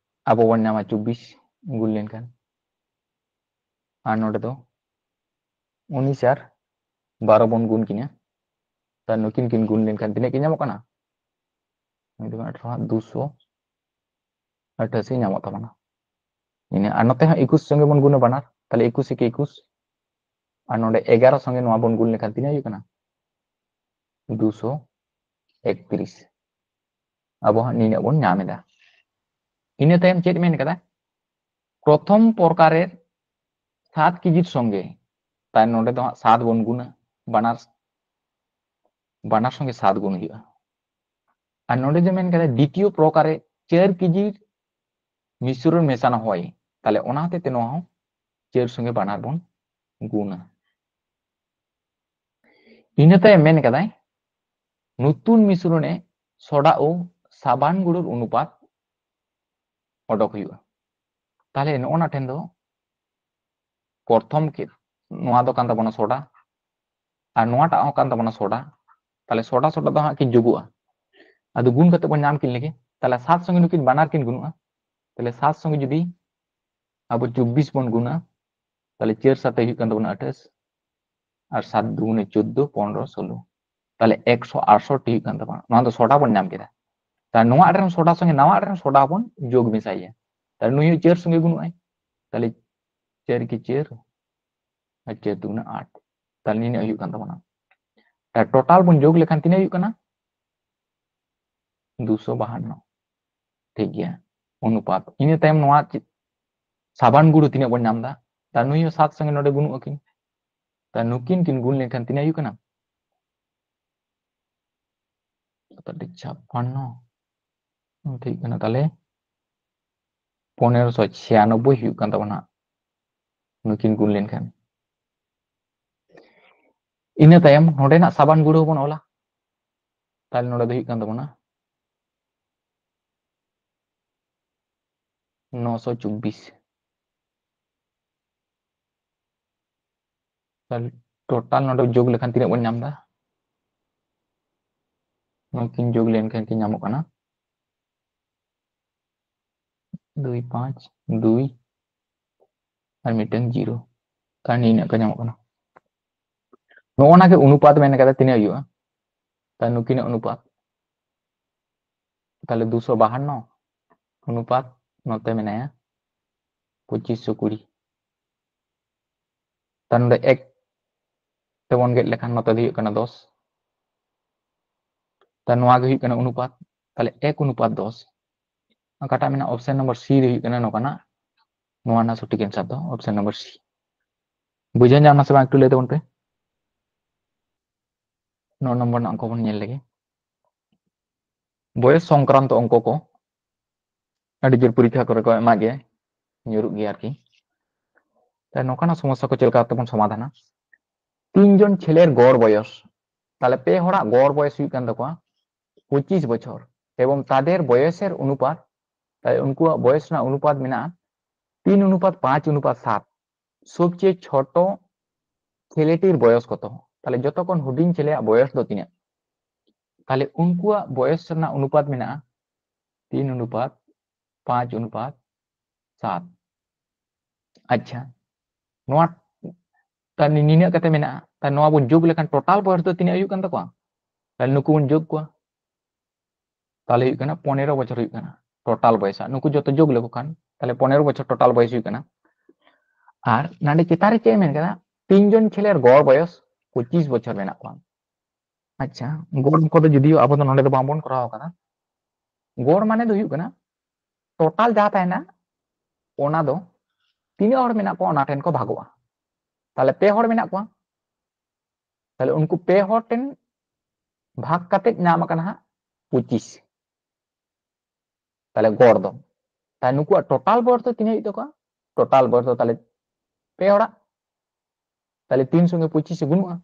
ᱟᱵᱚ ᱵᱚᱱ ᱧᱟᱢᱟ ᱪᱚᱵᱵᱤᱥ ᱜᱩᱱ ᱞᱮᱱᱠᱷᱟᱱ, ᱟᱨ ᱱᱚᱰᱮ ᱫᱚ ᱩᱱᱤᱥ ᱟᱨ ᱵᱟᱨᱚ ᱵᱚᱱ ᱜᱩᱱ ᱠᱤᱱᱟ᱾ ᱛᱟᱦᱞᱮ ᱱᱩᱠᱤᱱ ᱠᱤᱱ ᱜᱩᱱ ᱞᱮᱱᱠᱷᱟᱱ ᱛᱤᱱᱟᱹᱜ ᱠᱤᱱ ᱧᱟᱢᱚᱜ ᱠᱟᱱᱟ? ᱟᱴᱷᱟᱨᱚ, ᱫᱩᱥᱚ ᱟᱴᱷᱟᱥᱤ ᱧᱟᱢᱚᱜ ᱛᱟᱵᱚᱱᱟ᱾ ᱤᱱᱟᱹ ᱟᱨ ᱱᱚᱛᱮ ᱦᱚᱸ ᱮᱠᱩᱥ ᱥᱚᱸᱜᱮ ᱵᱚᱱ ᱜᱩᱱᱟ ᱵᱟᱱᱟᱨ, ᱛᱟᱦᱞᱮ ᱮᱠᱩᱥ ᱮᱠᱮ ᱮᱠᱩᱥ, ᱟᱨ ᱱᱚᱰᱮ ᱮᱜᱟᱨᱚ ᱥᱚᱸᱜᱮ ᱱᱚᱣᱟ ᱵᱚᱱ ᱜᱩᱱ ᱞᱮᱠᱷᱟᱱ ᱛᱤᱱᱟᱹᱜ ᱦᱩᱭᱩᱜ ᱠᱟᱱᱟ? ᱫᱩᱥᱚ ᱮᱠᱛᱨᱤᱥ᱾ ᱟᱵᱚ ᱦᱟᱸᱜ ᱱᱤᱱᱟᱹᱜ ᱵᱚᱱ ᱧᱟᱢ ᱮᱫᱟ᱾ ᱤᱱᱟᱹ ᱛᱟᱭᱚᱢ ᱪᱮᱫ ᱢᱮᱱ ᱠᱟᱫᱟ? ᱯᱨᱚᱛᱷᱚᱢ ᱯᱨᱚᱠᱟᱨᱮᱨ ᱥᱟᱛ ᱠᱮᱡᱤᱨ ᱥᱚᱸᱜᱮ, ᱛᱟᱭ ᱱᱚᱰᱮ ᱫᱚ ᱦᱟᱸᱜ ᱥᱟᱛ ᱵᱚᱱ ᱜᱩᱱᱟ, ᱵᱟᱱᱟᱨ ᱵᱟᱱᱟᱨ ᱥᱚᱸᱜᱮ ᱥᱟᱛ ᱜᱩᱱ ᱦᱩᱭᱩᱜᱼᱟ᱾ ᱟᱨ ᱱᱚᱰᱮ ᱡᱮ ᱢᱮᱱ ᱠᱟᱫᱟ ᱫᱤᱛᱤᱭᱚ ᱯᱨᱚᱠᱟᱨᱮ ᱪᱟᱹᱨ ᱠᱮᱡᱤ ᱢᱤᱥᱨᱚᱱ ᱢᱮᱥᱟᱱᱟ ᱦᱚᱭ, ᱛᱟᱦᱞᱮ ᱚᱱᱟ ᱦᱚᱛᱮᱡ ᱛᱮ ᱱᱚᱣᱟ ᱦᱚᱸ ᱪᱟᱹᱨ ᱥᱚᱸᱜᱮ ᱵᱟᱱᱟᱨ ᱵᱚᱱ ᱜᱩᱱᱟ᱾ ᱤᱱᱟᱹ ᱛᱟᱭᱚᱢ ᱢᱮᱱ ᱠᱟᱫᱟᱭ ᱱᱚᱛᱩᱱ ᱢᱤᱥᱨᱚᱱᱮ ᱥᱚᱰᱟ ᱳ ᱥᱟᱵᱟᱱ ᱜᱩᱲᱩᱨ ᱚᱱᱩᱯᱟᱛ ᱚᱰᱚᱠ ᱦᱩᱭᱩᱜᱼᱟ᱾ ᱛᱟᱦᱞᱮ ᱱᱚᱜᱼᱚ ᱱᱟ ᱴᱷᱮᱱ ᱫᱚ ᱯᱨᱚᱛᱷᱚᱢ ᱠᱮ-, ᱱᱚᱣᱟ ᱫᱚ ᱠᱟᱱ ᱛᱟᱵᱚᱱᱟ ᱥᱚᱰᱟ, ᱟᱨ ᱱᱚᱣᱟᱴᱟᱜ ᱦᱚᱸ ᱠᱟᱱ ᱛᱟᱵᱚᱱᱟ ᱥᱚᱰᱟ᱾ ᱛᱟᱦᱞᱮ ᱥᱚᱰᱟ ᱥᱚᱰᱟ ᱫᱚ ᱦᱟᱸᱜ ᱠᱤᱱ ᱡᱳᱜᱚᱜᱼᱟ᱾ ᱟᱫᱚ ᱜᱩᱱ ᱠᱟᱛᱮ ᱵᱚᱱ ᱧᱟᱢ ᱠᱤᱱ ᱞᱮᱜᱮ᱾ ᱛᱟᱦᱞᱮ ᱥᱟᱛ ᱥᱚᱸᱜᱮ ᱱᱩᱠᱤᱱ ᱵᱟᱱᱟᱨ ᱠᱤᱱ ᱜᱩᱱᱚᱜᱼᱟ᱾ ᱛᱟᱦᱞᱮ ᱥᱟᱛ ᱥᱚᱸᱜᱮ ᱡᱩᱫᱤ ᱟᱵᱚ ᱪᱚᱵᱵᱤᱥ ᱵᱚᱱ ᱜᱩᱱᱟ, ᱛᱟᱦᱞᱮ ᱪᱟᱹᱨ ᱥᱟᱛᱮ ᱦᱩᱭᱩᱜ ᱠᱟᱱ ᱛᱟᱵᱚᱱᱟ ᱟᱴᱷᱟᱥ, ᱟᱨ ᱥᱟᱛ ᱫᱩᱜᱩᱱᱮ ᱪᱳᱫᱽᱫᱳ, ᱯᱚᱱᱨᱚ, ᱥᱳᱞᱳ, ᱛᱟᱦᱞᱮ ᱮᱠᱥᱚ ᱟᱴᱥᱚᱴᱴᱤ ᱦᱩᱭᱩᱜ ᱠᱟᱱ ᱛᱟᱵᱚᱱᱟ᱾ ᱱᱚᱣᱟ ᱫᱚ ᱥᱚᱰᱟ ᱵᱚᱱ ᱧᱟᱢ ᱠᱮᱫᱟ᱾ ᱛᱟᱦᱞᱮ ᱱᱚᱣᱟ ᱟᱲᱮ ᱨᱮᱱ ᱥᱚᱰᱟ ᱥᱚᱸᱜᱮ ᱱᱟᱣᱟ ᱟᱲᱮ ᱨᱮᱱ ᱥᱚᱰᱟ ᱵᱚᱱ ᱡᱳᱜᱽ ᱢᱮᱥᱟᱭᱮᱭᱟ᱾ ᱛᱟᱦᱞᱮ ᱱᱩᱭ ᱦᱚᱸ ᱪᱟᱹᱨ ᱥᱚᱸᱜᱮ ᱜᱩᱱᱚᱜᱼᱟᱭ᱾ ᱛᱟᱦᱞᱮ ᱪᱟᱹᱨ ᱠᱤ ᱪᱟᱹᱨ, ᱟᱨ ᱪᱟᱹᱨ ᱫᱩᱜᱩᱱᱮ ᱟᱴ᱾ ᱛᱟᱦᱞᱮ ᱱᱤᱱᱟᱹᱜ ᱦᱩᱭᱩᱜ ᱠᱟᱱ ᱛᱟᱵᱚᱱᱟ᱾ ᱛᱟᱦᱞᱮ ᱴᱳᱴᱟᱞ ᱵᱚᱱ ᱡᱳᱜᱽ ᱞᱮᱠᱷᱟᱱ ᱛᱤᱱᱟᱹᱜ ᱦᱩᱭᱩᱜ ᱠᱟᱱᱟ? ᱫᱩᱥᱚ ᱵᱟᱦᱟᱱᱱᱚ᱾ ᱴᱷᱤᱠ ᱜᱮᱭᱟ, ᱚᱱᱩᱯᱟᱛ᱾ ᱤᱱᱟᱹ ᱛᱟᱭᱚᱢ ᱱᱚᱣᱟ ᱪᱮᱫ, ᱥᱟᱵᱟᱱ ᱜᱩᱲᱩ ᱛᱤᱱᱟᱹᱜ ᱵᱚᱱ ᱧᱟᱢ ᱮᱫᱟ? ᱛᱟᱦᱞᱮ ᱱᱩᱭ ᱦᱚᱸ ᱥᱟᱛ ᱥᱚᱸᱜᱮ ᱱᱚᱰᱮ ᱜᱩᱱᱩᱜ ᱟᱹᱠᱤᱱ᱾ ᱛᱟᱦᱞᱮ ᱱᱩᱠᱤᱱ ᱠᱤᱱ ᱜᱩᱱ ᱞᱮᱱᱠᱷᱟᱱ ᱛᱤᱱᱟᱹᱜ ᱦᱩᱭᱩᱜ ᱠᱟᱱᱟ? ᱠᱟᱹᱴᱤᱡ ᱪᱷᱟᱯᱯᱟᱱᱱᱚ᱾ ᱴᱷᱤᱠ ᱠᱟᱱᱟ, ᱛᱟᱦᱞᱮ ᱯᱚᱱᱮᱨᱚᱥᱚ ᱪᱷᱤᱭᱟᱱᱚᱵᱵᱳᱭ ᱦᱩᱭᱩᱜ ᱠᱟᱱ ᱛᱟᱵᱚᱱᱟ ᱱᱩᱠᱤᱱ ᱜᱩᱱ ᱞᱮᱱᱠᱷᱟᱱ᱾ ᱤᱱᱟᱹ ᱛᱟᱭᱚᱢ ᱱᱚᱰᱮᱱᱟᱜ ᱥᱟᱵᱟᱱ ᱜᱩᱲᱟᱹᱣ ᱵᱚᱱ ᱚᱞᱟ᱾ ᱛᱟᱦᱞᱮ ᱱᱚᱰᱮ ᱫᱚ ᱦᱩᱭᱩᱜ ᱠᱟᱱ ᱛᱟᱵᱚᱱᱟ ᱱᱚᱥᱚ ᱪᱚᱵᱵᱤᱥ᱾ ᱛᱟᱦᱞᱮ ᱴᱳᱴᱟᱞ ᱱᱚᱰᱮ ᱡᱳᱜᱽ ᱞᱮᱠᱷᱟᱱ ᱛᱤᱱᱟᱹᱜ ᱵᱚᱱ ᱧᱟᱢ ᱮᱫᱟ? ᱱᱩᱠᱤᱱ ᱡᱳᱜᱽ ᱞᱮᱱᱠᱷᱟᱱ ᱠᱤᱱ ᱧᱟᱢᱚᱜ ᱠᱟᱱᱟ ᱫᱩᱭ ᱯᱟᱸᱪ ᱫᱩᱭ ᱟᱨ ᱢᱤᱫᱴᱟᱝ ᱡᱤᱨᱳ᱾ ᱛᱟᱦᱞᱮ ᱱᱤᱱᱟᱹᱜ ᱠᱚ ᱧᱟᱢᱚᱜ ᱠᱟᱱᱟ᱾ ᱱᱚᱜᱼᱚ ᱱᱟ ᱜᱮ ᱚᱱᱩᱯᱟᱛ ᱢᱮᱱ ᱠᱟᱛᱮ ᱛᱤᱱᱟᱹᱜ ᱦᱩᱭᱩᱜᱼᱟ? ᱛᱟᱦᱞᱮ ᱱᱩᱠᱤᱱᱟᱜ ᱚᱱᱩᱯᱟᱛ, ᱛᱟᱦᱞᱮ ᱫᱩᱥᱚ ᱵᱟᱦᱟᱱᱱᱚ ᱚᱱᱩᱯᱟᱛ, ᱱᱚᱛᱮ ᱢᱮᱱᱟᱭᱟ ᱯᱚᱸᱪᱤᱥᱥᱚ ᱠᱩᱲᱤ᱾ ᱛᱟᱦᱞᱮ ᱱᱚᱰᱮ ᱮᱠ ᱛᱮᱵᱚᱱ ᱜᱮᱫ ᱞᱮᱠᱷᱟᱱ ᱱᱚᱛᱮ ᱫᱚ ᱦᱩᱭᱩᱜ ᱠᱟᱱᱟ ᱫᱚᱥ᱾ ᱛᱟ ᱱᱚᱣᱟ ᱜᱮ ᱦᱩᱭᱩᱜ ᱠᱟᱱᱟ ᱚᱱᱩᱯᱟᱛ᱾ ᱛᱟᱦᱞᱮ ᱮᱠ ᱚᱱᱩᱯᱟᱛ ᱫᱚᱥ, ᱚᱠᱟᱴᱟᱜ ᱢᱮᱱᱟᱜᱼᱟ option number C ᱨᱮ ᱦᱩᱭᱩᱜ ᱠᱟᱱᱟ ᱱᱚᱝᱠᱟᱱᱟᱜ, ᱱᱚᱣᱟ ᱨᱮᱱᱟᱜ ᱥᱚᱴᱷᱤᱠ answer ᱫᱚ option number C᱾ ᱵᱩᱡᱷᱟᱹᱣ ᱧᱟᱢ ᱱᱟ ᱥᱮ ᱵᱟᱝ, ᱮᱠᱴᱩ ᱞᱟᱹᱭ ᱛᱟᱵᱚᱱ ᱯᱮ᱾ ᱱᱚ ᱱᱚᱢᱵᱚᱨ ᱨᱮᱱᱟᱜ ᱚᱝᱠᱚ ᱵᱚᱱ ᱧᱮᱞ ᱞᱮᱜᱮ᱾ ᱵᱚᱭᱚᱥ ᱥᱚᱝᱠᱨᱟᱱᱛᱚ ᱚᱝᱠᱚ ᱠᱚ ᱟᱹᱰᱤ ᱡᱳᱨ ᱯᱚᱨᱤᱠᱠᱷᱟ ᱠᱚᱨᱮ ᱠᱚ ᱮᱢᱟ ᱜᱮᱭᱟ, ᱧᱩᱨᱩᱜ ᱜᱮᱭᱟ ᱟᱨᱠᱤ᱾ ᱛᱟᱦᱞᱮ ᱱᱚᱝᱠᱟᱱᱟᱜ ᱥᱚᱢᱚᱥᱥᱟ ᱠᱚ ᱪᱮᱫ ᱞᱮᱠᱟ ᱠᱟᱛᱮ ᱵᱚᱱ ᱥᱚᱢᱟᱫᱷᱟᱱᱟ? ᱛᱤᱱ ᱡᱚᱱ ᱪᱷᱮᱞᱮᱨ ᱜᱚᱲ ᱵᱚᱭᱚᱥ, ᱛᱟᱦᱞᱮ ᱯᱮ ᱦᱚᱲᱟᱜ ᱜᱚᱲ ᱵᱚᱭᱚᱥ ᱦᱩᱭᱩᱜ ᱠᱟᱱ ᱛᱟᱠᱚᱣᱟ ᱯᱚᱸᱪᱤᱥ ᱵᱚᱪᱷᱚᱨ, ᱮᱵᱚᱝ ᱛᱟᱫᱮᱨ ᱵᱚᱭᱚᱥᱮᱨ ᱚᱱᱩᱯᱟᱛ, ᱛᱟᱦᱞᱮ ᱩᱱᱠᱩᱣᱟᱜ ᱵᱚᱭᱚᱥ ᱨᱮᱱᱟᱜ ᱚᱱᱩᱯᱟᱛ ᱢᱮᱱᱟᱜᱼᱟ ᱛᱤᱱ ᱚᱱᱩᱯᱟᱛ ᱯᱟᱸᱪ ᱚᱱᱩᱯᱟᱛ ᱥᱟᱛ᱾ ᱥᱚᱵᱪᱮᱭᱮ ᱪᱷᱳᱴᱚ ছেলেটির বয়স কত? ᱛᱟᱦᱞᱮ ᱡᱚᱛᱚ ᱠᱷᱚᱱ ᱦᱩᱰᱤᱧ ᱪᱮᱞᱮᱭᱟᱜ ᱵᱚᱭᱚᱥ ᱫᱚ ᱛᱤᱱᱟᱹᱜ? ᱛᱟᱦᱞᱮ ᱩᱱᱠᱩᱣᱟᱜ ᱵᱚᱭᱚᱥ ᱨᱮᱱᱟᱜ ᱚᱱᱩᱯᱟᱛ ᱢᱮᱱᱟᱜᱼᱟ ᱛᱤᱱ ᱚᱱᱩᱯᱟᱛ ᱯᱟᱸᱪ ᱚᱱᱩᱯᱟᱛ ᱥᱟᱛ᱾ ᱟᱪᱪᱷᱟ, ᱱᱚᱣᱟ ᱛᱟᱦᱞᱮ ᱱᱤᱱᱟᱹᱜ ᱠᱟᱛᱮ ᱢᱮᱱᱟᱜᱼᱟ, ᱛᱟᱦᱞᱮ ᱱᱚᱣᱟ ᱵᱚᱱ ᱡᱳᱜᱽ ᱞᱮᱠᱷᱟᱱ total ᱵᱚᱭᱚᱥ ᱫᱚ ᱛᱤᱱᱟᱹᱜ ᱦᱩᱭᱩᱜ ᱠᱟᱱ ᱛᱟᱠᱚᱣᱟ? ᱛᱟᱦᱞᱮ ᱱᱩᱠᱩ ᱵᱚᱱ ᱡᱳᱜᱽ ᱠᱚᱣᱟ, ᱛᱟᱦᱞᱮ ᱦᱩᱭᱩᱜ ᱠᱟᱱᱟ ᱯᱚᱱᱮᱨᱚ ᱵᱚᱪᱷᱚᱨ ᱦᱩᱭᱩᱜ ᱠᱟᱱᱟ total ᱵᱚᱭᱮᱥ᱾ ᱱᱩᱠᱩ ᱡᱚᱛᱚ ᱡᱳᱜᱽ ᱞᱮᱠᱚ ᱠᱷᱟᱱ ᱛᱟᱦᱞᱮ ᱯᱚᱱᱮᱨᱚ ᱵᱚᱪᱷᱚᱨ total ᱵᱚᱭᱮᱥ ᱦᱩᱭᱩᱜ ᱠᱟᱱᱟ᱾ ᱟᱨ ᱱᱟᱰᱮ ᱪᱮᱛᱟᱱ ᱨᱮ ᱪᱮᱫ ᱮ ᱢᱮᱱ ᱠᱟᱫᱟ? ᱛᱤᱱ ᱡᱚᱱ ᱪᱷᱮᱞᱮᱨ ᱜᱚᱲ ᱵᱚᱭᱚᱥ ᱯᱚᱸᱪᱤᱥ ᱵᱚᱪᱷᱚᱨ ᱢᱮᱱᱟᱜ ᱠᱚᱣᱟ᱾ ᱟᱪᱪᱷᱟ, ᱜᱚᱲ ᱠᱚᱫᱚ ᱡᱩᱫᱤᱭᱳ ᱟᱵᱚ ᱫᱚ ᱱᱚᱰᱮ ᱫᱚ ᱵᱟᱝᱵᱚᱱ ᱠᱚᱨᱟᱣ ᱠᱟᱫᱟ᱾ ᱜᱚᱲ ᱢᱟᱱᱮ ᱫᱚ ᱦᱩᱭᱩᱜ ᱠᱟᱱᱟ total ᱡᱟᱦᱟᱸ ᱛᱟᱦᱮᱱᱟ ᱚᱱᱟ ᱫᱚ ᱛᱤᱱᱟᱹᱜ ᱦᱚᱲ ᱢᱮᱱᱟᱜ ᱠᱚᱣᱟ ᱚᱱᱟ ᱴᱷᱮᱱ ᱠᱚ ᱵᱷᱟᱜᱚᱜᱼᱟ᱾ ᱛᱟᱦᱞᱮ ᱯᱮ ᱦᱚᱲ ᱢᱮᱱᱟᱜ ᱠᱚᱣᱟ, ᱛᱟᱦᱞᱮ ᱩᱱᱠᱩ ᱯᱮ ᱦᱚᱲ ᱴᱷᱮᱱ ᱵᱷᱟᱜᱽ ᱠᱟᱛᱮ ᱧᱟᱢ ᱟᱠᱟᱱᱟ ᱦᱟᱸᱜ ᱯᱚᱸᱪᱤᱥ᱾ ᱛᱟᱦᱞᱮ ᱜᱚᱲ ᱫᱚ, ᱛᱟᱦᱞᱮ ᱱᱩᱠᱩᱣᱟᱜ total ᱵᱚᱭᱚᱥ ᱫᱚ ᱛᱤᱱᱟᱹᱜ ᱦᱩᱭᱩᱜ ᱛᱟᱠᱚᱣᱟ? Total ᱵᱚᱭᱚᱥ ᱫᱚ ᱛᱟᱦᱞᱮ ᱯᱮ ᱦᱚᱲᱟᱜ, ᱛᱟᱦᱞᱮ ᱛᱤᱱ ᱥᱚᱸᱜᱮ ᱯᱚᱸᱪᱤᱥ ᱮ ᱜᱩᱱᱩᱜᱼᱟ,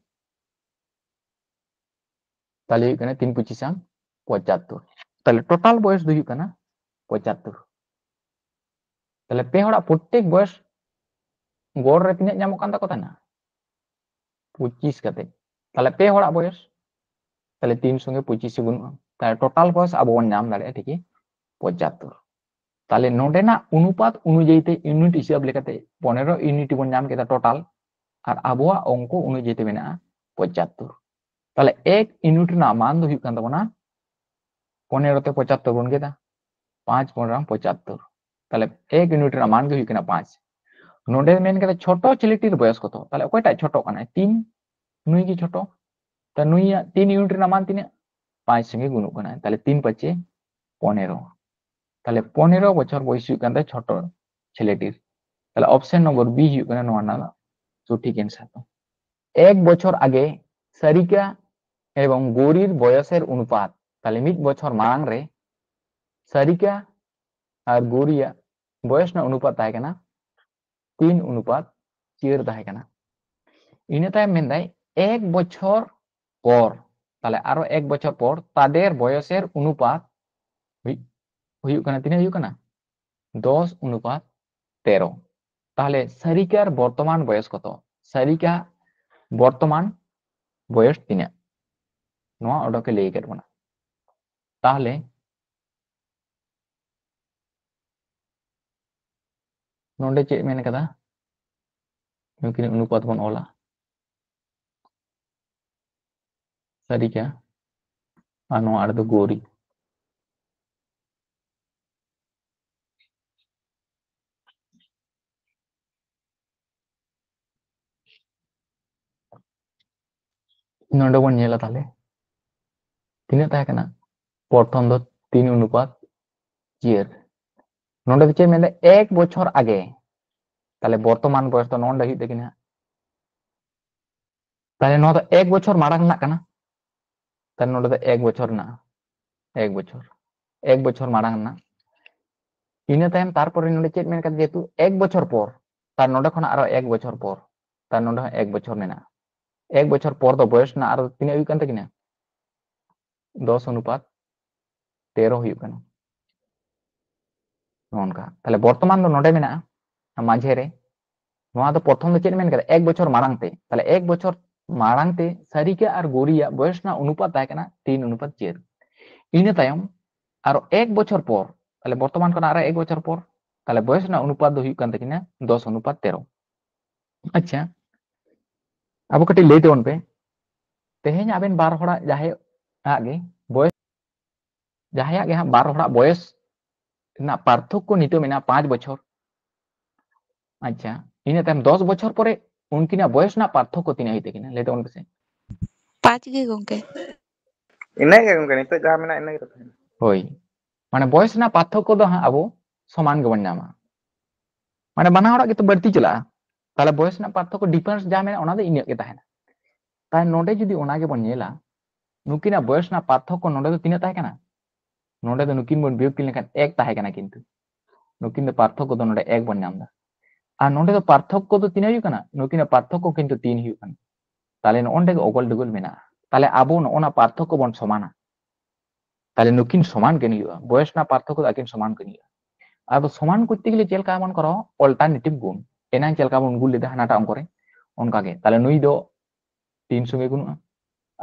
ᱛᱟᱦᱞᱮ ᱦᱩᱭᱩᱜ ᱠᱟᱱᱟ ᱛᱤᱱ ᱯᱚᱸᱪᱤᱥᱟᱝ ᱯᱚᱸᱪᱟᱛᱛᱳᱨ᱾ ᱛᱟᱦᱞᱮ total ᱵᱚᱭᱚᱥ ᱫᱚ ᱦᱩᱭᱩᱜ ᱠᱟᱱᱟ ᱯᱚᱸᱪᱟᱛᱛᱳᱨ᱾ ᱛᱟᱦᱞᱮ ᱯᱮ ᱦᱚᱲᱟᱜ ᱯᱨᱚᱛᱛᱮᱠ ᱵᱚᱭᱚᱥ ᱜᱚᱲ ᱨᱮ ᱛᱤᱱᱟᱹᱜ ᱧᱟᱢᱚᱜ ᱠᱟᱱ ᱛᱟᱠᱚ ᱛᱟᱦᱮᱱᱟ? ᱯᱚᱸᱪᱤᱥ ᱠᱟᱛᱮ᱾ ᱛᱟᱦᱞᱮ ᱯᱮ ᱦᱚᱲᱟᱜ ᱵᱚᱭᱚᱥ, ᱛᱟᱦᱞᱮ ᱛᱤᱱ ᱥᱚᱸᱜᱮ ᱯᱚᱸᱪᱤᱥ ᱜᱩᱱᱩᱜᱼᱟ, ᱛᱟᱦᱞᱮ total ᱵᱚᱭᱚᱥ ᱟᱵᱚ ᱵᱚᱱ ᱧᱟᱢ ᱫᱟᱲᱮᱭᱟᱜᱼᱟ ᱴᱷᱤᱠ ᱯᱚᱸᱪᱟᱛᱛᱳᱨ᱾ ᱛᱟᱦᱞᱮ ᱱᱚᱰᱮᱱᱟᱜ ᱚᱱᱩᱯᱟᱛ ᱚᱱᱩᱡᱟᱭᱤ ᱛᱮ unit ᱦᱤᱥᱟᱹᱵ ᱞᱮᱠᱟᱛᱮ ᱯᱚᱱᱮᱨᱚ unit ᱵᱚᱱ ᱧᱟᱢ ᱠᱮᱫᱟ total, ᱟᱨ ᱟᱵᱚᱣᱟᱜ ᱚᱝᱠᱚ ᱚᱱᱩᱡᱟᱭᱤ ᱛᱮ ᱢᱮᱱᱟᱜᱼᱟ ᱯᱚᱸᱪᱟᱛᱛᱳᱨ᱾ ᱛᱟᱦᱞᱮ ᱮᱠ unit ᱨᱮᱱᱟᱜ ᱢᱟᱱ ᱫᱚ ᱦᱩᱭᱩᱜ ᱠᱟᱱ ᱛᱟᱵᱚᱱᱟ ᱯᱚᱱᱮᱨᱚ ᱛᱮ ᱯᱚᱸᱪᱟᱛᱛᱳᱨ ᱵᱚᱱ ᱜᱮᱫᱟ, ᱯᱟᱸᱪ ᱯᱚᱱᱮᱨᱚ ᱯᱚᱸᱪᱟᱛᱛᱳᱨ᱾ ᱛᱟᱦᱞᱮ ᱮᱠ unit ᱨᱮᱱᱟᱜ ᱢᱟᱱ ᱜᱮ ᱦᱩᱭᱩᱜ ᱠᱟᱱᱟ ᱯᱟᱸᱪ᱾ ᱱᱚᱰᱮ ᱢᱮᱱ ᱠᱟᱫᱟ ᱪᱷᱳᱴᱳ ᱪᱮᱞᱮᱴᱤᱨ ᱵᱚᱭᱚᱥ ᱠᱚᱛᱚ, ᱛᱟᱦᱞᱮ ᱚᱠᱚᱭᱴᱟᱜ ᱪᱷᱳᱴᱳ ᱠᱟᱱᱟᱭ? ᱛᱤᱱ, ᱱᱩᱭ ᱜᱮ ᱪᱷᱳᱴᱳ᱾ ᱛᱟ ᱱᱩᱭᱟᱜ ᱛᱤᱱ unit ᱨᱮᱱᱟᱜ ᱢᱟᱱ ᱛᱤᱱᱟᱹᱜ? ᱯᱟᱸᱪ ᱥᱚᱸᱜᱮ ᱜᱩᱱᱩᱜ ᱠᱟᱱᱟ, ᱛᱟᱦᱞᱮ ᱛᱤᱱ ᱯᱟᱸᱪᱮ ᱯᱚᱱᱮᱨᱚ᱾ ᱛᱟᱦᱞᱮ ᱯᱚᱱᱮᱨᱚ ᱵᱚᱪᱷᱚᱨ ᱵᱚᱭᱮᱥ ᱦᱩᱭᱩᱜ ᱠᱟᱱ ᱛᱟᱭᱟ ᱪᱷᱳᱴᱳ ᱪᱷᱮᱞᱮᱴᱤᱨ᱾ ᱛᱟᱦᱞᱮ ᱚᱯᱥᱮᱱ ᱱᱚᱢᱵᱚᱨ ᱵᱤ ᱦᱩᱭᱩᱜ ᱠᱟᱱᱟ ᱱᱚᱣᱟ ᱨᱮᱱᱟᱜ ᱫᱚ ᱥᱚᱴᱷᱤᱠ ᱮᱱᱥᱟᱨ ᱫᱚ᱾ ᱮᱠ ᱵᱚᱪᱷᱚᱨ ᱟᱜᱮ ᱥᱟᱨᱤᱠᱟ ᱮᱵᱚᱝ ᱜᱳᱨᱤᱨ ᱵᱚᱭᱚᱥᱮᱨ ᱚᱱᱩᱯᱟᱛ, ᱛᱟᱦᱞᱮ ᱢᱤᱫ ᱵᱚᱪᱷᱚᱨ ᱢᱟᱲᱟᱝ ᱨᱮ ᱥᱟᱨᱤᱠᱟ ᱟᱨ ᱜᱳᱨᱤᱭᱟᱜ ᱵᱚᱭᱚᱥ ᱨᱮᱱᱟᱜ ᱚᱱᱩᱯᱟᱛ ᱛᱟᱦᱮᱸ ᱠᱟᱱᱟ ᱛᱤᱱ ᱚᱱᱩᱯᱟᱛ ᱪᱟᱹᱨ ᱛᱟᱦᱮᱸ ᱠᱟᱱᱟ᱾ ᱤᱱᱟᱹ ᱛᱟᱭᱚᱢ ᱢᱮᱱᱫᱟᱭ ᱮᱠ ᱵᱚᱪᱷᱚᱨ ᱯᱚᱨ, ᱛᱟᱦᱞᱮ ᱟᱨᱚ ᱮᱠ ᱵᱚᱪᱷᱚᱨ ᱯᱚᱨ ᱛᱟᱫᱮᱨ ᱵᱚᱭᱚᱥᱮᱨ ᱚᱱᱩᱯᱟᱛ ᱦᱩᱭ-, ᱦᱩᱭᱩᱜ ᱠᱟᱱᱟ, ᱛᱤᱱᱟᱹᱜ ᱦᱩᱭᱩᱜ ᱠᱟᱱᱟ? ᱫᱚᱥ ᱚᱱᱩᱯᱟᱛ ᱛᱮᱨᱚ᱾ ᱛᱟᱦᱞᱮ ᱥᱟᱨᱤᱠᱟᱨ ᱵᱚᱨᱛᱚᱢᱟᱱ ᱵᱚᱭᱚᱥ ᱠᱚᱛᱚ? ᱥᱟᱨᱤᱠᱟ ᱵᱚᱨᱛᱚᱢᱟᱱ ᱵᱚᱭᱚᱥ ᱛᱤᱱᱟᱹᱜ? ᱱᱚᱣᱟ ᱚᱰᱚᱠᱮ ᱞᱟᱹᱭ ᱟᱠᱟᱫ ᱵᱚᱱᱟ᱾ ᱛᱟᱦᱞᱮ ᱱᱚᱰᱮ ᱪᱮᱫ ᱢᱮᱱ ᱠᱟᱫᱟ? ᱱᱩᱠᱤᱱ ᱚᱱᱩᱯᱟᱛ ᱵᱚᱱ ᱚᱞᱟ᱾ ᱥᱟᱨᱤᱠᱟ ᱟᱨ ᱱᱚᱣᱟ ᱟᱲᱮ ᱫᱚ ᱜᱳᱨᱤ᱾ ᱱᱚᱰᱮ ᱵᱚᱱ ᱧᱮᱞᱟ ᱛᱟᱦᱞᱮ ᱛᱤᱱᱟᱹᱜ ᱛᱟᱦᱮᱸ ᱠᱟᱱᱟ? ᱯᱨᱚᱛᱷᱚᱢ ᱫᱚ ᱛᱤᱱ ᱚᱱᱩᱯᱟᱛ ᱪᱟᱹᱨ᱾ ᱱᱚᱰᱮ ᱫᱚ ᱪᱮᱫ ᱢᱮᱱᱫᱟ? ᱮᱠ ᱵᱚᱪᱷᱚᱨ ᱟᱜᱮ᱾ ᱛᱟᱦᱞᱮ ᱵᱚᱨᱛᱚᱢᱟᱱ ᱵᱚᱭᱚᱥ ᱫᱚ ᱱᱚᱰᱮ ᱦᱩᱭᱩᱜ ᱛᱟᱹᱠᱤᱱᱟ᱾ ᱛᱟᱦᱞᱮ ᱱᱚᱣᱟ ᱫᱚ ᱮᱠ ᱵᱚᱪᱷᱚᱨ ᱢᱟᱲᱟᱝ ᱨᱮᱱᱟᱜ ᱠᱟᱱᱟ᱾ ᱛᱟᱦᱞᱮ ᱱᱚᱰᱮ ᱫᱚ ᱮᱠ ᱵᱚᱪᱷᱚᱨ ᱨᱮᱱᱟᱜ, ᱮᱠ ᱵᱚᱪᱷᱚᱨ, ᱮᱠ ᱵᱚᱪᱷᱚᱨ ᱢᱟᱲᱟᱝ ᱨᱮᱱᱟᱜ᱾ ᱤᱱᱟᱹ ᱛᱟᱭᱚᱢ ᱛᱟᱨᱯᱚᱨᱮ ᱱᱚᱰᱮ ᱪᱮᱫ ᱢᱮᱱ ᱠᱟᱫᱟ? ᱡᱮᱦᱮᱛᱩ ᱮᱠ ᱵᱚᱪᱷᱚᱨ ᱯᱚᱨ, ᱛᱟᱨ ᱱᱚᱰᱮ ᱠᱷᱚᱱᱟᱜ ᱟᱨᱚ ᱮᱠ ᱵᱚᱪᱷᱚᱨ ᱯᱚᱨ, ᱛᱟᱨ ᱱᱚᱰᱮ ᱦᱚᱸ ᱮᱠ ᱵᱚᱪᱷᱚᱨ ᱢᱮᱱᱟᱜᱼᱟ᱾ ᱮᱠ ᱵᱚᱪᱷᱚᱨ ᱯᱚᱨ ᱫᱚ ᱵᱚᱭᱚᱥ ᱨᱮᱱᱟᱜ ᱟᱨᱚ ᱛᱤᱱᱟᱹᱜ ᱦᱩᱭᱩᱜ ᱠᱟᱱ ᱛᱟᱹᱠᱤᱱᱟ? ᱫᱚᱥ ᱚᱱᱩᱯᱟᱛ ᱛᱮᱨᱚ ᱦᱩᱭᱩᱜ ᱠᱟᱱᱟ᱾ ᱱᱚᱜᱼᱚ ᱱᱚᱝᱠᱟ᱾ ᱛᱟᱦᱞᱮ ᱵᱚᱨᱛᱚᱢᱟᱱ ᱫᱚ ᱱᱚᱰᱮ ᱢᱮᱱᱟᱜᱼᱟ, ᱢᱟᱡᱷᱮ ᱨᱮ᱾ ᱱᱚᱣᱟ ᱫᱚ ᱯᱨᱚᱛᱷᱚᱢ ᱫᱚ ᱪᱮᱫ ᱢᱮᱱ ᱠᱟᱫᱟ? ᱮᱠ ᱵᱚᱪᱷᱚᱨ ᱢᱟᱲᱟᱝ ᱛᱮ᱾ ᱛᱟᱦᱞᱮ ᱮᱠ ᱵᱚᱪᱷᱚᱨ ᱢᱟᱲᱟᱝ ᱛᱮ ᱥᱟᱨᱤᱠᱟ ᱟᱨ ᱜᱳᱨᱤᱭᱟᱜ ᱵᱚᱭᱚᱥ ᱨᱮᱱᱟᱜ ᱚᱱᱩᱯᱟᱛ ᱛᱟᱦᱮᱸ ᱠᱟᱱᱟ ᱛᱤᱱ ᱚᱱᱩᱯᱟᱛ ᱪᱟᱹᱨ᱾ ᱤᱱᱟᱹ ᱛᱟᱭᱚᱢ ᱟᱨᱚ ᱮᱠ ᱵᱚᱪᱷᱚᱨ ᱯᱚᱨ, ᱛᱟᱦᱞᱮ ᱵᱚᱨᱛᱚᱢᱟᱱ ᱠᱷᱚᱱᱟᱜ ᱟᱨᱚ ᱮᱠ ᱵᱚᱪᱷᱚᱨ ᱯᱚᱨ, ᱛᱟᱦᱞᱮ ᱵᱚᱭᱚᱥ ᱨᱮᱱᱟᱜ ᱚᱱᱩᱯᱟᱛ ᱫᱚ ᱦᱩᱭᱩᱜ ᱠᱟᱱ ᱛᱟᱹᱠᱤᱱᱟ ᱫᱚᱥ ᱚᱱᱩᱯᱟᱛ ᱛᱮᱨᱚ᱾ ᱟᱪᱪᱷᱟ, ᱟᱵᱚ ᱠᱟᱹᱴᱤᱡ ᱞᱟᱹᱭ ᱛᱟᱵᱚᱱ ᱯᱮ, ᱛᱮᱦᱮᱧ ᱟᱵᱮᱱ ᱵᱟᱨ ᱦᱚᱲᱟᱜ ᱡᱟᱦᱟᱸᱭᱟᱜ ᱜᱮ ᱵᱚᱭᱚᱥ, ᱡᱟᱦᱟᱸᱭᱟᱜ ᱜᱮ ᱦᱟᱸᱜ ᱵᱟᱨ ᱦᱚᱲᱟᱜ ᱵᱚᱭᱚᱥ ᱨᱮᱱᱟᱜ ᱯᱟᱨᱛᱷᱚᱠᱠᱚ ᱱᱤᱛᱚᱜ ᱢᱮᱱᱟᱜᱼᱟ ᱯᱟᱸᱪ ᱵᱚᱪᱷᱚᱨ᱾ ᱟᱪᱪᱷᱟ, ᱤᱱᱟᱹ ᱛᱟᱭᱚᱢ ᱫᱚᱥ ᱵᱚᱪᱷᱚᱨ ᱯᱚᱨᱮ ᱩᱱᱠᱤᱱᱟᱜ ᱵᱚᱭᱚᱥ ᱨᱮᱱᱟᱜ ᱯᱟᱨᱛᱷᱚᱠᱠᱚ ᱛᱤᱱᱟᱹᱜ ᱦᱩᱭᱩᱜ ᱛᱟᱹᱠᱤᱱᱟ? ᱞᱟᱹᱭ ᱛᱟᱵᱚᱱ ᱯᱮᱥᱮ᱾ ᱯᱟᱸᱪ ᱜᱮ ᱜᱚᱝᱠᱮ᱾ ᱤᱱᱟᱹᱜᱮ ᱜᱚᱝᱠᱮ, ᱱᱤᱛᱚᱜ ᱡᱟᱦᱟᱸ ᱢᱮᱱᱟᱜᱼᱟ ᱤᱱᱟᱹᱜᱮ ᱛᱟᱦᱮᱱᱟ᱾ ᱦᱳᱭ, ᱢᱟᱱᱮ ᱵᱚᱭᱮᱥ ᱨᱮᱱᱟᱜ ᱯᱟᱨᱛᱷᱚᱠᱠᱚ ᱫᱚ ᱦᱟᱸᱜ ᱟᱵᱚ ᱥᱚᱢᱟᱱ ᱜᱮᱵᱚᱱ ᱧᱟᱢᱟ᱾ ᱢᱟᱱᱮ ᱵᱟᱱᱟ ᱦᱚᱲᱟᱜ ᱜᱮᱛᱚ ᱵᱟᱹᱲᱛᱤ ᱪᱟᱞᱟᱜᱼᱟ, ᱛᱟᱦᱞᱮ ᱵᱚᱭᱮᱥ ᱨᱮᱱᱟᱜ ᱯᱟᱨᱛᱷᱚᱠᱠᱚ, difference ᱡᱟᱦᱟᱸ ᱢᱮᱱᱟᱜᱼᱟ, ᱚᱱᱟ ᱫᱚ ᱤᱱᱟᱹᱜ ᱜᱮ ᱛᱟᱦᱮᱱᱟ᱾ ᱛᱟᱦᱞᱮ ᱱᱚᱰᱮ ᱡᱩᱫᱤ ᱚᱱᱟ ᱜᱮᱵᱚᱱ ᱧᱮᱞᱟ, ᱱᱩᱠᱤᱱᱟᱜ ᱵᱚᱭᱮᱥ ᱨᱮᱱᱟᱜ ᱯᱟᱨᱛᱷᱚᱠᱠᱚ ᱱᱚᱰᱮ ᱫᱚ ᱛᱤᱱᱟᱹᱜ ᱛᱟᱦᱮᱸ ᱠᱟᱱᱟ? ᱱᱚᱰᱮ ᱫᱚ ᱱᱩᱠᱤᱱ ᱵᱚᱱ ᱵᱤᱭᱳᱜᱽ ᱠᱤᱱ ᱞᱮᱠᱷᱟᱱ ᱮᱠ ᱛᱟᱦᱮᱸ ᱠᱟᱱᱟ, ᱠᱤᱱᱛᱩ ᱱᱩᱠᱤᱱ ᱫᱚ ᱯᱟᱨᱛᱷᱚᱠᱠᱚ ᱫᱚ ᱱᱚᱰᱮ ᱮᱠ ᱵᱚᱱ ᱧᱟᱢ ᱮᱫᱟ᱾ ᱟᱨ ᱱᱚᱰᱮ ᱫᱚ ᱯᱟᱨᱛᱷᱚᱠᱠᱚ ᱫᱚ ᱛᱤᱱᱟᱹᱜ ᱦᱩᱭᱩᱜ ᱠᱟᱱᱟ? ᱱᱩᱠᱤᱱᱟᱜ ᱯᱟᱨᱛᱷᱚᱠᱠᱚ ᱠᱤᱱᱛᱩ ᱛᱤᱱ ᱦᱩᱭᱩᱜ ᱠᱟᱱᱟ᱾ ᱛᱟᱦᱞᱮ ᱱᱚᱜᱼᱚ ᱱᱚᱰᱮ ᱜᱮ ᱚᱜᱚᱞ ᱰᱩᱜᱚᱞ ᱢᱮᱱᱟᱜᱼᱟ᱾ ᱛᱟᱦᱞᱮ ᱟᱵᱚ ᱱᱚᱜᱼᱚ ᱱᱟ ᱯᱟᱨᱛᱷᱚᱠᱠᱚ ᱵᱚᱱ ᱥᱚᱢᱟᱱᱟ᱾ ᱛᱟᱦᱞᱮ ᱱᱩᱠᱤᱱ ᱥᱚᱢᱟᱱ ᱠᱤᱱ ᱦᱩᱭᱩᱜᱼᱟ, ᱵᱚᱭᱮᱥ ᱨᱮᱱᱟᱜ ᱯᱟᱨᱛᱷᱚᱠᱠᱚ ᱫᱚ ᱟᱹᱠᱤᱱ ᱥᱚᱢᱟᱱ ᱠᱤᱱ ᱦᱩᱭᱩᱜᱼᱟ᱾ ᱟᱫᱚ ᱥᱚᱢᱟᱱ ᱠᱚᱨᱛᱮ ᱜᱮᱞᱮ ᱪᱮᱫ ᱞᱮᱠᱟ ᱵᱚᱱ ᱠᱚᱨᱟᱣᱟ? Alternative ᱜᱩᱱ, ᱮᱱᱟᱝ ᱪᱮᱫ ᱞᱮᱠᱟ ᱵᱚᱱ ᱜᱩᱱ ᱞᱮᱫᱟ ᱦᱟᱱᱟᱴᱟᱜ ᱚᱝᱠᱚ ᱨᱮ, ᱚᱱᱠᱟ ᱜᱮ᱾ ᱛᱟᱦᱞᱮ ᱱᱩᱭ ᱫᱚ ᱛᱤᱱ ᱥᱚᱸᱜᱮ ᱜᱩᱱᱩᱜᱼᱟ,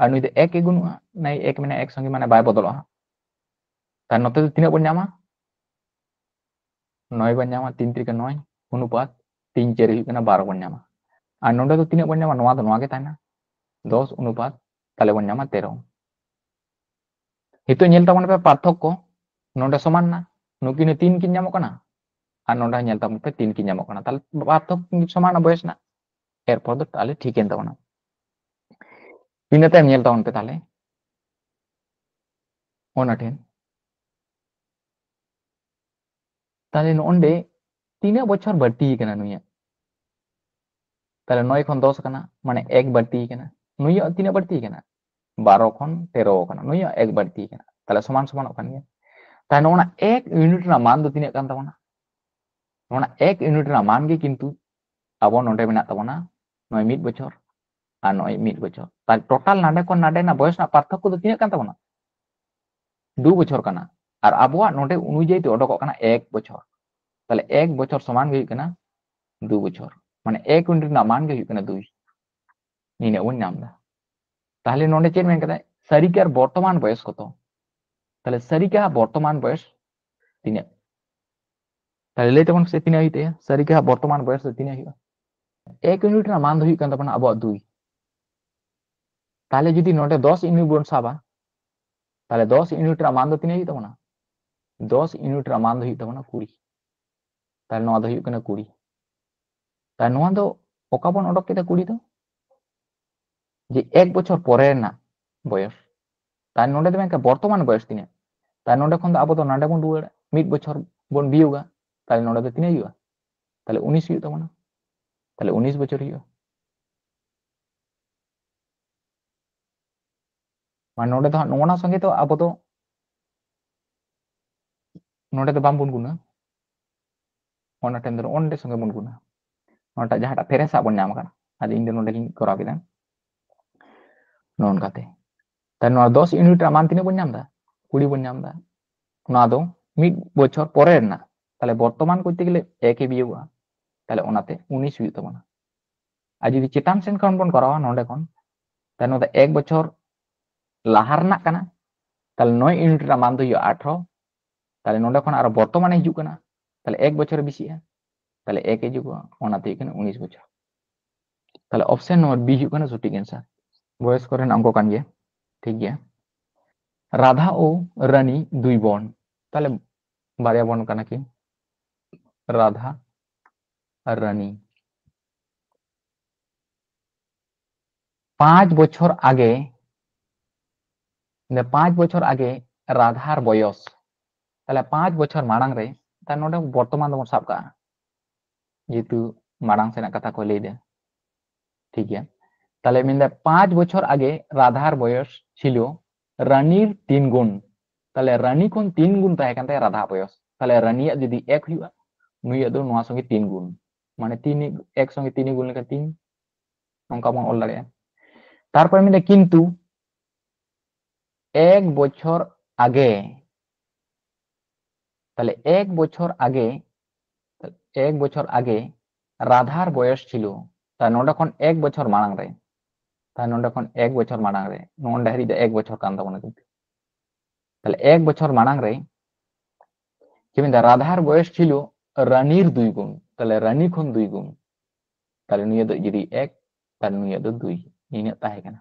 ᱟᱨ ᱱᱩᱭ ᱫᱚ ᱮᱠ ᱮ ᱜᱩᱱᱩᱜᱼᱟ, ᱱᱩᱭ ᱮᱠ ᱢᱮᱱᱟᱜᱼᱟ ᱮᱠ ᱥᱚᱸᱜᱮ, ᱢᱟᱱᱮ ᱵᱟᱭ ᱵᱚᱫᱚᱞᱚᱜᱼᱟ᱾ ᱛᱟᱦᱞᱮ ᱱᱚᱛᱮ ᱫᱚ ᱛᱤᱱᱟᱹᱜ ᱵᱚᱱ ᱧᱟᱢᱟ? ᱱᱚᱭ ᱵᱚᱱ ᱧᱟᱢᱟ, ᱛᱤᱱ ᱛᱤᱨᱤᱠᱟ ᱱᱚᱭ, ᱚᱱᱩᱯᱟᱛ ᱛᱤᱱ ᱪᱟᱹᱨ ᱦᱩᱭᱩᱜ ᱠᱟᱱᱟ ᱵᱟᱨᱚ ᱵᱚᱱ ᱧᱟᱢᱟ᱾ ᱟᱨ ᱱᱚᱰᱮ ᱫᱚ ᱛᱤᱱᱟᱹᱜ ᱵᱚᱱ ᱧᱟᱢᱟ? ᱱᱚᱣᱟ ᱫᱚ ᱱᱚᱣᱟ ᱜᱮ ᱛᱟᱦᱮᱱᱟ, ᱫᱚᱥ ᱚᱱᱩᱯᱟᱛ, ᱛᱟᱦᱞᱮ ᱵᱚᱱ ᱧᱟᱢᱟ ᱛᱮᱨᱚ᱾ ᱱᱤᱛᱚᱜ ᱧᱮᱞ ᱛᱟᱵᱚᱱ ᱯᱮ ᱯᱟᱨᱛᱷᱚᱠᱠᱚ, ᱱᱚᱰᱮ ᱥᱚᱢᱟᱱ ᱱᱟ, ᱱᱩᱠᱤᱱ ᱦᱚᱸ ᱛᱤᱱ ᱠᱤᱱ ᱧᱟᱢᱚᱜ ᱠᱟᱱᱟ, ᱟᱨ ᱱᱚᱰᱮ ᱦᱚᱸ ᱧᱮᱞ ᱛᱟᱵᱚᱱ ᱯᱮ ᱛᱤᱱ ᱠᱤᱱ ᱧᱟᱢᱚᱜ ᱠᱟᱱᱟ᱾ ᱛᱟᱦᱞᱮ ᱯᱟᱨᱛᱷᱚᱠᱠᱚ ᱠᱤᱱ ᱥᱚᱢᱟᱱᱟ ᱵᱚᱭᱮᱥ ᱨᱮᱱᱟᱜ, ᱮᱨᱯᱚᱨ ᱫᱚ ᱛᱟᱦᱞᱮ ᱴᱷᱤᱠ ᱮᱱ ᱛᱟᱵᱚᱱᱟ᱾ ᱤᱱᱟᱹ ᱛᱟᱭᱚᱢ ᱧᱮᱞ ᱛᱟᱵᱚᱱ ᱯᱮ ᱛᱟᱦᱞᱮ ᱚᱱᱟ ᱴᱷᱮᱱ᱾ ᱛᱟᱦᱞᱮ ᱱᱚᱜᱼᱚᱸᱰᱮ ᱛᱤᱱᱟᱹᱜ ᱵᱚᱪᱷᱚᱨ ᱵᱟᱹᱲᱛᱤ ᱠᱟᱱᱟ ᱱᱩᱭᱟᱜ? ᱛᱟᱦᱞᱮ ᱱᱚᱭ ᱠᱷᱚᱱ ᱫᱚᱥ ᱠᱟᱱᱟ, ᱢᱟᱱᱮ ᱮᱠ ᱵᱟᱹᱲᱛᱤ ᱠᱟᱱᱟ᱾ ᱱᱩᱭᱟᱜ ᱛᱤᱱᱟᱹᱜ ᱵᱟᱹᱲᱛᱤ ᱠᱟᱱᱟ? ᱵᱟᱨᱚ ᱠᱷᱚᱱ ᱛᱮᱨᱚ ᱠᱟᱱᱟ, ᱱᱩᱭᱟᱜ ᱮᱠ ᱵᱟᱹᱲᱛᱤ ᱠᱟᱱᱟ᱾ ᱛᱟᱦᱞᱮ ᱥᱚᱢᱟᱱ ᱥᱚᱢᱟᱱᱚᱜ ᱠᱟᱱ ᱜᱮᱭᱟ᱾ ᱛᱟᱦᱞᱮ ᱱᱚᱜᱼᱚ ᱱᱟ ᱮᱠ ᱤᱭᱩᱱᱤᱴ ᱨᱮᱱᱟᱜ ᱢᱟᱱ ᱫᱚ ᱛᱤᱱᱟᱹᱜ ᱠᱟᱱ ᱛᱟᱵᱚᱱᱟ? ᱱᱚᱣᱟ ᱮᱠ ᱤᱭᱩᱱᱤᱴ ᱨᱮᱱᱟᱜ ᱢᱟᱱ ᱜᱮ ᱠᱤᱱᱛᱩ ᱟᱵᱚ ᱱᱚᱰᱮ ᱢᱮᱱᱟᱜ ᱛᱟᱵᱚᱱᱟ ᱱᱚᱜᱼᱚᱭ ᱢᱤᱫ ᱵᱚᱪᱷᱚᱨ ᱟᱨ ᱱᱚᱜᱼᱚᱭ ᱢᱤᱫ ᱵᱚᱪᱷᱚᱨ᱾ ᱛᱟᱦᱞᱮ ᱴᱳᱴᱟᱞ ᱱᱟᱰᱮ ᱠᱷᱚᱱ ᱱᱟᱰᱮ ᱨᱮᱱᱟᱜ ᱵᱚᱭᱚᱥ ᱨᱮᱱᱟᱜ ᱯᱟᱨᱛᱷᱚᱠᱠᱚ ᱫᱚ ᱛᱤᱱᱟᱹᱜ ᱠᱟᱱ ᱛᱟᱵᱚᱱᱟ? ᱫᱩ ᱵᱚᱪᱷᱚᱨ ᱠᱟᱱᱟ᱾ ᱟᱨ ᱟᱵᱚᱣᱟᱜ ᱱᱚᱰᱮ ᱚᱱᱩᱡᱟᱭᱤ ᱛᱮ ᱚᱰᱚᱠᱚᱜ ᱠᱟᱱᱟ ᱮᱠ ᱵᱚᱪᱷᱚᱨ᱾ ᱛᱟᱦᱞᱮ ᱮᱠ ᱵᱚᱪᱷᱚᱨ ᱥᱚᱢᱟᱱ ᱜᱮ ᱦᱩᱭᱩᱜ ᱠᱟᱱᱟ ᱫᱩ ᱵᱚᱪᱷᱚᱨ, ᱢᱟᱱᱮ ᱮᱠ ᱤᱭᱩᱱᱤᱴ ᱨᱮᱱᱟᱜ ᱢᱟᱱ ᱜᱮ ᱦᱩᱭᱩᱜ ᱠᱟᱱᱟ ᱫᱩᱭ᱾ ᱱᱤᱱᱟᱹᱜ ᱵᱚᱱ ᱧᱟᱢ ᱮᱫᱟ᱾ ᱛᱟᱦᱞᱮ ᱱᱚᱰᱮ ᱪᱮᱫ ᱢᱮᱱ ᱠᱟᱫᱟᱭ? ᱥᱟᱹᱨᱤ ᱠᱤ ᱟᱨ ᱵᱚᱨᱛᱚᱢᱟᱱ ᱵᱚᱭᱚᱥ ᱠᱚᱛᱚ? ᱛᱟᱦᱞᱮ ᱥᱟᱹᱨᱤ ᱠᱤ ᱟᱨ ᱵᱚᱨᱛᱚᱢᱟᱱ ᱵᱚᱭᱚᱥ ᱛᱤᱱᱟᱹᱜ? ᱛᱟᱦᱞᱮ ᱞᱟᱹᱭ ᱛᱟᱵᱚᱱ ᱯᱮᱥᱮ ᱛᱤᱱᱟᱹᱜ ᱦᱩᱭᱩᱜ ᱛᱟᱭᱟ? ᱥᱟᱹᱨᱤ ᱠᱤ ᱟᱨ ᱵᱚᱨᱛᱚᱢᱟᱱ ᱵᱚᱭᱚᱥ ᱫᱚ ᱛᱤᱱᱟᱹᱜ ᱦᱩᱭᱩᱜᱼᱟ? ᱮᱠ ᱤᱭᱩᱱᱤᱴ ᱨᱮᱱᱟᱜ ᱢᱟᱱ ᱫᱚ ᱦᱩᱭᱩᱜ ᱠᱟᱱ ᱛᱟᱵᱚᱱᱟ ᱟᱵᱚᱣᱟᱜ ᱫᱩᱭ᱾ ᱛᱟᱦᱞᱮ ᱡᱩᱫᱤ ᱱᱚᱰᱮ ᱫᱚᱥ ᱤᱭᱩᱱᱤᱴ ᱵᱚᱱ ᱥᱟᱵᱟ, ᱛᱟᱦᱞᱮ ᱫᱚᱥ ᱤᱭᱩᱱᱤᱴ ᱨᱮᱱᱟᱜ ᱢᱟᱱ ᱫᱚ ᱛᱤᱱᱟᱹᱜ ᱦᱩᱭᱩᱜ ᱛᱟᱵᱚᱱᱟ? ᱫᱚᱥ ᱤᱭᱩᱱᱤᱴ ᱨᱮᱱᱟᱜ ᱢᱟᱱ ᱫᱚ ᱦᱩᱭᱩᱜ ᱛᱟᱵᱚᱱᱟ ᱠᱩᱲᱤ᱾ ᱛᱟᱦᱞᱮ ᱱᱚᱣᱟ ᱫᱚ ᱦᱩᱭᱩᱜ ᱠᱟᱱᱟ ᱠᱩᱲᱤ᱾ ᱛᱟᱦᱞᱮ ᱱᱚᱣᱟ ᱫᱚ ᱚᱠᱟ ᱵᱚᱱ ᱚᱰᱚᱠ ᱠᱮᱫᱟ ᱠᱩᱲᱤ ᱫᱚ? ᱡᱮ ᱮᱠ ᱵᱚᱪᱷᱚᱨ ᱯᱚᱨᱮ ᱨᱮᱱᱟᱜ ᱵᱚᱭᱚᱥ᱾ ᱛᱟᱦᱞᱮ ᱱᱚᱰᱮ ᱫᱚ ᱢᱮᱱᱠᱷᱟᱱ ᱵᱚᱨᱛᱚᱢᱟᱱ ᱵᱚᱭᱚᱥ ᱛᱤᱱᱟᱹᱜ? ᱛᱟᱦᱞᱮ ᱱᱚᱰᱮ ᱠᱷᱚᱱ ᱫᱚ ᱟᱵᱚ ᱫᱚ ᱱᱚᱰᱮ ᱵᱚᱱ ᱨᱩᱣᱟᱹᱲᱟ, ᱢᱤᱫ ᱵᱚᱪᱷᱚᱨ ᱵᱚᱱ ᱵᱤᱭᱳᱜᱟ, ᱛᱟᱦᱞᱮ ᱱᱚᱰᱮ ᱫᱚ ᱛᱤᱱᱟᱹᱜ ᱦᱩᱭᱩᱜᱼᱟ? ᱛᱟᱦᱞᱮ ᱩᱱᱤᱥ ᱦᱩᱭᱩᱜ ᱛᱟᱵᱚᱱᱟ᱾ ᱛᱟᱦᱞᱮ ᱩᱱᱤᱥ ᱵᱚᱪᱷᱚᱨ ᱦᱩᱭᱩᱜᱼᱟ᱾ ᱢᱟᱱᱮ ᱱᱚᱰᱮ ᱫᱚ ᱦᱟᱸᱜ ᱱᱚᱜᱼᱚ ᱱᱟ ᱥᱚᱸᱜᱮ ᱫᱚ ᱟᱵᱚ ᱫᱚ ᱱᱚᱰᱮ ᱫᱚ ᱵᱟᱝᱵᱚᱱ ᱜᱩᱱᱟ, ᱚᱱᱟ ᱴᱷᱮᱱ ᱫᱚ ᱱᱚᱜᱼᱚ ᱱᱚᱰᱮ ᱥᱚᱸᱜᱮ ᱵᱚᱱ ᱜᱩᱱᱟ, ᱚᱱᱟᱴᱟᱜ ᱡᱟᱦᱟᱸᱴᱟᱜ ᱯᱷᱮᱨᱮᱥᱟᱜ ᱵᱚᱱ ᱧᱟᱢ ᱟᱠᱟᱫᱟ᱾ ᱟᱫᱚ ᱤᱧ ᱫᱚ ᱱᱚᱰᱮ ᱜᱤᱧ ᱠᱚᱨᱟᱣ ᱠᱮᱫᱟ ᱱᱚᱜᱼᱚ ᱱᱚᱝᱠᱟᱛᱮ᱾ ᱛᱟᱦᱞᱮ ᱱᱚᱣᱟ ᱫᱚᱥ ᱤᱭᱩᱱᱤᱴ ᱨᱮᱱᱟᱜ ᱢᱟᱱ ᱛᱤᱱᱟᱹᱜ ᱵᱚᱱ ᱧᱟᱢ ᱮᱫᱟ? ᱠᱩᱲᱤ ᱵᱚᱱ ᱧᱟᱢ ᱮᱫᱟ᱾ ᱱᱚᱣᱟ ᱫᱚ ᱢᱤᱫ ᱵᱚᱪᱷᱚᱨ ᱯᱚᱨᱮ ᱨᱮᱱᱟᱜ, ᱛᱟᱦᱞᱮ ᱵᱚᱨᱛᱚᱢᱟᱱ ᱠᱚᱨᱛᱮ ᱜᱮᱞᱮ ᱮᱠ ᱮ ᱵᱤᱭᱳᱜᱟ, ᱛᱟᱦᱞᱮ ᱚᱱᱟᱛᱮ ᱩᱱᱤᱥ ᱦᱩᱭᱩᱜ ᱛᱟᱵᱚᱱᱟ᱾ ᱟᱨ ᱡᱩᱫᱤ ᱪᱮᱛᱟᱱ ᱥᱮᱱ ᱠᱷᱚᱱ ᱵᱚᱱ ᱠᱚᱨᱟᱣᱟ ᱱᱚᱰᱮ ᱠᱷᱚᱱ, ᱛᱟᱦᱞᱮ ᱱᱚᱣᱟ ᱫᱚ ᱮᱠ ᱵᱚᱪᱷᱚᱨ ᱞᱟᱦᱟ ᱨᱮᱱᱟᱜ ᱠᱟᱱᱟ, ᱛᱟᱦᱞᱮ ᱱᱚᱭ ᱤᱭᱩᱱᱤᱴ ᱨᱮᱱᱟᱜ ᱢᱟᱱ ᱫᱚ ᱦᱩᱭᱩᱜᱼᱟ ᱟᱴᱷᱨᱚ, ᱛᱟᱦᱞᱮ ᱱᱚᱰᱮ ᱠᱷᱚᱱ ᱟᱨᱚ ᱵᱚᱨᱛᱚᱢᱟᱱᱮ ᱦᱤᱡᱩᱜ ᱠᱟᱱᱟ, ᱛᱟᱦᱞᱮ ᱮᱠ ᱵᱚᱪᱷᱚᱨᱮ ᱵᱮᱥᱤᱜᱼᱟ, ᱛᱟᱦᱞᱮ ᱮᱠ ᱮ ᱡᱩᱜᱚᱜᱼᱟ, ᱚᱱᱟᱛᱮ ᱦᱩᱭᱩᱜ ᱠᱟᱱᱟ ᱩᱱᱤᱥ ᱵᱚᱪᱷᱚᱨ᱾ ᱛᱟᱦᱞᱮ ᱚᱯᱥᱮᱱ ᱱᱚᱢᱵᱚᱨ ᱵᱤ ᱦᱩᱭᱩᱜ ᱠᱟᱱᱟ ᱥᱚᱴᱷᱤᱠ ᱮᱱᱥᱟᱨ᱾ ᱵᱚᱭᱚᱥ ᱠᱚᱨᱮᱱᱟᱜ ᱚᱝᱠᱚ ᱠᱟᱱ ᱜᱮᱭᱟ, ᱴᱷᱤᱠ ᱜᱮᱭᱟ᱾ ᱨᱟᱫᱷᱟ ᱳ ᱨᱟᱱᱤ ᱫᱩᱭ ᱵᱚᱱ, ᱛᱟᱦᱞᱮ ᱵᱟᱨᱭᱟ ᱵᱚᱱ ᱠᱟᱱᱟ ᱠᱤᱱ, ᱨᱟᱫᱷᱟ ᱟᱨ ᱨᱟᱱᱤ᱾ ᱯᱟᱸᱪ ᱵᱚᱪᱷᱚᱨ ᱟᱜᱮ, ᱯᱟᱸᱪ ᱵᱚᱪᱷᱚᱨ ᱟᱜᱮ ᱨᱟᱫᱷᱟᱨ ᱵᱚᱭᱚᱥ, ᱛᱟᱦᱞᱮ ᱯᱟᱸᱪ ᱵᱚᱪᱷᱚᱨ ᱢᱟᱲᱟᱝ ᱨᱮ, ᱛᱟᱦᱞᱮ ᱱᱚᱰᱮ ᱵᱚᱨᱛᱚᱢᱟᱱ ᱫᱚᱵᱚᱱ ᱥᱟᱵ ᱠᱟᱜᱼᱟ, ᱡᱮᱦᱮᱛᱩ ᱢᱟᱲᱟᱝ ᱥᱮᱱᱟᱜ ᱠᱟᱛᱷᱟ ᱠᱚ ᱞᱟᱹᱭ ᱫᱟ, ᱴᱷᱤᱠ ᱜᱮᱭᱟ᱾ ᱛᱟᱦᱞᱮ ᱢᱮᱱᱫᱟ ᱯᱟᱸᱪ ᱵᱚᱪᱷᱚᱨ ᱟᱜᱮ ᱨᱟᱫᱷᱟᱨ ᱵᱚᱭᱚᱥ ᱪᱷᱤᱞᱳ ᱨᱟᱱᱤᱨ ᱛᱤᱱ ᱜᱩᱱ, ᱛᱟᱦᱞᱮ ᱨᱟᱱᱤ ᱠᱷᱚᱱ ᱛᱤᱱ ᱜᱩᱱ ᱛᱟᱦᱮᱸ ᱠᱟᱱ ᱛᱟᱭᱟ ᱨᱟᱫᱷᱟ ᱵᱚᱭᱚᱥ, ᱛᱟᱦᱞᱮ ᱨᱟᱱᱤᱭᱟᱜ ᱡᱩᱫᱤ ᱮᱠ ᱦᱩᱭᱩᱜᱼᱟ, ᱱᱩᱭᱟᱜ ᱫᱚ ᱱᱚᱣᱟ ᱥᱚᱸᱜᱮ ᱛᱤᱱ ᱜᱩᱱ, ᱢᱟᱱᱮ ᱛᱤᱱ, ᱮᱠ ᱥᱚᱸᱜᱮ ᱛᱤᱱ ᱜᱩᱱ ᱞᱮᱠᱷᱟᱱ ᱛᱤᱱ, ᱱᱚᱝᱠᱟ ᱵᱚᱱ ᱚᱞ ᱫᱟᱲᱮᱭᱟᱜᱼᱟ᱾ ᱛᱟᱨᱯᱚᱨᱮ ᱢᱮᱱᱫᱟ ᱠᱤᱱᱛᱩ ᱮᱠ ᱵᱚᱪᱷᱚᱨ ᱟᱜᱮ, ᱛᱟᱦᱞᱮ ᱮᱠ ᱵᱚᱪᱷᱚᱨ ᱟᱜᱮ, ᱮᱠ ᱵᱚᱪᱷᱚᱨ ᱟᱜᱮ ᱨᱟᱫᱷᱟᱨ ᱵᱚᱭᱚᱥ ᱪᱷᱤᱞᱳ, ᱛᱟᱦᱞᱮ ᱱᱚᱰᱮ ᱠᱷᱚᱱ ᱮᱠ ᱵᱚᱪᱷᱚᱨ ᱢᱟᱲᱟᱝ ᱨᱮ, ᱛᱟᱦᱞᱮ ᱱᱚᱰᱮ ᱠᱷᱚᱱ ᱮᱠ ᱵᱚᱪᱷᱚᱨ ᱢᱟᱲᱟᱝ ᱨᱮ, ᱱᱚᱰᱮ ᱦᱟᱹᱨᱤᱡ ᱫᱚ ᱮᱠ ᱵᱚᱪᱷᱚᱨ ᱠᱟᱱ ᱛᱟᱵᱚᱱᱟ ᱠᱤᱱᱛᱩ᱾ ᱛᱟᱦᱞᱮ ᱮᱠ ᱵᱚᱪᱷᱚᱨ ᱢᱟᱲᱟᱝ ᱨᱮ ᱪᱮᱫ ᱢᱮᱱᱫᱟ, ᱨᱟᱫᱷᱟᱨ ᱵᱚᱭᱚᱥ ᱪᱷᱤᱞᱳ ᱨᱟᱱᱤᱨ ᱫᱩᱭ ᱜᱩᱱ, ᱛᱟᱦᱞᱮ ᱨᱟᱱᱤ ᱠᱷᱚᱱ ᱫᱩᱭ ᱜᱩᱱ, ᱛᱟᱦᱞᱮ ᱱᱩᱭᱟᱜ ᱫᱚ ᱡᱩᱫᱤ ᱮᱠ, ᱛᱟᱦᱞᱮ ᱱᱩᱭᱟᱜ ᱫᱚ ᱫᱩᱭ, ᱱᱤᱱᱟᱹᱜ ᱛᱟᱦᱮᱸ ᱠᱟᱱᱟ᱾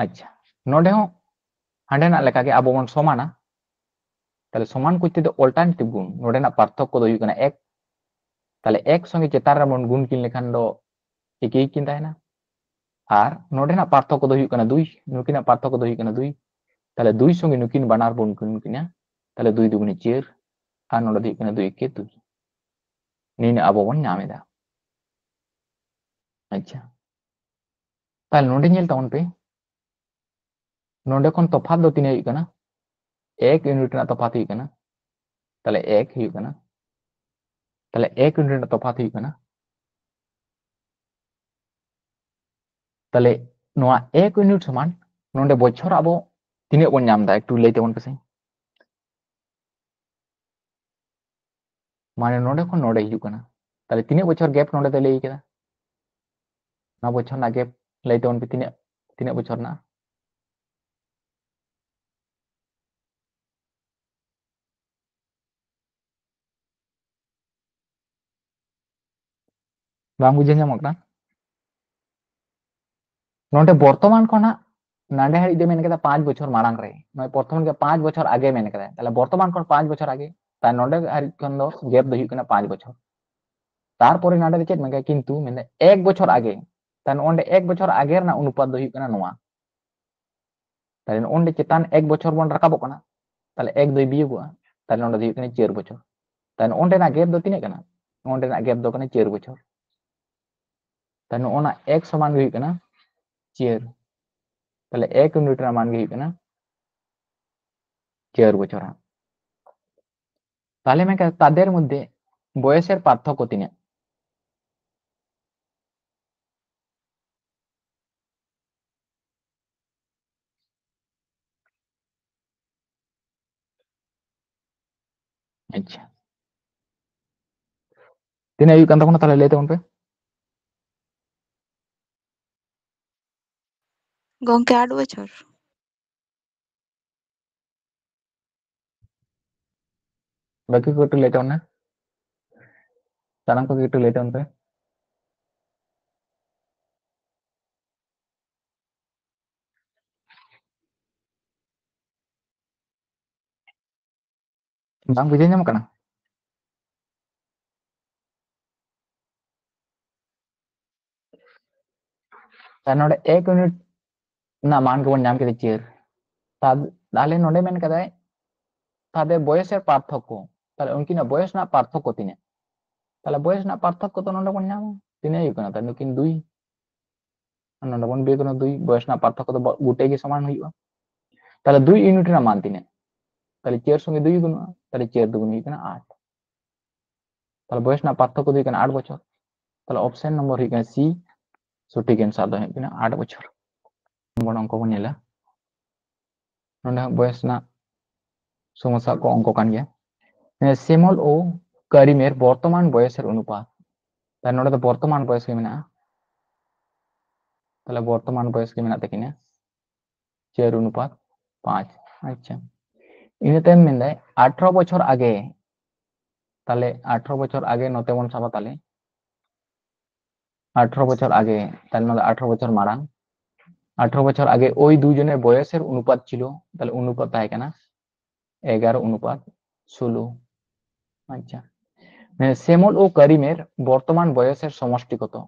ᱟᱪᱪᱷᱟ, ᱱᱚᱰᱮ ᱦᱚᱸ ᱦᱟᱸᱰᱮᱱᱟᱜ ᱞᱮᱠᱟᱜᱮ ᱟᱵᱚ ᱵᱚᱱ ᱥᱚᱢᱟᱱᱟ᱾ ᱛᱟᱦᱞᱮ ᱥᱚᱢᱟᱱ ᱠᱚᱨᱛᱮ ᱫᱚ alternative ᱜᱩᱱ, ᱱᱚᱰᱮᱱᱟᱜ ᱯᱟᱨᱛᱷᱚᱠᱠᱚ ᱫᱚ ᱦᱩᱭᱩᱜ ᱠᱟᱱᱟ ᱮᱠ᱾ ᱛᱟᱦᱞᱮ ᱮᱠ ᱥᱚᱸᱜᱮ ᱪᱮᱛᱟᱱ ᱨᱮᱵᱚᱱ ᱜᱩᱱ ᱠᱤᱱ ᱞᱮᱠᱷᱟᱱ ᱫᱚ ᱮᱠᱤ ᱠᱤᱱ ᱛᱟᱦᱮᱱᱟ᱾ ᱟᱨ ᱱᱚᱰᱮᱱᱟᱜ ᱯᱟᱨᱛᱷᱚᱠᱠᱚ ᱫᱚ ᱦᱩᱭᱩᱜ ᱠᱟᱱᱟ ᱫᱩᱭ, ᱱᱩᱠᱤᱱᱟᱜ ᱯᱟᱨᱛᱷᱚᱠᱠᱚ ᱫᱚ ᱦᱩᱭᱩᱜ ᱠᱟᱱᱟ ᱫᱩᱭ᱾ ᱛᱟᱦᱞᱮ ᱫᱩᱭ ᱥᱚᱸᱜᱮ ᱱᱩᱠᱤᱱ ᱵᱟᱱᱟᱨ ᱵᱚᱱ ᱜᱩᱱ ᱠᱤᱱᱟ, ᱛᱟᱦᱞᱮ ᱫᱩᱭ ᱫᱩᱜᱩᱱᱮ ᱪᱟᱹᱨ, ᱟᱨ ᱱᱚᱰᱮ ᱫᱚ ᱦᱩᱭᱩᱜ ᱠᱟᱱᱟ ᱫᱩᱭ ᱮᱠᱮ ᱫᱩᱭ᱾ ᱱᱤᱱᱟᱹᱜ ᱟᱵᱚ ᱵᱚᱱ ᱧᱟᱢ ᱮᱫᱟ᱾ ᱟᱪᱪᱷᱟ, ᱛᱟᱦᱞᱮ ᱱᱚᱰᱮ ᱧᱮᱞ ᱛᱟᱵᱚᱱ ᱯᱮ, ᱱᱚᱰᱮ ᱠᱷᱚᱱ ᱛᱚᱯᱷᱟᱛ ᱫᱚ ᱛᱤᱱᱟᱹᱜ ᱦᱩᱭᱩᱜ ᱠᱟᱱᱟ? ᱮᱠ ᱤᱭᱩᱱᱤᱴ ᱨᱮᱱᱟᱜ ᱛᱚᱯᱷᱟᱛ ᱦᱩᱭᱩᱜ ᱠᱟᱱᱟ᱾ ᱛᱟᱦᱞᱮ ᱮᱠ ᱦᱩᱭᱩᱜ ᱠᱟᱱᱟ, ᱛᱟᱦᱞᱮ ᱮᱠ ᱤᱭᱩᱱᱤᱴ ᱨᱮᱱᱟᱜ ᱛᱚᱯᱷᱟᱛ ᱦᱩᱭᱩᱜ ᱠᱟᱱᱟ᱾ ᱛᱟᱦᱞᱮ ᱱᱚᱣᱟ ᱮᱠ ᱤᱭᱩᱱᱤᱴ ᱥᱚᱢᱟᱱ ᱱᱚᱰᱮ ᱵᱚᱪᱷᱚᱨ ᱟᱵᱚ ᱛᱤᱱᱟᱹᱜ ᱵᱚᱱ ᱧᱟᱢ ᱮᱫᱟ, ᱮᱠᱴᱩ ᱞᱟᱹᱭ ᱛᱟᱵᱚᱱ ᱯᱮᱥᱮ᱾ ᱢᱟᱱᱮ ᱱᱚᱰᱮ ᱠᱷᱚᱱ ᱱᱚᱰᱮ ᱦᱤᱡᱩᱜ ᱠᱟᱱᱟ᱾ ᱛᱟᱦᱞᱮ ᱛᱤᱱᱟᱹᱜ ᱵᱚᱪᱷᱚᱨ ᱜᱮᱯ ᱱᱚᱰᱮ ᱫᱚᱭ ᱞᱟᱹᱭ ᱠᱮᱫᱟ? ᱚᱱᱟ ᱵᱚᱪᱷᱚᱨ ᱨᱮᱱᱟᱜ ᱜᱮᱯ ᱞᱟᱹᱭ ᱛᱟᱵᱚᱱ ᱯᱮ, ᱛᱤᱱᱟᱹᱜ, ᱛᱤᱱᱟᱹᱜ ᱵᱚᱪᱷᱚᱨ ᱨᱮᱱᱟᱜ? ᱵᱟᱝ ᱵᱩᱡᱷᱟᱹᱣ ᱧᱟᱢᱚᱜ ᱠᱟᱱᱟ? ᱱᱚᱰᱮ ᱵᱚᱨᱛᱚᱢᱟᱱ ᱠᱷᱚᱱᱟᱜ ᱱᱟᱰᱮ ᱦᱟᱹᱨᱤᱡ ᱫᱚ ᱢᱮᱱ ᱠᱮᱫᱟ ᱯᱟᱸᱪ ᱵᱚᱪᱷᱚᱨ ᱢᱟᱲᱟᱝ ᱨᱮ, ᱱᱚᱜᱼᱚᱭ ᱯᱨᱚᱛᱷᱚᱢ ᱨᱮᱜᱮ ᱯᱟᱸᱪ ᱵᱚᱪᱷᱚᱨ ᱟᱜᱮ ᱢᱮᱱ ᱠᱟᱫᱟᱭ᱾ ᱛᱟᱦᱞᱮ ᱵᱚᱨᱛᱚᱢᱟᱱ ᱠᱷᱚᱱ ᱯᱟᱸᱪ ᱵᱚᱪᱷᱚᱨ ᱟᱜᱮ, ᱛᱟᱦᱞᱮ ᱱᱚᱰᱮ ᱦᱟᱹᱨᱤᱡ ᱠᱷᱚᱱ ᱫᱚ ᱜᱮᱯ ᱫᱚ ᱦᱩᱭᱩᱜ ᱠᱟᱱᱟ ᱯᱟᱸᱪ ᱵᱚᱪᱷᱚᱨ᱾ ᱛᱟᱨᱯᱚᱨᱮ ᱱᱟᱰᱮ ᱫᱚ ᱪᱮᱫ ᱢᱮᱱ ᱠᱟᱫᱟ? ᱠᱤᱱᱛᱩ ᱢᱮᱱᱫᱟ ᱮᱠ ᱵᱚᱪᱷᱚᱨ ᱟᱜᱮ᱾ ᱛᱟᱦᱞᱮ ᱱᱚᱜᱼᱚᱭ ᱮᱠ ᱵᱚᱪᱷᱚᱨ ᱟᱜᱮ ᱨᱮᱱᱟᱜ ᱚᱱᱩᱯᱟᱛ ᱫᱚ ᱦᱩᱭᱩᱜ ᱠᱟᱱᱟ ᱱᱚᱣᱟ᱾ ᱛᱟᱦᱞᱮ ᱱᱚᱜᱼᱚᱭ ᱪᱮᱛᱟᱱ ᱮᱠ ᱵᱚᱪᱷᱚᱨ ᱵᱚᱱ ᱨᱟᱠᱟᱵᱚᱜ ᱠᱟᱱᱟ, ᱛᱟᱦᱞᱮ ᱮᱠ ᱫᱚᱭ ᱵᱤᱭᱳᱜᱚᱜᱼᱟ, ᱛᱟᱦᱞᱮ ᱱᱚᱰᱮ ᱫᱚ ᱦᱩᱭᱩᱜ ᱠᱟᱱᱟ ᱪᱟᱹᱨ ᱵᱚᱪᱷᱚᱨ᱾ ᱛᱟᱦᱞᱮ ᱱᱚᱜᱼᱚᱭ ᱨᱮᱱᱟᱜ ᱜᱮᱯ ᱫᱚ ᱛᱤᱱᱟᱹᱜ ᱠᱟᱱᱟ? ᱱᱚᱜᱼᱚᱭ ᱨᱮᱱᱟᱜ ᱜᱮᱯ ᱫᱚ ᱠᱟᱱᱟ ᱪᱟᱹᱨ ᱵᱚᱪᱷᱚᱨ᱾ ᱛᱟᱦᱞᱮ ᱱᱚᱜᱼᱚ ᱱᱟ ᱮᱠ ᱥᱚᱢᱟᱱ ᱜᱮ ᱦᱩᱭᱩᱜ ᱠᱟᱱᱟ ᱪᱟᱹᱨ᱾ ᱛᱟᱦᱞᱮ ᱮᱠ ᱤᱭᱩᱱᱤᱴ ᱨᱮᱱᱟᱜ ᱢᱟᱱ ᱜᱮ ᱦᱩᱭᱩᱜ ᱠᱟᱱᱟ ᱪᱟᱹᱨ ᱵᱚᱪᱷᱚᱨ ᱦᱟᱸᱜ᱾ ᱛᱟᱦᱞᱮ ᱢᱮᱱᱠᱷᱟᱱ ᱛᱟᱫᱮᱨ ᱢᱚᱫᱽᱫᱷᱮ ᱵᱚᱭᱮᱥᱮᱨ ᱯᱟᱨᱛᱷᱚᱠᱠᱚ ᱛᱤᱱᱟᱹᱜ? ᱟᱪᱪᱷᱟ, ᱛᱤᱱᱟᱹᱜ ᱦᱩᱭᱩᱜ ᱠᱟᱱ ᱛᱟᱵᱚᱱᱟ ᱛᱟᱦᱞᱮ ᱞᱟᱹᱭ ᱛᱟᱵᱚᱱ ᱯᱮ᱾ ᱜᱚᱝᱠᱮ, ᱟᱴ ᱵᱚᱪᱷᱚᱨ᱾ ᱵᱟᱹᱠᱤ ᱠᱚ ᱠᱟᱹᱴᱤᱡ ᱞᱟᱹᱭ ᱛᱟᱵᱚᱱ ᱢᱮ, ᱥᱟᱱᱟᱢ ᱠᱚᱜᱮ ᱠᱟᱹᱴᱤᱡ ᱞᱟᱹᱭ ᱛᱟᱵᱚᱱ ᱯᱮ᱾ ᱵᱟᱝ ᱵᱩᱡᱷᱟᱹᱣ ᱧᱟᱢᱚᱜ ᱠᱟᱱᱟ? ᱛᱟᱦᱞᱮ ᱱᱚᱰᱮ ᱮᱠ ᱤᱭᱩᱱᱤᱴ ᱨᱮᱱᱟᱜ ᱢᱟᱱ ᱜᱮᱵᱚᱱ ᱧᱟᱢ ᱠᱮᱫᱟ ᱪᱟᱹᱨ᱾ ᱛᱟ-, ᱛᱟᱦᱞᱮ ᱱᱚᱰᱮ ᱢᱮᱱ ᱠᱟᱫᱟᱭ ᱛᱟᱦᱞᱮ ᱵᱚᱭᱮᱥᱮᱨ ᱯᱟᱨᱛᱷᱚᱠᱠᱚ, ᱛᱟᱦᱞᱮ ᱩᱱᱠᱤᱱᱟᱜ ᱵᱚᱭᱮᱥ ᱨᱮᱱᱟᱜ ᱯᱟᱨᱛᱷᱚᱠᱠᱚ ᱛᱤᱱᱟᱹᱜ? ᱛᱟᱦᱞᱮ ᱵᱚᱭᱮᱥ ᱨᱮᱱᱟᱜ ᱯᱟᱨᱛᱷᱚᱠᱠᱚ ᱫᱚ ᱱᱚᱰᱮ ᱵᱚᱱ ᱧᱟᱢᱟ ᱛᱤᱱᱟᱹᱜ ᱦᱩᱭᱩᱜ ᱠᱟᱱᱟ, ᱛᱟᱦᱞᱮ ᱱᱩᱠᱤᱱ ᱫᱩᱭ, ᱟᱨ ᱱᱚᱰᱮ ᱵᱚᱱ ᱵᱤᱭᱳᱜ ᱠᱟᱱᱟ ᱫᱩᱭ, ᱵᱚᱭᱮᱥ ᱨᱮᱱᱟᱜ ᱯᱟᱨᱛᱷᱚᱠᱠᱚ ᱫᱚ ᱵᱚ-, ᱜᱚᱴᱮ ᱜᱮ ᱥᱚᱢᱟᱱ ᱦᱩᱭᱩᱜᱼᱟ᱾ ᱛᱟᱦᱞᱮ ᱫᱩᱭ ᱤᱭᱩᱱᱤᱴ ᱨᱮᱱᱟᱜ ᱢᱟᱱ ᱛᱤᱱᱟᱹᱜ? ᱛᱟᱦᱞᱮ ᱪᱟᱹᱨ ᱥᱚᱸᱜᱮ ᱫᱩᱭ ᱜᱩᱱᱚᱜᱼᱟ, ᱛᱟᱦᱞᱮ ᱪᱟᱹᱨ ᱫᱩ ᱜᱩᱱ ᱦᱩᱭᱩᱜ ᱠᱟᱱᱟ ᱟᱴ᱾ ᱛᱟᱦᱞᱮ ᱵᱚᱭᱮᱥ ᱨᱮᱱᱟᱜ ᱯᱟᱨᱛᱷᱚᱠᱠᱚ ᱫᱚ ᱦᱩᱭᱩᱜ ᱠᱟᱱᱟ ᱟᱴ ᱵᱚᱪᱷᱚᱨ᱾ ᱛᱟᱦᱞᱮ ᱚᱯᱥᱮᱱ ᱱᱚᱢᱵᱚᱨ ᱦᱩᱭᱩᱜ ᱠᱟᱱᱟ ᱥᱤ, ᱥᱚᱴᱷᱤᱠ ᱮᱱᱥᱟᱨ ᱫᱚ ᱦᱩᱭᱩᱜ ᱠᱟᱱᱟ ᱟᱴ ᱵᱚᱪᱷᱚᱨ᱾ ᱵᱚᱱ ᱚᱝᱠᱚ ᱵᱚᱱ ᱧᱮᱞᱟ, ᱱᱚᱰᱮ ᱦᱚᱸ ᱵᱚᱭᱮᱥ ᱨᱮᱱᱟᱜ ᱥᱚᱢᱚᱥᱥᱟ ᱠᱚ ᱚᱝᱠᱚ ᱠᱟᱱ ᱜᱮᱭᱟ᱾ ᱥᱮᱢᱚᱞ ᱳ ᱠᱟᱨᱤᱢᱮᱨ ᱵᱚᱨᱛᱚᱢᱟᱱ ᱵᱚᱭᱮᱥᱮᱨ ᱚᱱᱩᱯᱟᱛ, ᱛᱟᱦᱞᱮ ᱱᱚᱰᱮ ᱫᱚ ᱵᱚᱨᱛᱚᱢᱟᱱ ᱵᱚᱭᱮᱥ ᱜᱮ ᱢᱮᱱᱟᱜᱼᱟ᱾ ᱛᱟᱦᱞᱮ ᱵᱚᱨᱛᱚᱢᱟᱱ ᱵᱚᱭᱮᱥ ᱜᱮ ᱢᱮᱱᱟᱜ ᱛᱟᱹᱠᱤᱱᱟ ᱪᱟᱹᱨ ᱚᱱᱩᱯᱟᱛ ᱯᱟᱸᱪ᱾ ᱟᱪᱪᱷᱟ, ᱤᱱᱟᱹ ᱛᱟᱭᱚᱢ ᱢᱮᱱᱫᱟᱭ ᱟᱴᱷᱨᱚ ᱵᱚᱪᱷᱚᱨ ᱟᱜᱮ, ᱛᱟᱦᱞᱮ ᱟᱴᱷᱨᱚ ᱵᱚᱪᱷᱚᱨ ᱟᱜᱮ ᱱᱚᱛᱮ ᱵᱚᱱ ᱥᱟᱵᱟ, ᱛᱟᱦᱞᱮ ᱟᱴᱷᱨᱚ ᱵᱚᱪᱷᱚᱨ ᱟᱜᱮ, ᱛᱟᱦᱞᱮ ᱱᱚᱣᱟ ᱫᱚ ᱟᱴᱷᱨᱚ ᱵᱚᱪᱷᱚᱨ ᱢᱟᱲᱟᱝ, ᱟᱴᱷᱨᱚ ᱵᱚᱪᱷᱚᱨ ᱟᱜᱮ ᱳᱭ ᱫᱩᱡᱚᱱᱮᱨ ᱵᱚᱭᱮᱥᱮᱨ ᱚᱱᱩᱯᱟᱛ ছিল, ᱛᱟᱦᱞᱮ ᱚᱱᱩᱯᱟᱛ ᱛᱟᱦᱮᱸ ᱠᱟᱱᱟ ᱮᱜᱟᱨᱚ ᱚᱱᱩᱯᱟᱛ ᱥᱳᱞᱳ᱾ ᱟᱪᱪᱷᱟ, ᱥᱮᱢᱚᱞ ᱳ ᱠᱟᱨᱤᱢᱮᱨ ᱵᱚᱨᱛᱚᱢᱟᱱ ᱵᱚᱭᱮᱥᱮᱨ ᱥᱚᱢᱚᱥᱴᱤ ᱠᱚᱛᱚ?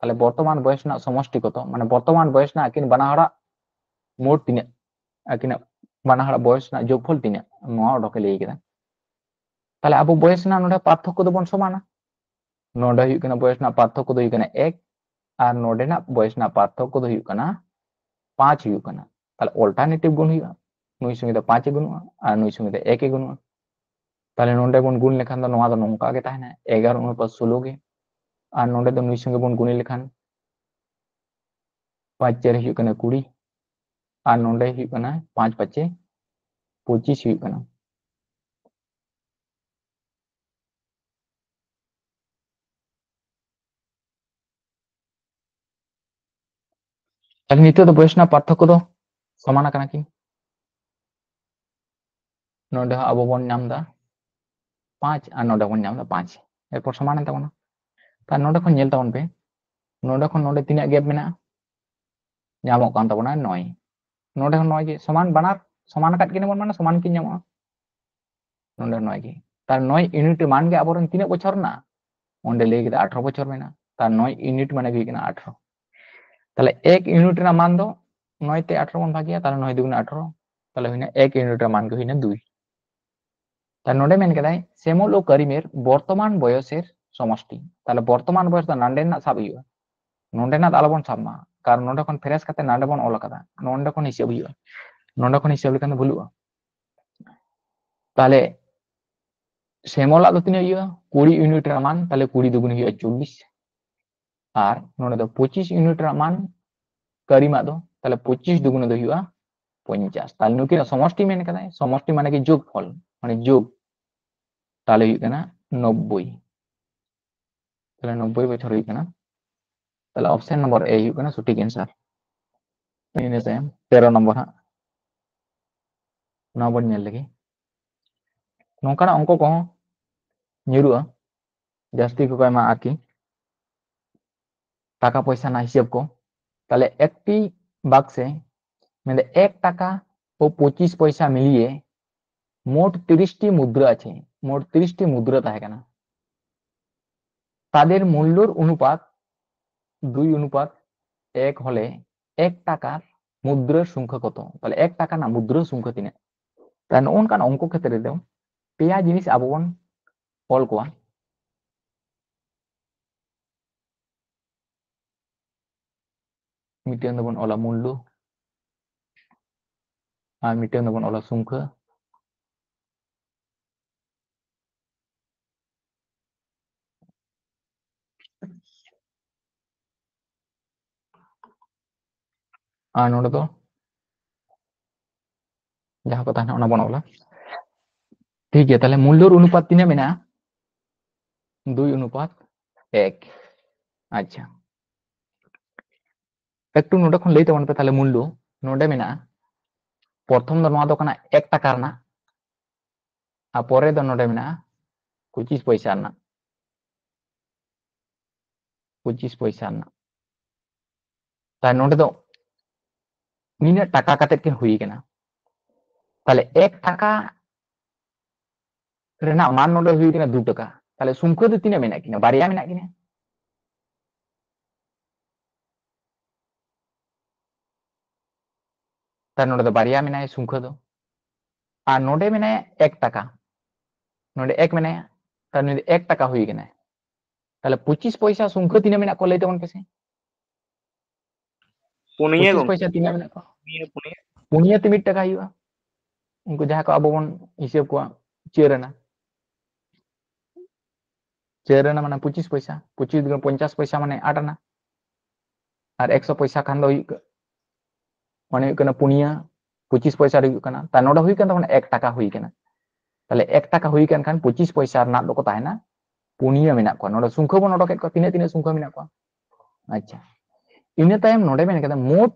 ᱛᱟᱦᱞᱮ ᱵᱚᱨᱛᱚᱢᱟᱱ ᱵᱚᱭᱮᱥ ᱨᱮᱱᱟᱜ ᱥᱚᱢᱚᱥᱴᱤ ᱠᱚᱛᱚ, ᱢᱟᱱᱮ ᱵᱚᱨᱛᱚᱢᱟᱱ ᱵᱚᱭᱮᱥ ᱨᱮᱱᱟᱜ ᱟᱹᱠᱤᱱ ᱵᱟᱱᱟ ᱦᱚᱲᱟᱜ ᱢᱳᱴ ᱛᱤᱱᱟᱹᱜ, ᱟᱹᱠᱤᱱᱟᱜ ᱵᱟᱱᱟ ᱦᱚᱲᱟᱜ ᱵᱚᱭᱮᱥ ᱨᱮᱱᱟᱜ ᱡᱳᱜᱽᱯᱷᱚᱞ ᱛᱤᱱᱟᱹᱜ, ᱱᱚᱣᱟ ᱚᱰᱚᱠᱮ ᱞᱟᱹᱭ ᱠᱮᱫᱟ᱾ ᱛᱟᱦᱞᱮ ᱟᱵᱚ ᱵᱚᱭᱮᱥ ᱨᱮᱱᱟᱜ ᱱᱚᱰᱮ ᱯᱟᱨᱛᱷᱚᱠᱠᱚ ᱫᱚᱵᱚᱱ ᱥᱚᱢᱟᱱᱟ᱾ ᱱᱚᱰᱮ ᱦᱩᱭᱩᱜ ᱠᱟᱱᱟ ᱵᱚᱭᱮᱥ ᱨᱮᱱᱟᱜ ᱯᱟᱨᱛᱷᱚᱠᱠᱚ ᱫᱚ ᱦᱩᱭᱩᱜ ᱠᱟᱱᱟ ᱮᱠ, ᱟᱨ ᱱᱚᱰᱮᱱᱟᱜ ᱵᱚᱭᱮᱥ ᱨᱮᱱᱟᱜ ᱯᱟᱨᱛᱷᱚᱠᱠᱚ ᱫᱚ ᱦᱩᱭᱩᱜ ᱠᱟᱱᱟ ᱯᱟᱸᱪ ᱦᱩᱭᱩᱜ ᱠᱟᱱᱟ᱾ ᱛᱟᱦᱞᱮ ᱚᱞᱴᱟᱨᱱᱮᱴᱤᱵᱷ ᱜᱩᱱ ᱦᱩᱭᱩᱜᱼᱟ, ᱱᱩᱭ ᱥᱚᱸᱜᱮ ᱫᱚ ᱯᱟᱸᱪ ᱮ ᱜᱩᱱᱚᱜᱼᱟ ᱟᱨ ᱱᱩᱭ ᱥᱚᱸᱜᱮ ᱫᱚ ᱮᱠ ᱮ ᱜᱩᱱᱚᱜᱼᱟ᱾ ᱛᱟᱦᱞᱮ ᱱᱚᱰᱮ ᱵᱚᱱ ᱜᱩᱱ ᱞᱮᱠᱷᱟᱱ ᱫᱚ ᱱᱚᱣᱟ ᱫᱚ ᱱᱚᱝᱠᱟ ᱜᱮ ᱛᱟᱦᱮᱱᱟ, ᱮᱜᱟᱨᱚ ᱚᱱᱩᱯᱟᱛ ᱥᱳᱞᱳ ᱜᱮ᱾ ᱟᱨ ᱱᱚᱰᱮ ᱫᱚ ᱱᱩᱭ ᱥᱚᱸᱜᱮ ᱵᱚᱱ ᱜᱩᱱᱤ ᱞᱮᱠᱷᱟᱱ ᱯᱟᱸᱪ ᱪᱟᱨ ᱦᱩᱭᱩᱜ ᱠᱟᱱᱟ ᱠᱩᱲᱤ, ᱟᱨ ᱱᱚᱰᱮ ᱦᱩᱭᱩᱜ ᱠᱟᱱᱟ ᱯᱟᱸᱪ ᱯᱟᱸᱪᱮ ᱯᱚᱸᱪᱤᱥ ᱦᱩᱭᱩᱜ ᱠᱟᱱᱟ᱾ ᱛᱟᱦᱞᱮ ᱱᱤᱛᱚᱜ ᱫᱚ ᱵᱚᱭᱮᱥ ᱨᱮᱱᱟᱜ ᱯᱟᱨᱛᱷᱚᱠᱠᱚ ᱫᱚ ᱥᱚᱢᱟᱱ ᱟᱠᱟᱱᱟ ᱠᱤᱱ᱾ ᱱᱚᱰᱮ ᱦᱚᱸ ᱟᱵᱚ ᱵᱚᱱ ᱧᱟᱢ ᱮᱫᱟ ᱯᱟᱸᱪ ᱟᱨ ᱱᱚᱰᱮ ᱵᱚᱱ ᱧᱟᱢ ᱮᱫᱟ ᱯᱟᱸᱪ᱾ ᱮᱨᱯᱚᱨ ᱥᱚᱢᱟᱱ ᱮᱱ ᱛᱟᱵᱚᱱᱟ᱾ ᱛᱟᱦᱞᱮ ᱱᱚᱰᱮ ᱠᱷᱚᱱ ᱧᱮᱞ ᱛᱟᱵᱚᱱ ᱯᱮ, ᱱᱚᱰᱮ ᱠᱷᱚᱱ ᱱᱚᱰᱮ ᱛᱤᱱᱟᱹᱜ ᱜᱮᱯ ᱢᱮᱱᱟᱜᱼᱟ? ᱧᱟᱢᱚᱜ ᱠᱟᱱ ᱛᱟᱵᱚᱱᱟ ᱱᱚᱭ᱾ ᱱᱚᱰᱮ ᱦᱚᱸ ᱱᱚᱭ ᱜᱮ ᱥᱚᱢᱟᱱ, ᱵᱟᱱᱟᱨ ᱥᱚᱢᱟᱱ ᱟᱠᱟᱫ ᱠᱤᱱᱟ ᱵᱚᱱ, ᱢᱟᱱᱮ ᱥᱚᱢᱟᱱ ᱠᱤᱱ ᱧᱟᱢᱚᱜᱼᱟ᱾ ᱱᱚᱰᱮ ᱱᱚᱭ ᱜᱮ, ᱛᱟᱦᱞᱮ ᱱᱚᱭ ᱤᱭᱩᱱᱤᱴ ᱢᱟᱱ ᱜᱮ ᱟᱵᱚᱨᱮᱱ ᱛᱤᱱᱟᱹᱜ ᱵᱚᱪᱷᱚᱨ ᱨᱮᱱᱟᱜ? ᱚᱸᱰᱮ ᱞᱟᱹᱭ ᱠᱮᱫᱟ ᱟᱴᱷᱨᱚ ᱵᱚᱪᱷᱚᱨ ᱢᱮᱱᱟᱜᱼᱟ, ᱛᱟᱦᱞᱮ ᱱᱚᱭ ᱤᱭᱩᱱᱤᱴ ᱢᱟᱱᱮ ᱜᱮ ᱦᱩᱭᱩᱜ ᱠᱟᱱᱟ ᱟᱴᱷᱨᱚ᱾ ᱛᱟᱦᱞᱮ ᱮᱠ ᱤᱭᱩᱱᱤᱴ ᱨᱮᱱᱟᱜ ᱢᱟᱱ ᱫᱚ ᱱᱚᱭ ᱛᱮ ᱟᱴᱷᱨᱚ ᱵᱚᱱ ᱵᱷᱟᱜᱮᱭᱟ, ᱛᱟᱦᱞᱮ ᱱᱚᱭ ᱫᱩᱜᱩᱱᱮ ᱟᱴᱷᱨᱚ, ᱛᱟᱦᱞᱮ ᱦᱩᱭᱱᱟ ᱮᱠ ᱤᱭᱩᱱᱤᱴ ᱨᱮᱱᱟᱜ ᱢᱟᱱ ᱜᱮ ᱦᱩᱭᱱᱟ ᱫᱩᱭ᱾ ᱛᱟᱦᱞᱮ ᱱᱚᱰᱮ ᱢᱮᱱ ᱠᱟᱫᱟᱭ ᱥᱮᱢᱚᱞ ᱳ ᱠᱟᱨᱤᱢᱮᱨ ᱵᱚᱨᱛᱚᱢᱟᱱ ᱵᱚᱭᱚᱥᱮᱨ ᱥᱚᱢᱚᱥᱴᱤ᱾ ᱛᱟᱦᱞᱮ ᱵᱚᱨᱛᱚᱢᱟᱱ ᱵᱚᱭᱚᱥ ᱫᱚ ᱱᱟᱸᱰᱮ ᱨᱮᱱᱟᱜ ᱥᱟᱵ ᱦᱩᱭᱩᱜᱼᱟ, ᱱᱚᱸᱰᱮᱱᱟᱜ ᱫᱚ ᱟᱞᱚᱵᱚᱱ ᱥᱟᱵ ᱢᱟ, ᱠᱟᱨᱚᱱ ᱱᱚᱸᱰᱮ ᱠᱷᱚᱱ ᱯᱷᱮᱨᱮᱥ ᱠᱟᱛᱮ ᱱᱟᱸᱰᱮ ᱵᱚᱱ ᱚᱞ ᱟᱠᱟᱫᱟ, ᱱᱚᱸᱰᱮ ᱠᱷᱚᱱ ᱦᱤᱥᱟᱹᱵ ᱦᱩᱭᱩᱜᱼᱟ, ᱱᱚᱸᱰᱮ ᱠᱷᱚᱱ ᱦᱤᱥᱟᱹᱵ ᱞᱮᱠᱷᱟᱱ ᱫᱚ ᱵᱷᱩᱞᱩᱜᱼᱟ᱾ ᱛᱟᱦᱞᱮ ᱥᱮᱢᱚᱞᱟᱜ ᱫᱚ ᱛᱤᱱᱟᱹᱜ ᱦᱩᱭᱩᱜᱼᱟ? ᱠᱩᱲᱤ ᱤᱭᱩᱱᱤᱴ ᱨᱮᱱᱟᱜ ᱢᱟᱱ, ᱛᱟᱦᱞᱮ ᱠᱩᱲᱤ ᱫᱩᱜᱩᱱ ᱦᱩᱭᱩᱜᱼᱟ ᱪᱚᱞᱞᱤᱥ, ᱟᱨ ᱱᱚᱰᱮ ᱫᱚ ᱯᱚᱸᱪᱤᱥ ᱤᱭᱩᱱᱤᱴ ᱨᱮᱱᱟᱜ ᱢᱟᱱ ᱠᱟᱨᱤᱢᱟᱜ ᱫᱚ, ᱛᱟᱦᱞᱮ ᱯᱚᱸᱪᱤᱥ ᱫᱩᱜᱩᱱ ᱫᱚ ᱦᱩᱭᱩᱜᱼᱟ ᱯᱚᱧᱪᱟᱥ᱾ ᱛᱟᱦᱞᱮ ᱱᱩᱠᱤᱱᱟᱜ ᱥᱚᱢᱚᱥᱴᱤ ᱢᱮᱱ ᱠᱟᱫᱟᱭ, ᱥᱚᱢᱚᱥᱴᱤ ᱢᱟᱱᱮ ᱠᱤ ᱡᱳᱜᱽᱯᱷᱚᱞ, ᱢᱟᱱᱮ ᱡᱳᱜᱽ, ᱛᱟᱦᱞᱮ ᱦᱩᱭᱩᱜ ᱠᱟᱱᱟ ᱱᱚᱵᱵᱳᱭ᱾ ᱛᱟᱦᱞᱮ ᱱᱚᱵᱵᱳᱭ ᱵᱚᱪᱷᱚᱨ ᱦᱩᱭᱩᱜ ᱠᱟᱱᱟ᱾ ᱛᱟᱦᱞᱮ ᱚᱯᱥᱮᱱ ᱱᱚᱢᱵᱚᱨ ᱮ ᱦᱩᱭᱩᱜ ᱠᱟᱱᱟ ᱥᱚᱴᱷᱤᱠ ᱮᱱᱥᱟᱨ᱾ ᱤᱱᱟᱹ ᱛᱟᱭᱚᱢ ᱛᱮᱨᱚ ᱱᱚᱢᱵᱚᱨ ᱦᱟᱸᱜ ᱱᱚᱣᱟ ᱵᱚᱱ ᱧᱮᱞ ᱞᱮᱜᱮ᱾ ᱱᱚᱝᱠᱟᱱᱟᱜ ᱚᱝᱠᱚ ᱠᱚᱦᱚᱸ ᱧᱩᱨᱩᱜᱼᱟ, ᱡᱟᱹᱥᱛᱤ ᱠᱚᱠᱚ ᱮᱢᱟ ᱟᱨᱠᱤ, ᱴᱟᱠᱟ ᱯᱚᱭᱥᱟ ᱨᱮᱱᱟᱜ ᱦᱤᱥᱟᱹᱵ ᱠᱚ᱾ ᱛᱟᱦᱞᱮ ᱮᱠᱴᱤ ᱵᱟᱠᱥᱮ ᱢᱮᱱᱫᱟ ᱮᱠ ᱴᱟᱠᱟ ᱳ ᱯᱚᱸᱪᱤᱥ ᱯᱚᱭᱥᱟ ᱢᱤᱞᱤᱭᱮ ᱢᱳᱴ ᱛᱤᱨᱤᱥ ᱴᱤ ᱢᱩᱫᱽᱨᱟ ᱟᱪᱷᱮ, ᱢᱳᱴ ᱛᱤᱨᱤᱥ ᱴᱤ ᱢᱩᱫᱽᱨᱟ ᱛᱟᱦᱮᱸ ᱠᱟᱱᱟ᱾ তাদের মূল্যর অনুপাত দুই অনুপাত এক হলে এক টাকার মুদ্রার সংখ্যা কত? তাহলে এক টাকা না মুদ্রার সংখ্যা ᱛᱤᱱᱟᱹᱜ? ᱛᱟᱦᱞᱮ ᱱᱚᱜᱼᱚ ᱱᱚᱝᱠᱟᱱ ᱚᱝᱠᱚ ᱠᱷᱮᱛᱨᱮ ᱨᱮᱫᱚ ᱯᱮᱭᱟ ᱡᱤᱱᱤᱥ ᱟᱵᱚ ᱵᱚᱱ ᱚᱞ ᱠᱚᱣᱟ᱾ ᱢᱤᱫᱴᱮᱱ ᱫᱚᱵᱚᱱ ᱚᱞᱟ ᱢᱩᱞᱞᱚ, ᱟᱨ ᱢᱤᱫᱴᱮᱱ ᱫᱚᱵᱚᱱ ᱚᱞᱟ ᱥᱚᱝᱠᱷᱟ᱾ ᱟᱨ ᱱᱚᱰᱮ ᱫᱚ ᱡᱟᱦᱟᱸ ᱠᱚ ᱛᱟᱦᱮᱱᱟ ᱚᱱᱟ ᱵᱚᱱ ᱚᱞᱟ᱾ ᱴᱷᱤᱠ ᱜᱮᱭᱟ, ᱛᱟᱦᱞᱮ ᱢᱩᱞᱞᱚᱨ ᱚᱱᱩᱯᱟᱛ ᱛᱤᱱᱟᱹᱜ ᱢᱮᱱᱟᱜᱼᱟ? ᱫᱩᱭ ᱚᱱᱩᱯᱟᱛ ᱮᱠ᱾ ᱟᱪᱪᱷᱟ, ᱮᱠᱴᱩ ᱱᱚᱰᱮ ᱠᱷᱚᱱ ᱞᱟᱹᱭ ᱛᱟᱵᱚᱱ ᱯᱮ᱾ ᱛᱟᱦᱞᱮ ᱢᱩᱞᱞᱚ ᱱᱚᱰᱮ ᱢᱮᱱᱟᱜᱼᱟ, ᱯᱨᱚᱛᱷᱚᱢ ᱫᱚ ᱱᱚᱣᱟ ᱫᱚ ᱠᱟᱱᱟ ᱮᱠ ᱴᱟᱠᱟ ᱨᱮᱱᱟᱜ, ᱟᱨ ᱯᱚᱨᱮ ᱫᱚ ᱱᱚᱰᱮ ᱢᱮᱱᱟᱜᱼᱟ ᱯᱚᱸᱪᱤᱥ ᱯᱚᱭᱥᱟ ᱨᱮᱱᱟᱜ, ᱯᱚᱸᱪᱤᱥ ᱯᱚᱭᱥᱟ ᱨᱮᱱᱟᱜ᱾ ᱛᱟᱦᱞᱮ ᱱᱚᱰᱮ ᱫᱚ ᱱᱤᱱᱟᱹᱜ ᱴᱟᱠᱟ ᱠᱟᱛᱮᱫ ᱜᱮ ᱦᱩᱭ ᱠᱟᱱᱟ᱾ ᱛᱟᱦᱞᱮ ᱮᱠ ᱴᱟᱠᱟ ᱨᱮᱱᱟᱜ ᱢᱟᱱ ᱱᱚᱰᱮ ᱦᱩᱭ ᱠᱟᱱᱟ ᱫᱩ ᱴᱟᱠᱟ᱾ ᱛᱟᱦᱞᱮ ᱥᱚᱝᱠᱷᱟ ᱫᱚ ᱛᱤᱱᱟᱹᱜ ᱢᱮᱱᱟᱜ ᱠᱤᱱᱟ? ᱵᱟᱨᱭᱟ ᱢᱮᱱᱟᱜ ᱠᱤᱱᱟ᱾ ᱛᱟᱦᱞᱮ ᱱᱚᱰᱮ ᱫᱚ ᱵᱟᱨᱭᱟ ᱢᱮᱱᱟᱭᱟ ᱥᱩᱝᱠᱷᱟᱹ ᱫᱚ, ᱟᱨ ᱱᱚᱰᱮ ᱢᱮᱱᱟᱭᱟ ᱮᱠ ᱴᱟᱠᱟ, ᱱᱚᱰᱮ ᱮᱠ ᱢᱮᱱᱟᱭᱟ, ᱛᱟᱦᱞᱮ ᱱᱩᱭ ᱫᱚ ᱮᱠ ᱴᱟᱠᱟ ᱦᱩᱭ ᱠᱟᱱᱟᱭ᱾ ᱛᱟᱦᱞᱮ ᱯᱚᱸᱪᱤᱥ ᱯᱚᱭᱥᱟ ᱥᱩᱝᱠᱷᱟᱹ ᱛᱤᱱᱟᱹᱜ ᱢᱮᱱᱟᱜ ᱠᱚᱣᱟ ᱞᱟᱹᱭ ᱛᱟᱵᱚᱱ ᱯᱮᱥᱮ? ᱯᱩᱱᱭᱟᱹ ᱯᱚᱸᱪᱤᱥ ᱜᱚᱝᱠᱮ᱾ ᱯᱚᱭᱥᱟ ᱛᱤᱱᱟᱹᱜ ᱢᱮᱱᱟᱜ ᱠᱚᱣᱟ? ᱯᱩᱱᱭᱟᱹ, ᱯᱩᱱᱭᱟᱹ᱾ ᱯᱩᱱᱭᱟᱹ ᱛᱮ ᱢᱤᱫ ᱴᱟᱠᱟ ᱦᱩᱭᱩᱜᱼᱟ᱾ ᱩᱱᱠᱩ ᱡᱟᱦᱟᱸ ᱠᱚ ᱟᱵᱚ ᱵᱚᱱ ᱦᱤᱥᱟᱹᱵ ᱠᱚᱣᱟ ᱪᱟᱹᱨ ᱟᱱᱟ, ᱪᱟᱹᱨ ᱟᱱᱟ ᱢᱟᱱᱮ ᱯᱚᱸᱪᱤᱥ ᱯᱚᱭᱥᱟ, ᱯᱚᱸᱪᱤᱥ ᱫᱩᱜᱩᱱ ᱯᱚᱧᱪᱟᱥ ᱯᱚᱭᱥᱟ ᱢᱟᱱᱮ ᱟᱴ ᱟᱱᱟ, ᱟᱨ ᱮᱠᱥᱚ ᱯᱚᱭᱥᱟ ᱠᱷᱟᱱ ᱫᱚ ᱦᱩᱭᱩᱜ ᱠᱟ-, ᱢᱟᱱᱮ ᱦᱩᱭᱩᱜ ᱠᱟᱱᱟ ᱯᱩᱱᱭᱟᱹ, ᱯᱚᱸᱪᱤᱥ ᱯᱚᱭᱥᱟ ᱨᱮ ᱦᱩᱭᱩᱜ ᱠᱟᱱᱟ᱾ ᱛᱟ ᱱᱚᱰᱮ ᱦᱩᱭ ᱠᱟᱱ ᱛᱟᱵᱚᱱᱟ ᱮᱠ ᱴᱟᱠᱟ ᱦᱩᱭ ᱠᱟᱱᱟ᱾ ᱛᱟᱦᱞᱮ ᱮᱠ ᱴᱟᱠᱟ ᱦᱩᱭ ᱠᱟᱱ ᱠᱷᱟᱱ ᱯᱚᱸᱪᱤᱥ ᱯᱚᱭᱥᱟ ᱨᱮᱱᱟᱜ ᱫᱚᱠᱚ ᱛᱟᱦᱮᱱᱟ ᱯᱩᱱᱭᱟᱹ ᱢᱮᱱᱟᱜ ᱠᱚᱣᱟ᱾ ᱱᱚᱰᱮ ᱥᱩᱝᱠᱷᱟᱹ ᱵᱚᱱ ᱚᱰᱚᱠᱮᱫ ᱠᱚᱣᱟ, ᱛᱤᱱᱟᱹᱜ ᱛᱤᱱᱟᱹᱜ ᱥᱩᱝᱠᱷᱟᱹ ᱢᱮᱱᱟᱜ ᱠᱚᱣᱟ᱾ ᱟᱪᱪᱷᱟ, ᱤᱱᱟᱹ ᱛᱟᱭᱚᱢ ᱱᱚᱰᱮ ᱢᱮᱱ ᱠᱟᱫᱟ ᱢᱳᱴ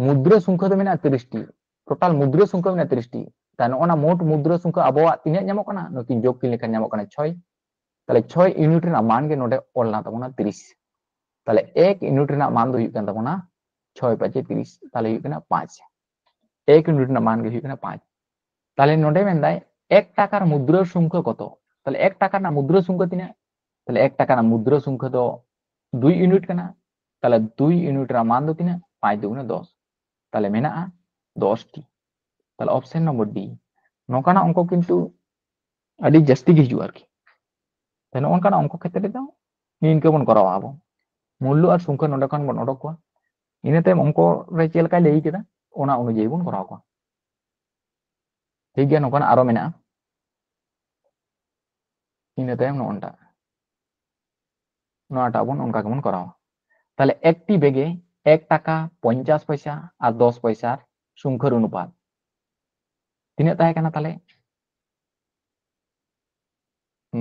ᱢᱩᱫᱽᱨᱟ ᱥᱩᱝᱠᱷᱟᱹ ᱫᱚ ᱢᱮᱱᱟᱜᱼᱟ ᱛᱤᱨᱤᱥ ᱴᱤ, ᱴᱳᱴᱟᱞ ᱢᱩᱫᱽᱨᱟ ᱥᱩᱝᱠᱷᱟᱹ ᱢᱮᱱᱟᱜᱼᱟ ᱛᱤᱨᱤᱥ ᱴᱤ᱾ ᱛᱟ ᱱᱚᱜᱼᱚ ᱱᱟ ᱢᱳᱴ ᱢᱩᱫᱽᱨᱟ ᱥᱩᱝᱠᱷᱟᱹ ᱟᱵᱚᱣᱟᱜ ᱛᱤᱱᱟᱹᱜ ᱧᱟᱢᱚᱜ ᱠᱟᱱᱟ? ᱱᱩᱠᱤᱱ ᱡᱳᱜᱽ ᱠᱤᱱ ᱞᱮᱠᱷᱟᱱ ᱧᱟᱢᱚᱜ ᱠᱟᱱᱟ ᱪᱷᱚᱭ᱾ ᱛᱟᱦᱞᱮ ᱪᱷᱚᱭ ᱤᱭᱩᱱᱤᱴ ᱨᱮᱱᱟᱜ ᱢᱟᱱ ᱜᱮ ᱱᱚᱰᱮ ᱚᱞ ᱞᱮᱱᱟ ᱛᱟᱵᱚᱱᱟ ᱛᱤᱨᱤᱥ᱾ ᱛᱟᱦᱞᱮ ᱮᱠ ᱤᱭᱩᱱᱤᱴ ᱨᱮᱱᱟᱜ ᱢᱟᱱ ᱫᱚ ᱦᱩᱭᱩᱜ ᱠᱟᱱ ᱛᱟᱵᱚᱱᱟ ᱪᱷᱚᱭ ᱯᱟᱸᱪᱮ ᱛᱤᱨᱤᱥ, ᱛᱟᱦᱞᱮ ᱦᱩᱭᱩᱜ ᱠᱟᱱᱟ ᱯᱟᱸᱪ᱾ ᱮᱠ ᱤᱭᱩᱱᱤᱴ ᱨᱮᱱᱟᱜ ᱢᱟᱱ ᱜᱮ ᱦᱩᱭᱩᱜ ᱠᱟᱱᱟ ᱯᱟᱸᱪ᱾ ᱛᱟᱦᱞᱮ ᱱᱚᱰᱮ ᱢᱮᱱᱫᱟᱭ ᱮᱠ ᱴᱟᱠᱟᱨ ᱢᱩᱫᱽᱨᱟ ᱥᱩᱝᱠᱷᱟᱹ ᱠᱚᱛᱚ? ᱛᱟᱦᱞᱮ ᱮᱠ ᱴᱟᱠᱟ ᱨᱮᱱᱟᱜ ᱢᱩᱫᱽᱨᱟ ᱥᱩᱝᱠᱷᱟᱹ ᱛᱤᱱᱟᱹᱜ? ᱛᱟᱦᱞᱮ ᱮᱠ ᱴᱟᱠᱟ ᱨᱮᱱᱟᱜ ᱢᱩᱫᱽᱨᱟ ᱥᱩᱝᱠᱷᱟᱹ ᱫᱚ ᱫᱩᱭ ᱤᱭᱩᱱᱤᱴ ᱠᱟᱱᱟ᱾ ᱛᱟᱦᱞᱮ ᱫᱩᱭ ᱤᱭᱩᱱᱤᱴ ᱨᱮᱱᱟᱜ ᱢᱟᱱ ᱫᱚ ᱛᱤᱱᱟᱹᱜ? ᱯᱟᱸᱪ ᱫᱩᱜᱩᱱᱮ ᱫᱚᱥ᱾ ᱛᱟᱦᱞᱮ ᱢᱮᱱᱟᱜᱼᱟ ᱫᱚᱥ ᱴᱤ᱾ ᱛᱟᱦᱞᱮ ᱚᱯᱥᱮᱱ ᱱᱚᱢᱵᱚᱨ ᱰᱤ᱾ ᱱᱚᱝᱠᱟᱱᱟᱜ ᱚᱝᱠᱚ ᱠᱤᱱᱛᱩ ᱟᱹᱰᱤ ᱡᱟᱹᱥᱛᱤ ᱜᱮ ᱦᱤᱡᱩᱜᱼᱟ ᱟᱨᱠᱤ᱾ ᱛᱟᱦᱞᱮ ᱱᱚᱜᱼᱚ ᱱᱚᱝᱠᱟᱱᱟᱜ ᱚᱝᱠᱚ ᱠᱷᱮᱛᱨᱮ ᱫᱚ ᱱᱤᱝᱠᱟᱹ ᱵᱚᱱ ᱠᱚᱨᱟᱣᱟ ᱟᱵᱚ᱾ ᱢᱩᱞᱞᱚ ᱟᱨ ᱥᱩᱝᱠᱷᱟᱹ ᱱᱚᱰᱮ ᱠᱷᱚᱱ ᱵᱚᱱ ᱚᱰᱚᱠ ᱠᱚᱣᱟ᱾ ᱤᱱᱟᱹ ᱛᱟᱭᱚᱢ ᱚᱝᱠᱚ ᱨᱮ ᱪᱮᱫ ᱞᱮᱠᱟᱭ ᱞᱟᱹᱭ ᱠᱮᱫᱟ ᱚᱱᱟ ᱚᱱᱩᱡᱟᱭᱤ ᱵᱚᱱ ᱠᱚᱨᱟᱣ ᱠᱚᱣᱟ᱾ ᱴᱷᱤᱠ ᱜᱮᱭᱟ, ᱱᱚᱝᱠᱟᱱᱟᱜ ᱟᱨᱚ ᱢᱮᱱᱟᱜᱼᱟ᱾ ᱤᱱᱟᱹ ᱛᱟᱭᱚᱢ ᱱᱚᱜᱼᱚ ᱱᱚᱣᱟᱴᱟᱜ, ᱱᱚᱣᱟᱴᱟᱜ ᱵᱚᱱ ᱚᱱᱠᱟ ᱜᱮᱵᱚᱱ ᱠᱚᱨᱟᱣᱟ᱾ ᱛᱟᱦᱞᱮ ᱮᱠᱴᱤ ᱵᱮᱜᱮ ᱮᱠ ᱴᱟᱠᱟ, ᱯᱚᱧᱪᱟᱥ ᱯᱚᱭᱥᱟ ᱟᱨ ᱫᱚᱥ ᱯᱚᱭᱥᱟᱨ ᱥᱩᱝᱠᱷᱟᱹᱨ ᱚᱱᱩᱯᱟᱛ ᱛᱤᱱᱟᱹᱜ ᱛᱟᱦᱮᱸ ᱠᱟᱱᱟ? ᱛᱟᱦᱞᱮ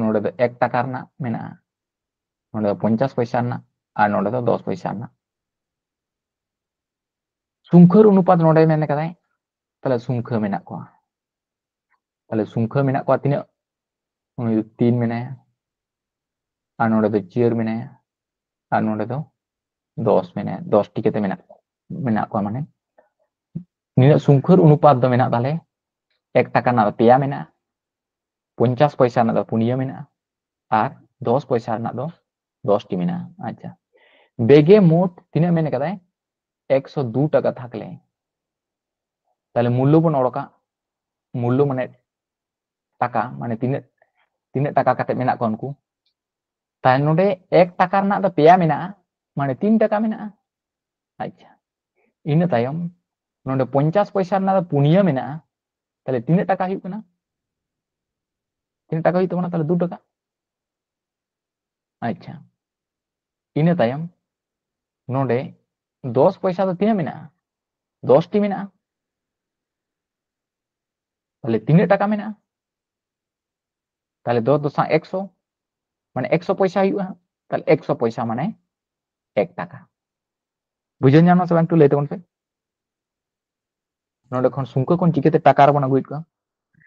ᱱᱚᱰᱮ ᱫᱚ ᱮᱠ ᱴᱟᱠᱟ ᱨᱮᱱᱟᱜ ᱢᱮᱱᱟᱜᱼᱟ, ᱱᱚᱰᱮ ᱫᱚ ᱯᱚᱧᱪᱟᱥ ᱯᱚᱭᱥᱟ ᱨᱮᱱᱟᱜ, ᱟᱨ ᱱᱚᱰᱮ ᱫᱚ ᱫᱚᱥ ᱯᱚᱭᱥᱟ ᱨᱮᱱᱟᱜ᱾ ᱥᱩᱝᱠᱷᱟᱹᱨ ᱚᱱᱩᱯᱟᱛ ᱱᱚᱰᱮ ᱢᱮᱱ ᱠᱟᱫᱟᱭ, ᱛᱟᱦᱞᱮ ᱥᱩᱝᱠᱷᱟᱹ ᱢᱮᱱᱟᱜ ᱠᱚᱣᱟ᱾ ᱛᱟᱦᱞᱮ ᱥᱩᱝᱠᱷᱟᱹ ᱢᱮᱱᱟᱜ ᱠᱚᱣᱟ ᱛᱤᱱᱟᱹᱜ? ᱩᱱᱤ ᱫᱚ ᱛᱤᱱ ᱢᱮᱱᱟᱭᱟ, ᱟᱨ ᱱᱚᱰᱮ ᱫᱚ ᱪᱟᱹᱨ ᱢᱮᱱᱟᱭᱟ, ᱟᱨ ᱱᱚᱰᱮ ᱫᱚ ᱫᱚᱥ ᱢᱮᱱᱟᱭᱟ, ᱫᱚᱥ ᱴᱤ ᱠᱟᱛᱮ ᱢᱮᱱᱟᱜ, ᱢᱮᱱᱟᱜ ᱠᱚᱣᱟ᱾ ᱢᱟᱱᱮ ᱱᱤᱱᱟᱹᱜ ᱥᱩᱝᱠᱷᱟᱹᱨ ᱚᱱᱩᱯᱟᱛ ᱫᱚ ᱢᱮᱱᱟᱜ ᱛᱟᱞᱮ, ᱮᱠ ᱴᱟᱠᱟ ᱨᱮᱱᱟᱜ ᱫᱚ ᱯᱮᱭᱟ ᱢᱮᱱᱟᱜᱼᱟ, ᱯᱚᱧᱪᱟᱥ ᱯᱚᱭᱥᱟ ᱨᱮᱱᱟᱜ ᱫᱚ ᱯᱩᱱᱭᱟᱹ ᱢᱮᱱᱟᱜᱼᱟ, ᱟᱨ ᱫᱚᱥ ᱯᱚᱭᱥᱟ ᱨᱮᱱᱟᱜ ᱫᱚ ᱫᱚᱥ ᱴᱤ ᱢᱮᱱᱟᱜᱼᱟ᱾ ᱟᱪᱪᱷᱟ, ᱵᱮᱜᱮ ᱢᱳᱴ ᱛᱤᱱᱟᱹᱜ ᱢᱮᱱ ᱠᱟᱫᱟᱭ? ᱮᱠᱥᱚ ᱫᱩ ᱴᱟᱠᱟ ᱛᱷᱟᱠᱞᱮ, ᱛᱟᱦᱞᱮ ᱢᱩᱞᱞᱚ ᱵᱚᱱ ᱚᱰᱚᱠᱟ, ᱢᱩᱞᱞᱚ ᱢᱟᱱᱮ ᱴᱟᱠᱟ, ᱢᱟᱱᱮ ᱛᱤᱱᱟᱹᱜ ᱛᱤᱱᱟᱹᱜ ᱴᱟᱠᱟ ᱠᱟᱛᱮ ᱢᱮᱱᱟᱜ ᱠᱚᱣᱟ ᱩᱱᱠᱩ᱾ ᱛᱟᱦᱞᱮ ᱱᱚᱰᱮ ᱮᱠ ᱴᱟᱠᱟ ᱨᱮᱱᱟᱜ ᱫᱚ ᱯᱮᱭᱟ ᱢᱮᱱᱟᱜᱼᱟ, ᱢᱟᱱᱮ ᱛᱤᱱ ᱴᱟᱠᱟ ᱢᱮᱱᱟᱜᱼᱟ᱾ ᱟᱪᱪᱷᱟ, ᱤᱱᱟᱹ ᱛᱟᱭᱚᱢ ᱱᱚᱰᱮ ᱯᱚᱧᱪᱟᱥ ᱯᱚᱭᱥᱟ ᱨᱮᱱᱟᱜ ᱫᱚ ᱯᱩᱱᱭᱟᱹ ᱢᱮᱱᱟᱜᱼᱟ᱾ ᱛᱟᱦᱞᱮ ᱛᱤᱱᱟᱹᱜ ᱴᱟᱠᱟ ᱦᱩᱭᱩᱜ ᱠᱟᱱᱟ? ᱛᱤᱱᱟᱹᱜ ᱴᱟᱠᱟ ᱦᱩᱭᱩᱜ ᱛᱟᱵᱚᱱᱟ? ᱛᱟᱦᱞᱮ ᱫᱩ ᱴᱟᱠᱟ᱾ ᱟᱪᱪᱷᱟ, ᱤᱱᱟᱹ ᱛᱟᱭᱚᱢ ᱱᱚᱰᱮ ᱫᱚᱥ ᱯᱚᱭᱥᱟ ᱫᱚ ᱛᱤᱱᱟᱹᱜ ᱢᱮᱱᱟᱜᱼᱟ? ᱫᱚᱥ ᱴᱤ ᱢᱮᱱᱟᱜᱼᱟ᱾ ᱛᱟᱦᱞᱮ ᱛᱤᱱᱟᱹᱜ ᱴᱟᱠᱟ ᱢᱮᱱᱟᱜᱼᱟ? ᱛᱟᱦᱞᱮ ᱫᱚᱥ ᱫᱚᱥᱟ ᱮᱠᱥᱚ, ᱢᱟᱱᱮ ᱮᱠᱥᱚ ᱯᱚᱭᱥᱟ ᱦᱩᱭᱩᱜᱼᱟ᱾ ᱛᱟᱦᱞᱮ ᱮᱠᱥᱚ ᱯᱚᱭᱥᱟ ᱢᱟᱱᱮ ᱮᱠ ᱴᱟᱠᱟ᱾ ᱵᱩᱡᱷᱟᱹᱣ ᱧᱟᱢ ᱱᱟ ᱥᱮ ᱵᱟᱝ? ᱮᱠᱴᱩ ᱞᱟᱹᱭ ᱛᱟᱵᱚᱱ ᱯᱮ᱾ ᱱᱚᱰᱮ ᱠᱷᱚᱱ ᱥᱩᱝᱠᱷᱟᱹ ᱠᱷᱚᱱ ᱪᱤᱠᱟᱹᱛᱮ ᱴᱟᱠᱟ ᱨᱮᱵᱚᱱ ᱟᱹᱜᱩᱭᱮᱫ ᱠᱚᱣᱟ?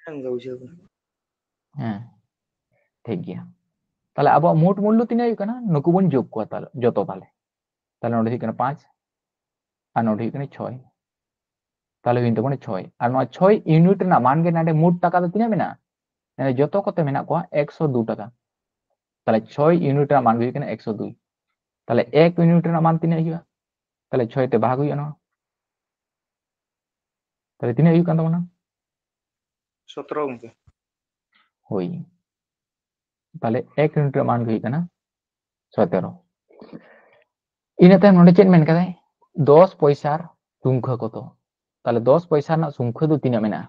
ᱦᱮᱸ, ᱵᱩᱡᱷᱟᱹᱣ ᱠᱟᱱᱟ᱾ ᱦᱮᱸ, ᱴᱷᱤᱠ ᱜᱮᱭᱟ᱾ ᱛᱟᱦᱞᱮ ᱟᱵᱚᱣᱟᱜ ᱢᱳᱴ ᱢᱩᱞᱞᱚ ᱛᱤᱱᱟᱹᱜ ᱦᱩᱭᱩᱜ ᱠᱟᱱᱟ? ᱱᱩᱠᱩ ᱵᱚᱱ ᱡᱳᱜᱽ ᱠᱚᱣᱟ ᱛᱟᱦᱞᱮ ᱡᱚᱛᱚ᱾ ᱛᱟᱦᱞᱮ ᱛᱟᱦᱞᱮ ᱱᱚᱰᱮ ᱦᱩᱭᱩᱜ ᱠᱟᱱᱟ ᱯᱟᱸᱪ ᱟᱨ ᱱᱚᱰᱮ ᱦᱩᱭᱩᱜ ᱠᱟᱱᱟ ᱪᱷᱚᱭ᱾ ᱛᱟᱦᱞᱮ ᱦᱩᱭᱮᱱ ᱛᱟᱵᱚᱱᱟ ᱪᱷᱚᱭ᱾ ᱟᱨ ᱱᱚᱣᱟ ᱪᱷᱚᱭ ᱤᱭᱩᱱᱤᱴ ᱨᱮᱱᱟᱜ ᱢᱟᱱ ᱜᱮ ᱱᱚᱰᱮ ᱢᱳᱴ ᱴᱟᱠᱟ ᱫᱚ ᱛᱤᱱᱟᱹᱜ ᱢᱮᱱᱟᱜᱼᱟ? ᱱᱚᱰᱮ ᱡᱚᱛᱚ ᱠᱚᱛᱮ ᱢᱮᱱᱟᱜ ᱠᱚᱣᱟ ᱮᱠᱥᱚ ᱫᱩ ᱴᱟᱠᱟ᱾ ᱛᱟᱦᱞᱮ ᱪᱷᱚᱭ ᱤᱭᱩᱱᱤᱴ ᱨᱮᱱᱟᱜ ᱢᱟᱱ ᱜᱮ ᱦᱩᱭᱩᱜ ᱠᱟᱱᱟ ᱮᱠᱥᱚ ᱫᱩ᱾ ᱛᱟᱦᱞᱮ ᱮᱠ ᱤᱭᱩᱱᱤᱴ ᱨᱮᱱᱟᱜ ᱢᱟᱱ ᱛᱤᱱᱟᱹᱜ ᱦᱩᱭᱩᱜᱼᱟ? ᱛᱟᱦᱞᱮ ᱪᱷᱚᱭ ᱛᱮ ᱵᱷᱟᱜᱽ ᱦᱩᱭᱩᱜᱼᱟ ᱱᱚᱣᱟ᱾ ᱛᱟᱦᱞᱮ ᱛᱤᱱᱟᱹᱜ ᱦᱩᱭᱩᱜ ᱠᱟᱱ ᱛᱟᱵᱚᱱᱟ? ᱥᱚᱛᱨᱚ ᱜᱚᱝᱠᱮ᱾ ᱦᱳᱭ, ᱛᱟᱦᱞᱮ ᱮᱠ ᱤᱭᱩᱱᱤᱴ ᱨᱮᱱᱟᱜ ᱢᱟᱱ ᱜᱮ ᱦᱩᱭᱩᱜ ᱠᱟᱱᱟ ᱥᱚᱛᱮᱨᱚ᱾ ᱤᱱᱟᱹ ᱛᱟᱭᱚᱢ ᱱᱚᱰᱮ ᱪᱮᱫ ᱢᱮᱱ ᱠᱟᱫᱟᱭ? ᱫᱚᱥ ᱯᱚᱭᱥᱟᱨ ᱥᱩᱝᱠᱷᱟᱹ ᱠᱚᱛᱚ᱾ ᱛᱟᱦᱞᱮ ᱫᱚᱥ ᱯᱚᱭᱥᱟ ᱨᱮᱱᱟᱜ ᱥᱩᱝᱠᱷᱟᱹ ᱫᱚ ᱛᱤᱱᱟᱹᱜ ᱢᱮᱱᱟᱜᱼᱟ?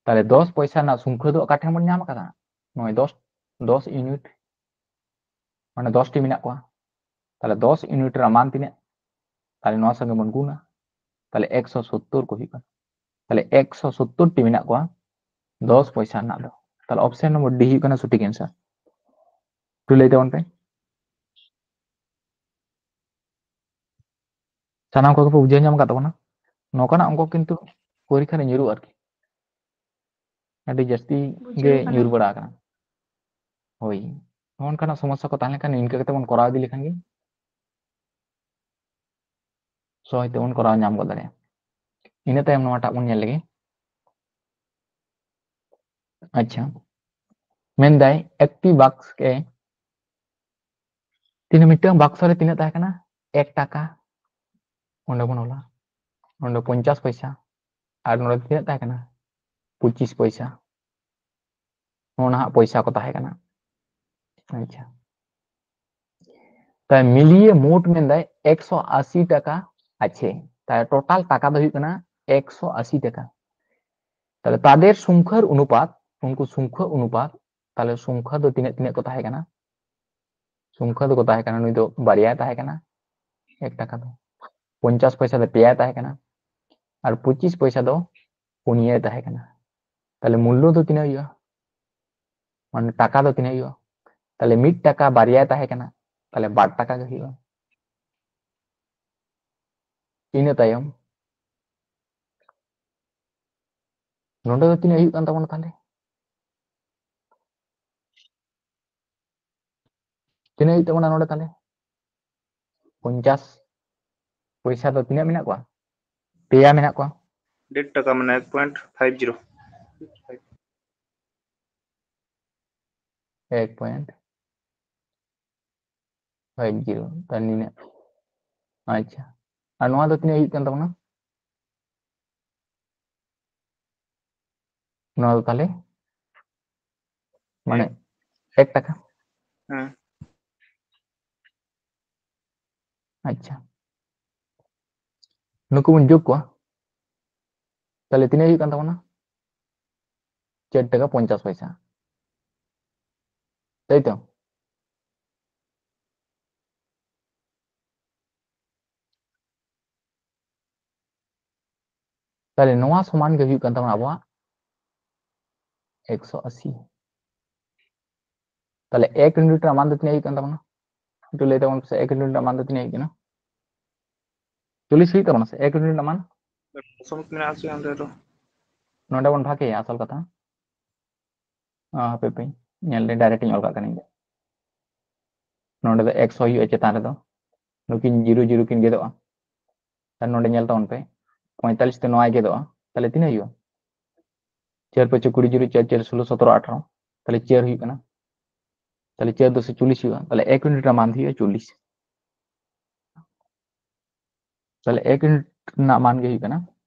ᱛᱟᱦᱞᱮ ᱫᱚᱥ ᱯᱚᱭᱥᱟ ᱨᱮᱱᱟᱜ ᱥᱩᱝᱠᱷᱟᱹ ᱫᱚ ᱚᱠᱟ ᱴᱷᱮᱱ ᱵᱚᱱ ᱧᱟᱢ ᱟᱠᱟᱫᱟ? ᱱᱚᱜᱼᱚᱭ ᱫᱚᱥ, ᱫᱚᱥ ᱤᱭᱩᱱᱤᱴ, ᱢᱟᱱᱮ ᱫᱚᱥ ᱴᱤ ᱢᱮᱱᱟᱜ ᱠᱚᱣᱟ᱾ ᱛᱟᱦᱞᱮ ᱫᱚᱥ ᱤᱭᱩᱱᱤᱴ ᱨᱮᱱᱟᱜ ᱢᱟᱱ ᱛᱤᱱᱟᱹᱜ? ᱛᱟᱦᱞᱮ ᱱᱚᱣᱟ ᱥᱚᱸᱜᱮ ᱵᱚᱱ ᱜᱩᱱᱟ, ᱛᱟᱦᱞᱮ ᱮᱠᱥᱚ ᱥᱚᱛᱛᱚᱨ ᱠᱚ ᱦᱩᱭᱩᱜ ᱠᱟᱱᱟ᱾ ᱛᱟᱦᱞᱮ ᱮᱠᱥᱚ ᱥᱚᱛᱛᱚᱨ ᱴᱤ ᱢᱮᱱᱟᱜ ᱠᱚᱣᱟ ᱫᱚᱥ ᱯᱚᱭᱥᱟ ᱨᱮᱱᱟᱜ ᱫᱚ᱾ ᱛᱟᱦᱞᱮ ᱚᱯᱥᱮᱱ ᱱᱚᱢᱵᱚᱨ ᱰᱤ ᱦᱩᱭᱩᱜ ᱠᱟᱱᱟ ᱥᱚᱴᱷᱤᱠ ᱮᱱᱥᱟᱨ᱾ ᱮᱠᱴᱩ ᱞᱟᱹᱭ ᱛᱟᱵᱚᱱ ᱯᱮ᱾ ᱥᱟᱱᱟᱢ ᱠᱚᱜᱮ ᱯᱮ ᱵᱩᱡᱷᱟᱹᱣ ᱧᱟᱢ ᱟᱠᱟᱫ ᱛᱟᱵᱚᱱᱟ᱾ ᱱᱚᱝᱠᱟᱱᱟᱜ ᱚᱝᱠᱚ ᱠᱤᱱᱛᱩ ᱯᱚᱨᱤᱠᱠᱷᱟ ᱨᱮ ᱧᱩᱨᱩᱜᱼᱟ ᱟᱨᱠᱤ, ᱟᱹᱰᱤ ᱡᱟᱹᱥᱛᱤ ᱜᱮ ᱵᱩᱡᱷᱟᱹᱣ ᱠᱟᱱᱟ᱾ ᱧᱩᱨ ᱵᱟᱲᱟ ᱟᱠᱟᱱᱟ᱾ ᱦᱳᱭ, ᱱᱚᱜᱼᱚ ᱱᱚᱝᱠᱟᱱᱟᱜ ᱥᱚᱢᱚᱥᱥᱟ ᱠᱚ ᱛᱟᱦᱮᱸ ᱞᱮᱱᱠᱷᱟᱱ ᱤᱱᱠᱟᱹ ᱠᱟᱛᱮ ᱵᱚᱱ ᱠᱚᱨᱟᱣ ᱤᱫᱤ ᱞᱮᱠᱷᱟᱱ ᱜᱮ ᱥᱚᱦᱚᱡ ᱛᱮᱵᱚᱱ ᱠᱚᱨᱟᱣ ᱧᱟᱢ ᱜᱚᱫ ᱫᱟᱲᱮᱭᱟᱜᱼᱟ᱾ ᱤᱱᱟᱹ ᱛᱟᱭᱚᱢ ᱱᱚᱣᱟᱴᱟᱜ ᱵᱚᱱ ᱧᱮᱞ ᱞᱮᱜᱮ᱾ ᱟᱪᱪᱷᱟ, ᱢᱮᱱᱫᱟᱭ ᱮᱠᱴᱤ ᱵᱟᱠᱥ ᱮ ᱛᱤᱱᱟᱹᱜ, ᱢᱤᱫᱴᱟᱝ ᱵᱟᱠᱥᱚ ᱨᱮ ᱛᱤᱱᱟᱹᱜ ᱛᱟᱦᱮᱸ ᱠᱟᱱᱟ? ᱮᱠ ᱴᱟᱠᱟ᱾ ᱚᱸᱰᱮ ᱵᱚᱱ ᱚᱞᱟ, ᱱᱚᱰᱮ ᱯᱚᱧᱪᱟᱥ ᱯᱚᱭᱥᱟ, ᱟᱨ ᱱᱚᱰᱮ ᱛᱤᱱᱟᱹᱜ ᱛᱟᱦᱮᱸ ᱠᱟᱱᱟ? ᱯᱚᱸᱪᱤᱥ ᱯᱚᱭᱥᱟ᱾ ᱱᱚᱣᱟ ᱱᱟᱦᱟᱜ ᱯᱚᱭᱥᱟ ᱠᱚ ᱛᱟᱦᱮᱸ ᱠᱟᱱᱟ᱾ ᱟᱪᱪᱷᱟ, ᱛᱟᱭ ᱢᱤᱞᱤᱭᱮ ᱢᱳᱴ ᱢᱮᱱᱫᱟᱭ ᱮᱠᱥᱚ ᱟᱥᱤ ᱴᱟᱠᱟ ᱟᱪᱷᱮ᱾ ᱛᱟᱭ ᱴᱳᱴᱟᱞ ᱴᱟᱠᱟ ᱫᱚ ᱦᱩᱭᱩᱜ ᱠᱟᱱᱟ ᱮᱠᱥᱚ ᱟᱥᱤ ᱴᱟᱠᱟ᱾ ᱛᱟᱦᱞᱮ ᱛᱟᱫᱮᱨ ᱥᱚᱝᱠᱷᱟᱨ ᱚᱱᱩᱯᱟᱛ, ᱩᱱᱠᱩ ᱥᱚᱝᱠᱷᱟ ᱚᱱᱩᱯᱟᱛ, ᱛᱟᱦᱞᱮ ᱥᱚᱝᱠᱷᱟ ᱫᱚ ᱛᱤᱱᱟᱹᱜ ᱛᱤᱱᱟᱹᱜ ᱠᱚ ᱛᱟᱦᱮᱸ ᱠᱟᱱᱟ? ᱥᱚᱝᱠᱷᱟ ᱫᱚᱠᱚ ᱛᱟᱦᱮᱸ ᱠᱟᱱᱟ, ᱱᱩᱭ ᱫᱚ ᱵᱟᱨᱭᱟᱭ ᱛᱟᱦᱮᱸ ᱠᱟᱱᱟ, ᱮᱠ ᱴᱟᱠᱟ ᱫᱚ᱾ ᱯᱚᱧᱪᱟᱥ ᱯᱚᱭᱥᱟ ᱫᱚ ᱯᱮᱭᱟᱭ ᱛᱟᱦᱮᱸ ᱠᱟᱱᱟ, ᱟᱨ ᱯᱚᱸᱪᱤᱥ ᱯᱚᱭᱥᱟ ᱫᱚ ᱯᱩᱱᱭᱟᱭ ᱛᱟᱦᱮᱸ ᱠᱟᱱᱟ᱾ ᱛᱟᱦᱞᱮ ᱢᱩᱞᱞᱚ ᱫᱚ ᱛᱤᱱᱟᱹᱜ ᱦᱩᱭᱩᱜᱼᱟ? ᱢᱟᱱᱮ ᱴᱟᱠᱟ ᱫᱚ ᱛᱤᱱᱟᱹᱜ ᱦᱩᱭᱩᱜᱼᱟ? ᱛᱟᱦᱞᱮ ᱢᱤᱫ ᱴᱟᱠᱟ ᱵᱟᱨᱭᱟᱭ ᱛᱟᱦᱮᱸ ᱠᱟᱱᱟ, ᱛᱟᱦᱞᱮ ᱵᱟᱨ ᱴᱟᱠᱟ ᱜᱮ ᱦᱩᱭᱩᱜᱼᱟ᱾ ᱤᱱᱟᱹ ᱛᱟᱭᱚᱢ ᱱᱚᱰᱮ ᱫᱚ ᱛᱤᱱᱟᱹᱜ ᱦᱩᱭᱩᱜ ᱠᱟᱱ ᱛᱟᱵᱚᱱᱟ ᱛᱟᱦᱞᱮ? ᱛᱤᱱᱟᱹᱜ ᱦᱩᱭᱩᱜ ᱛᱟᱵᱚᱱᱟ ᱱᱚᱰᱮ ᱛᱟᱦᱞᱮ? ᱯᱚᱧᱪᱟᱥ ᱯᱚᱭᱥᱟ ᱫᱚ ᱛᱤᱱᱟᱹᱜ ᱢᱮᱱᱟᱜ ᱠᱚᱣᱟ? ᱯᱮᱭᱟ ᱢᱮᱱᱟᱜ ᱠᱚᱣᱟ᱾ ᱰᱮᱲ ᱴᱟᱠᱟ ᱢᱟᱱᱮ ᱮᱠ ᱯᱚᱭᱮᱱᱴ ᱯᱷᱟᱭᱤᱵᱷ ᱡᱤᱨᱳ᱾ ᱮᱠ ᱯᱚᱭᱮᱱᱴ ᱯᱷᱟᱭᱤᱵᱷ ᱡᱤᱨᱳ, ᱛᱟᱦᱞᱮ ᱱᱤᱱᱟᱹᱜ᱾ ᱟᱪᱪᱷᱟ, ᱟᱨ ᱱᱚᱣᱟ ᱫᱚ ᱛᱤᱱᱟᱹᱜ ᱦᱩᱭᱩᱜ ᱠᱟᱱ ᱛᱟᱵᱚᱱᱟ? ᱱᱚᱣᱟ ᱫᱚ ᱛᱟᱦᱞᱮ ᱢᱟᱱᱮ ᱮᱠ ᱴᱟᱠᱟ᱾ ᱦᱮᱸ᱾ ᱟᱪᱪᱷᱟ, ᱱᱩᱠᱩ ᱵᱚᱱ ᱡᱳᱜᱽ ᱠᱚᱣᱟ, ᱛᱟᱦᱞᱮ ᱛᱤᱱᱟᱹᱜ ᱦᱩᱭᱩᱜ ᱠᱟᱱ ᱛᱟᱵᱚᱱᱟ? ᱪᱟᱨ ᱴᱟᱠᱟ ᱯᱚᱧᱪᱟᱥ ᱯᱚᱭᱥᱟ, ᱛᱟᱭ ᱛᱚ? ᱛᱟᱦᱞᱮ ᱱᱚᱣᱟ ᱥᱚᱢᱟᱱ ᱜᱮ ᱦᱩᱭᱩᱜ ᱠᱟᱱ ᱛᱟᱵᱚᱱᱟ ᱟᱵᱚᱣᱟᱜ ᱮᱠᱥᱚ ᱟᱥᱤ᱾ ᱛᱟᱦᱞᱮ ᱮᱠ ᱤᱭᱩᱱᱤᱴ ᱨᱮᱱᱟᱜ ᱢᱟᱱ ᱫᱚ ᱛᱤᱱᱟᱹᱜ ᱦᱩᱭᱩᱜ ᱠᱟᱱ ᱛᱟᱵᱚᱱᱟ? ᱮᱠᱴᱩ ᱞᱟᱹᱭ ᱛᱟᱵᱚᱱ ᱯᱮᱥᱮ, ᱮᱠ ᱤᱭᱩᱱᱤᱴ ᱨᱮᱱᱟᱜ ᱢᱟᱱ ᱫᱚ ᱛᱤᱱᱟᱹᱜ ᱦᱩᱭᱩᱜ ᱠᱟᱱᱟ? ᱪᱚᱞᱞᱤᱥ ᱦᱩᱭᱩᱜ ᱛᱟᱵᱚᱱᱟ ᱥᱮ ᱮᱠ ᱤᱭᱩᱱᱤᱴ ᱨᱮᱱᱟᱜ ᱢᱟᱱ? ᱥᱚᱢᱚᱛ ᱢᱮᱱᱟᱜᱼᱟ ᱥᱮ ᱚᱸᱰᱮ ᱫᱚ? ᱱᱚᱰᱮ ᱵᱚᱱ ᱵᱷᱟᱜᱮᱭᱟ ᱟᱥᱚᱞ ᱠᱟᱛᱷᱟ᱾ ᱟ, ᱦᱟᱯᱮ ᱯᱮ ᱧᱮᱞ ᱞᱮ, ᱰᱟᱭᱨᱮᱠᱴ ᱤᱧ ᱚᱞ ᱠᱟᱜ ᱠᱟᱹᱱᱟᱹᱧ᱾ ᱱᱚᱰᱮ ᱫᱚ ᱮᱠᱥᱚ ᱦᱩᱭᱩᱜᱼᱟ ᱪᱮᱛᱟᱱ ᱨᱮᱫᱚ, ᱱᱩᱠᱤᱱ ᱡᱤᱨᱳ ᱡᱤᱨᱳ ᱠᱤᱱ ᱜᱮᱫᱚᱜᱼᱟ᱾ ᱛᱟᱦᱞᱮ ᱱᱚᱰᱮ ᱧᱮᱞ ᱛᱟᱵᱚᱱ ᱯᱮ, ᱯᱚᱸᱭᱛᱟᱞᱤᱥ ᱛᱮ ᱱᱚᱣᱟᱭ ᱜᱮᱫᱚᱜᱼᱟ, ᱛᱟᱦᱞᱮ ᱛᱤᱱᱟᱹᱜ ᱦᱩᱭᱩᱜᱼᱟ? ᱪᱟᱨ ᱯᱟᱸᱪᱮ ᱠᱩᱲᱤ, ᱡᱤᱨᱳ ᱪᱟᱨ ᱪᱟᱨ ᱥᱳᱞᱳ, ᱥᱚᱛᱨᱚ ᱟᱴᱷᱟᱨᱚ, ᱛᱟᱦᱞᱮ ᱪᱟᱨ ᱦᱩᱭᱩᱜ ᱠᱟᱱᱟ᱾ ᱛᱟᱦᱞᱮ ᱪᱟᱨ ᱫᱚᱥᱮ ᱪᱚᱞᱞᱤᱥ ᱦᱩᱭᱩᱜᱼᱟ, ᱛᱟᱦᱞᱮ ᱮᱠ ᱤᱭᱩᱱᱤᱴ ᱨᱮᱱᱟᱜ ᱢᱟᱱ ᱫᱚ ᱦᱩᱭᱩᱜᱼᱟ ᱪᱚᱞᱞᱤᱥ᱾ ᱛᱟᱦᱞᱮ ᱮᱠ ᱤᱭᱩᱱᱤᱴ ᱨᱮᱱᱟᱜ ᱢᱟᱱ ᱜᱮ ᱦᱩᱭᱩᱜ ᱠᱟᱱᱟ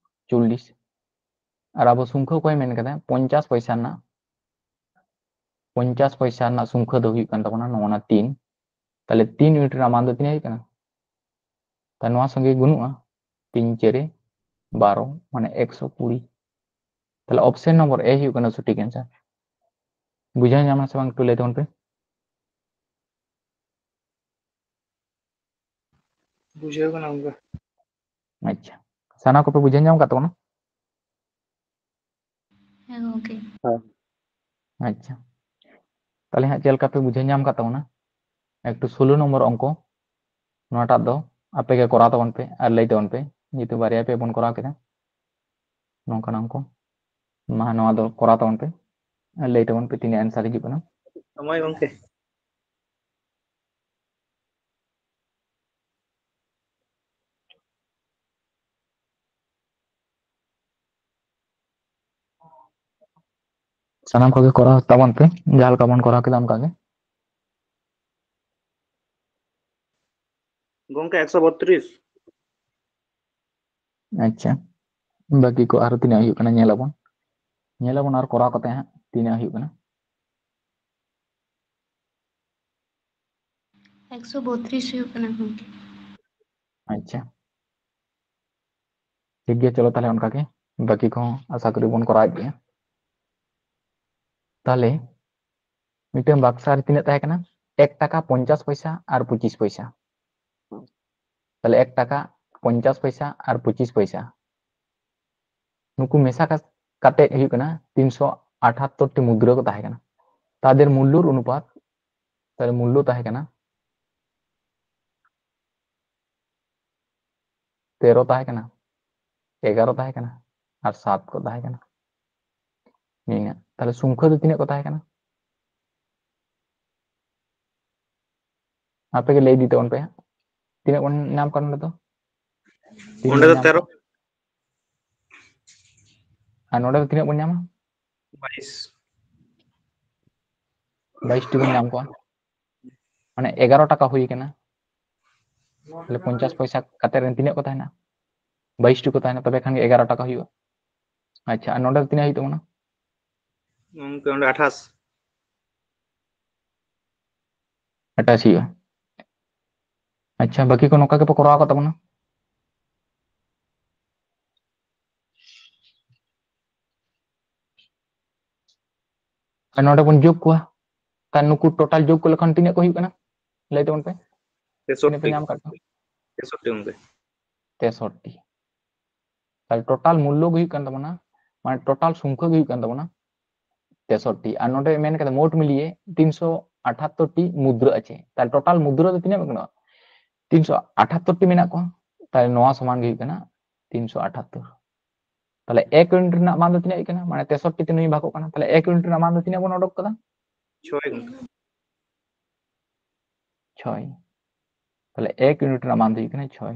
ᱪᱚᱞᱞᱤᱥ᱾ ᱟᱨ ᱟᱵᱚ ᱥᱚᱝᱠᱷᱟ ᱚᱠᱚᱭ ᱢᱮᱱ ᱠᱟᱫᱟ? ᱯᱚᱧᱪᱟᱥ ᱯᱚᱭᱥᱟ ᱨᱮᱱᱟᱜ, ᱯᱚᱧᱪᱟᱥ ᱯᱚᱭᱥᱟ ᱨᱮᱱᱟᱜ ᱥᱚᱝᱠᱷᱟ ᱫᱚ ᱦᱩᱭᱩᱜ ᱠᱟᱱ ᱛᱟᱵᱚᱱᱟ ᱱᱚᱜᱼᱚ ᱱᱟ ᱛᱤᱱ᱾ ᱛᱟᱦᱞᱮ ᱛᱤᱱ ᱤᱭᱩᱱᱤᱴ ᱨᱮᱱᱟᱜ ᱢᱟᱱ ᱫᱚ ᱛᱤᱱᱟᱹᱜ ᱦᱩᱭᱩᱜ ᱠᱟᱱᱟ? ᱛᱟᱦᱞᱮ ᱱᱚᱣᱟ ᱥᱚᱸᱜᱮ ᱜᱩᱱᱩᱜᱼᱟ, ᱛᱤᱱ ᱪᱟᱹᱨᱮ ᱵᱟᱨᱚ, ᱢᱟᱱᱮ ᱮᱠᱥᱚ ᱠᱩᱲᱤ᱾ ᱛᱟᱦᱞᱮ ᱚᱯᱥᱮᱱ ᱱᱚᱢᱵᱚᱨ ᱮ ᱦᱩᱭᱩᱜ ᱠᱟᱱᱟ ᱥᱚᱴᱷᱤᱠ ᱮᱱᱥᱟᱨ᱾ ᱵᱩᱡᱷᱟᱹᱣ ᱧᱟᱢᱟ ᱥᱮ ᱵᱟᱝ, ᱮᱠᱴᱩ ᱞᱟᱹᱭ ᱛᱟᱵᱚᱱ ᱯᱮ᱾ ᱵᱩᱡᱷᱟᱹᱣ ᱠᱟᱱᱟ ᱜᱚᱝᱠᱮ᱾ ᱟᱪᱪᱷᱟ, ᱥᱟᱱᱟᱢ ᱠᱚᱯᱮ ᱵᱩᱡᱷᱟᱹᱣ ᱧᱟᱢ ᱟᱠᱟᱫ ᱛᱟᱵᱚᱱᱟ? ᱦᱮᱸ ᱜᱚᱝᱠᱮ᱾ ᱟᱪᱪᱷᱟ, ᱛᱟᱦᱞᱮ ᱦᱟᱸᱜ ᱪᱮᱫ ᱞᱮᱠᱟ ᱯᱮ ᱵᱩᱡᱷᱟᱹᱣ ᱧᱟᱢ ᱟᱠᱟᱫ ᱛᱟᱵᱚᱱᱟ? ᱮᱠᱴᱩ ᱥᱳᱞᱳ ᱱᱚᱢᱵᱚᱨ ᱚᱝᱠᱚ, ᱱᱚᱣᱟᱴᱟᱜ ᱫᱚ ᱟᱯᱮ ᱜᱮ ᱠᱚᱨᱟᱣ ᱛᱟᱵᱚᱱ ᱯᱮ ᱟᱨ ᱞᱟᱹᱭ ᱛᱟᱵᱚᱱ ᱯᱮ, ᱡᱮᱦᱮᱛᱩ ᱵᱟᱨᱭᱟ ᱯᱮ ᱵᱚᱱ ᱠᱚᱨᱟᱣ ᱠᱮᱫᱟ ᱱᱚᱝᱠᱟᱱ ᱚᱝᱠᱚ᱾ ᱢᱟ ᱱᱚᱣᱟ ᱫᱚ ᱠᱚᱨᱟᱣ ᱛᱟᱵᱚᱱ ᱯᱮ ᱟᱨ ᱞᱟᱹᱭ ᱛᱟᱵᱚᱱ ᱯᱮ ᱛᱤᱱᱟᱹᱜ ᱮᱱᱥᱟᱨ ᱦᱤᱡᱩᱜ ᱠᱟᱱᱟ᱾ ᱥᱚᱢᱚᱭ ᱜᱚᱝᱠᱮ᱾ ᱥᱟᱱᱟᱢ ᱠᱚᱜᱮ ᱠᱚᱨᱟᱣ ᱛᱟᱵᱚᱱ ᱯᱮ, ᱡᱟᱦᱟᱸ ᱞᱮᱠᱟ ᱵᱚᱱ ᱠᱚᱨᱟᱣ ᱠᱮᱫᱟ ᱚᱱᱠᱟ ᱜᱮ᱾ ᱜᱚᱝᱠᱮ, ᱮᱠᱥᱚ ᱵᱚᱛᱨᱤᱥ᱾ ᱟᱪᱪᱷᱟ, ᱵᱟᱹᱠᱤ ᱠᱚ ᱟᱨᱦᱚᱸ ᱛᱤᱱᱟᱹᱜ ᱦᱩᱭᱩᱜ ᱠᱟᱱᱟ ᱧᱮᱞ ᱟᱵᱚᱱ, ᱧᱮᱞ ᱟᱵᱚᱱ ᱟᱨ ᱠᱚᱨᱟᱣ ᱠᱟᱛᱮ ᱦᱟᱸᱜ ᱛᱤᱱᱟᱹᱜ ᱦᱩᱭᱩᱜ ᱠᱟᱱᱟ᱾ ᱮᱠᱥᱚ ᱵᱚᱛᱨᱤᱥ ᱦᱩᱭᱩᱜ ᱠᱟᱱᱟ ᱜᱚᱝᱠᱮ᱾ ᱟᱪᱪᱷᱟ, ᱴᱷᱤᱠ ᱜᱮᱭᱟ, ᱪᱚᱞᱚ ᱛᱟᱦᱞᱮ ᱚᱱᱠᱟ ᱜᱮ ᱵᱟᱹᱠᱤ ᱠᱚᱦᱚᱸ ᱟᱥᱟ ᱠᱚᱨᱤ ᱵᱚᱱ ᱠᱚᱨᱟᱣᱮᱫ ᱜᱮᱭᱟ᱾ ᱛᱟᱦᱞᱮ ᱢᱤᱫᱴᱟᱝ ᱵᱟᱠᱥᱟ ᱨᱮ ᱛᱤᱱᱟᱹᱜ ᱛᱟᱦᱮᱸ ᱠᱟᱱᱟ? ᱮᱠ ᱴᱟᱠᱟ, ᱯᱚᱧᱪᱟᱥ ᱯᱚᱭᱥᱟ ᱟᱨ ᱯᱚᱸᱪᱤᱥ ᱯᱚᱭᱥᱟ᱾ ᱛᱟᱦᱞᱮ ᱮᱠ ᱴᱟᱠᱟ, ᱯᱚᱧᱪᱟᱥ ᱯᱚᱭᱥᱟ ᱟᱨ ᱯᱚᱸᱪᱤᱥ ᱯᱚᱭᱥᱟ, ᱱᱩᱠᱩ ᱢᱮᱥᱟ ᱠᱟ-, ᱠᱟᱛᱮ ᱦᱩᱭᱩᱜ ᱠᱟᱱᱟ ᱛᱤᱱᱥᱚ ᱟᱴᱷᱟᱛᱛᱳᱨ ᱴᱤ ᱢᱩᱫᱽᱨᱟ ᱠᱚ ᱛᱟᱦᱮᱸ ᱠᱟᱱᱟ᱾ ᱛᱟদের মূল্যর অনুপাত, ᱛᱟᱦᱞᱮ ᱢᱩᱞᱞᱚ ᱛᱟᱦᱮᱸ ᱠᱟᱱᱟ ᱛᱮᱨᱚ ᱛᱟᱦᱮᱸ ᱠᱟᱱᱟ, ᱮᱜᱟᱨᱚ ᱛᱟᱦᱮᱸ ᱠᱟᱱᱟ ᱟᱨ ᱥᱟᱛ ᱠᱚ ᱛᱟᱦᱮᱸ ᱠᱟᱱᱟ᱾ ᱱᱤᱱᱟᱹᱜ᱾ ᱛᱟᱦᱞᱮ ᱥᱚᱝᱠᱷᱟ ᱫᱚ ᱛᱤᱱᱟᱹᱜ ᱠᱚ ᱛᱟᱦᱮᱸ ᱠᱟᱱᱟ? ᱟᱯᱮ ᱜᱮ ᱞᱟᱹᱭ ᱤᱫᱤ ᱛᱟᱵᱚᱱ ᱯᱮ ᱦᱟᱸᱜ᱾ ᱛᱤᱱᱟᱹᱜ ᱵᱚᱱ ᱧᱟᱢ ᱠᱚᱣᱟ ᱱᱚᱰᱮ ᱫᱚ? ᱛᱤᱱᱟᱹᱜ ᱚᱸᱰᱮ ᱫᱚ ᱧᱟᱢ ᱛᱮᱨᱚ᱾ ᱠᱚᱣᱟ? ᱟᱨ ᱱᱚᱰᱮ ᱫᱚ ᱛᱤᱱᱟᱹᱜ ᱵᱚᱱ ᱧᱟᱢᱟ? ᱵᱟᱭᱤᱥ᱾ ᱵᱟᱭᱤᱥ ᱴᱤ ᱵᱚᱱ ᱧᱟᱢ ᱠᱚᱣᱟ, ᱢᱟᱱᱮ ᱮᱜᱟᱨᱚ ᱴᱟᱠᱟ ᱦᱩᱭ ᱠᱟᱱᱟ᱾ ᱛᱟᱦᱞᱮ ᱯᱚᱧᱪᱟᱥ ᱯᱚᱭᱥᱟ ᱠᱟᱛᱮ ᱨᱮᱱ ᱛᱤᱱᱟᱹᱜ ᱠᱚ ᱛᱟᱦᱮᱱᱟ? ᱵᱟᱭᱤᱥ ᱴᱤ ᱠᱚ ᱛᱟᱦᱮᱱᱟ, ᱛᱚᱵᱮ ᱠᱷᱟᱱ ᱜᱮ ᱮᱜᱟᱨᱚ ᱴᱟᱠᱟ ᱦᱩᱭᱩᱜᱼᱟ᱾ ᱟᱪᱪᱷᱟ, ᱟᱨ ᱱᱚᱰᱮ ᱫᱚ ᱛᱤᱱᱟᱹᱜ ᱦᱩᱭᱩᱜ ᱛᱟᱵᱚᱱᱟ? ᱜᱚᱝᱠᱮ, ᱚᱸᱰᱮ ᱟᱴᱷᱟᱥ᱾ ᱟᱴᱷᱟᱥ ᱦᱩᱭᱩᱜᱼᱟ᱾ ᱟᱪᱪᱷᱟ, ᱵᱟᱹᱠᱤ ᱠᱚ ᱱᱚᱝᱠᱟ ᱜᱮᱯᱮ ᱠᱚᱨᱟᱣ ᱟᱠᱟᱫ ᱛᱟᱵᱚᱱᱟ᱾ ᱟᱨ ᱱᱚᱰᱮ ᱵᱚᱱ ᱡᱳᱜᱽ ᱠᱚᱣᱟ, ᱛᱟᱦᱞᱮ ᱱᱩᱠᱩ ᱴᱳᱴᱟᱞ ᱡᱳᱜᱽ ᱠᱚ ᱞᱮᱠᱷᱟᱱ ᱛᱤᱱᱟᱹᱜ ᱠᱚ ᱦᱩᱭᱩᱜ ᱠᱟᱱᱟ? ᱞᱟᱹᱭ ᱛᱟᱵᱚᱱ ᱯᱮ, ᱛᱤᱱᱟᱹᱜ ᱯᱮ ᱛᱮᱥᱚᱴᱴᱤ᱾ ᱧᱟᱢ ᱟᱠᱟᱫ ᱠᱚᱣᱟ? ᱛᱮᱥᱚᱴᱴᱤ ᱜᱚᱝᱠᱮ᱾ ᱛᱮᱥᱚᱴᱴᱤ᱾ ᱛᱟᱦᱞᱮ ᱴᱳᱴᱟᱞ ᱢᱩᱞᱞᱚ ᱜᱮ ᱦᱩᱭᱩᱜ ᱠᱟᱱ ᱛᱟᱵᱚᱱᱟ, ᱢᱟᱱᱮ ᱴᱳᱴᱟᱞ ᱥᱚᱝᱠᱷᱟ ᱜᱮ ᱦᱩᱭᱩᱜ ᱠᱟᱱ ᱛᱟᱵᱚᱱᱟ ᱛᱮᱥᱚᱴᱴᱤ᱾ ᱟᱨ ᱱᱚᱰᱮ ᱢᱮᱱ ᱠᱟᱫᱟ ᱢᱳᱴ ᱢᱤᱞᱤᱭᱮ ᱛᱤᱱᱥᱚ ᱟᱴᱷᱟᱛᱛᱳᱨ ᱴᱤ ᱢᱩᱫᱽᱨᱟ ᱟᱪᱷᱮ᱾ ᱛᱟᱦᱞᱮ ᱴᱳᱴᱟᱞ ᱢᱩᱫᱽᱨᱟ ᱫᱚ ᱛᱤᱱᱟᱹᱜ ᱢᱮᱱᱟᱜᱼᱟ? ᱛᱤᱱᱥᱚ ᱟᱴᱷᱟᱛᱛᱳᱨ ᱴᱤ ᱢᱮᱱᱟᱜ ᱠᱚᱣᱟ᱾ ᱛᱟᱦᱞᱮ ᱱᱚᱣᱟ ᱥᱚᱢᱟᱱ ᱜᱮ ᱦᱩᱭᱩᱜ ᱠᱟᱱᱟ ᱛᱤᱱᱥᱚ ᱟᱴᱷᱟᱛᱛᱳᱨ᱾ ᱛᱟᱦᱞᱮ ᱮᱠ ᱤᱭᱩᱱᱤᱴ ᱨᱮᱱᱟᱜ ᱢᱟᱱ ᱫᱚ ᱛᱤᱱᱟᱹᱜ ᱦᱩᱭᱩᱜ ᱠᱟᱱᱟ? ᱢᱟᱱᱮ ᱛᱮᱥᱚᱴᱴᱤ ᱛᱮ ᱱᱩᱭ ᱵᱷᱟᱜᱚᱜ ᱠᱟᱱᱟ᱾ ᱛᱟᱦᱞᱮ ᱮᱠ ᱤᱭᱩᱱᱤᱴ ᱨᱮᱱᱟᱜ ᱢᱟᱱ ᱫᱚ ᱛᱤᱱᱟᱹᱜ ᱵᱚᱱ ᱚᱰᱚᱠ ᱠᱟᱫᱟ? ᱪᱷᱚᱭ ᱜᱚᱝᱠᱮ᱾ ᱪᱷᱚᱭ᱾ ᱛᱟᱦᱞᱮ ᱮᱠ ᱤᱭᱩᱱᱤᱴ ᱨᱮᱱᱟᱜ ᱢᱟᱱ ᱫᱚ ᱦᱩᱭᱩᱜ ᱠᱟᱱᱟ ᱪᱷᱚᱭ᱾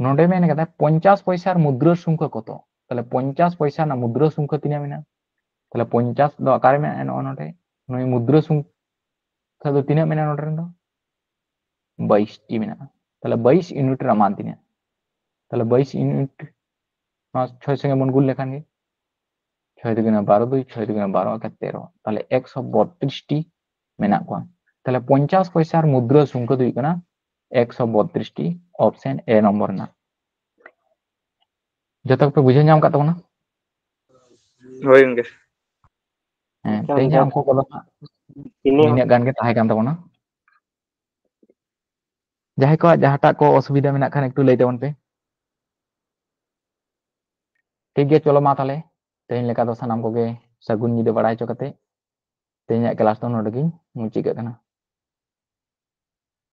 ᱱᱚᱰᱮ ᱢᱮᱱ ᱠᱟᱫᱟ ᱯᱚᱧᱪᱟᱥ ᱯᱚᱭᱥᱟᱨ ᱢᱩᱫᱽᱨᱟ ᱥᱚᱝᱠᱷᱟ ᱠᱚᱛᱚ? ᱛᱟᱦᱞᱮ ᱯᱚᱧᱪᱟᱥ ᱯᱚᱭᱥᱟ ᱨᱮᱱᱟᱜ ᱢᱩᱫᱽᱨᱟ ᱥᱚᱝᱠᱷᱟ ᱛᱤᱱᱟᱹᱜ ᱢᱮᱱᱟᱜᱼᱟ? ᱛᱟᱦᱞᱮ ᱯᱚᱧᱪᱟᱥ ᱫᱚ ᱚᱠᱟᱨᱮ ᱢᱮᱱᱟᱜᱼᱟ? ᱱᱚᱜᱼᱚ ᱱᱚᱰᱮ᱾ ᱱᱩᱭ ᱢᱩᱫᱽᱨᱟ ᱥᱚᱝᱠᱷᱟ ᱫᱚ ᱛᱤᱱᱟᱹᱜ ᱢᱮᱱᱟᱜᱼᱟ ᱱᱚᱰᱮ ᱨᱮᱱ ᱫᱚ? ᱵᱟᱭᱤᱥ ᱴᱤ ᱢᱮᱱᱟᱜᱼᱟ᱾ ᱛᱟᱦᱞᱮ ᱵᱟᱭᱤᱥ ᱤᱭᱩᱱᱤᱴ ᱨᱮᱱᱟᱜ ᱢᱟᱱ ᱛᱤᱱᱟᱹᱜ? ᱛᱟᱦᱞᱮ ᱵᱟᱭᱤᱥ ᱤᱭᱩᱱᱤᱴ, ᱱᱚᱣᱟ ᱪᱷᱚᱭ ᱥᱚᱸᱜᱮ ᱵᱚᱱ ᱜᱩᱱ ᱞᱮᱠᱷᱟᱱ ᱜᱮ, ᱪᱷᱚᱭ ᱫᱩᱜᱩᱱᱮ ᱵᱟᱨᱚ ᱫᱩᱭ, ᱪᱷᱚᱭ ᱫᱩᱜᱩᱱᱮ ᱵᱟᱨᱚ ᱟᱨ ᱛᱮᱨᱚ, ᱛᱟᱦᱞᱮ ᱮᱠᱥᱚ ᱵᱚᱛᱨᱤᱥ ᱴᱤ ᱢᱮᱱᱟᱜ ᱠᱚᱣᱟ᱾ ᱛᱟᱦᱞᱮ ᱯᱚᱧᱪᱟᱥ ᱯᱚᱭᱥᱟᱨ ᱢᱩᱫᱽᱨᱟ ᱥᱚᱝᱠᱷᱟ ᱫᱚ ᱦᱩᱭᱩᱜ ᱠᱟᱱᱟ ᱮᱠᱥᱚ ᱵᱚᱛᱨᱤᱥ ᱴᱤ, ᱚᱯᱥᱮᱱ ᱮ ᱱᱚᱢᱵᱚᱨ ᱨᱮᱱᱟᱜ᱾ ᱡᱚᱛᱚ ᱜᱮᱯᱮ ᱵᱩᱡᱷᱟᱹᱣ ᱧᱟᱢ ᱟᱠᱟᱫ ᱛᱟᱵᱚᱱᱟ? ᱦᱳᱭ ᱜᱚᱝᱠᱮ᱾ ᱦᱮᱸ, ᱛᱮᱦᱮᱧᱟᱜ ᱚᱝᱠᱚ ᱠᱚᱫᱚ ᱦᱟᱸᱜ ᱱᱤᱱᱟᱹᱜ ᱜᱟᱱ ᱜᱮ ᱛᱟᱦᱮᱸ ᱠᱟᱱ ᱛᱟᱵᱚᱱᱟ᱾ ᱡᱟᱦᱟᱸᱭ ᱠᱚᱣᱟᱜ ᱡᱟᱦᱟᱸᱴᱟᱜ ᱠᱚ ᱚᱥᱩᱵᱤᱫᱷᱟ ᱢᱮᱱᱟᱜ ᱠᱷᱟᱱ ᱮᱠᱴᱩ ᱞᱟᱹᱭ ᱛᱟᱵᱚᱱ ᱯᱮ᱾ ᱴᱷᱤᱠ ᱜᱮᱭᱟ, ᱪᱚᱞᱚ ᱢᱟ ᱛᱟᱦᱞᱮ ᱛᱮᱦᱮᱧ ᱞᱮᱠᱟ ᱫᱚ ᱥᱟᱱᱟᱢ ᱠᱚᱜᱮ ᱥᱟᱹᱜᱩᱱ ᱧᱤᱫᱟᱹ ᱵᱟᱲᱟᱭ ᱦᱚᱪᱚ ᱠᱟᱛᱮ ᱛᱮᱦᱮᱧᱟᱜ ᱠᱞᱟᱥ ᱫᱚ ᱱᱚᱰᱮ ᱜᱤᱧ ᱢᱩᱪᱟᱹᱫ ᱠᱟᱜ ᱠᱟᱱᱟ᱾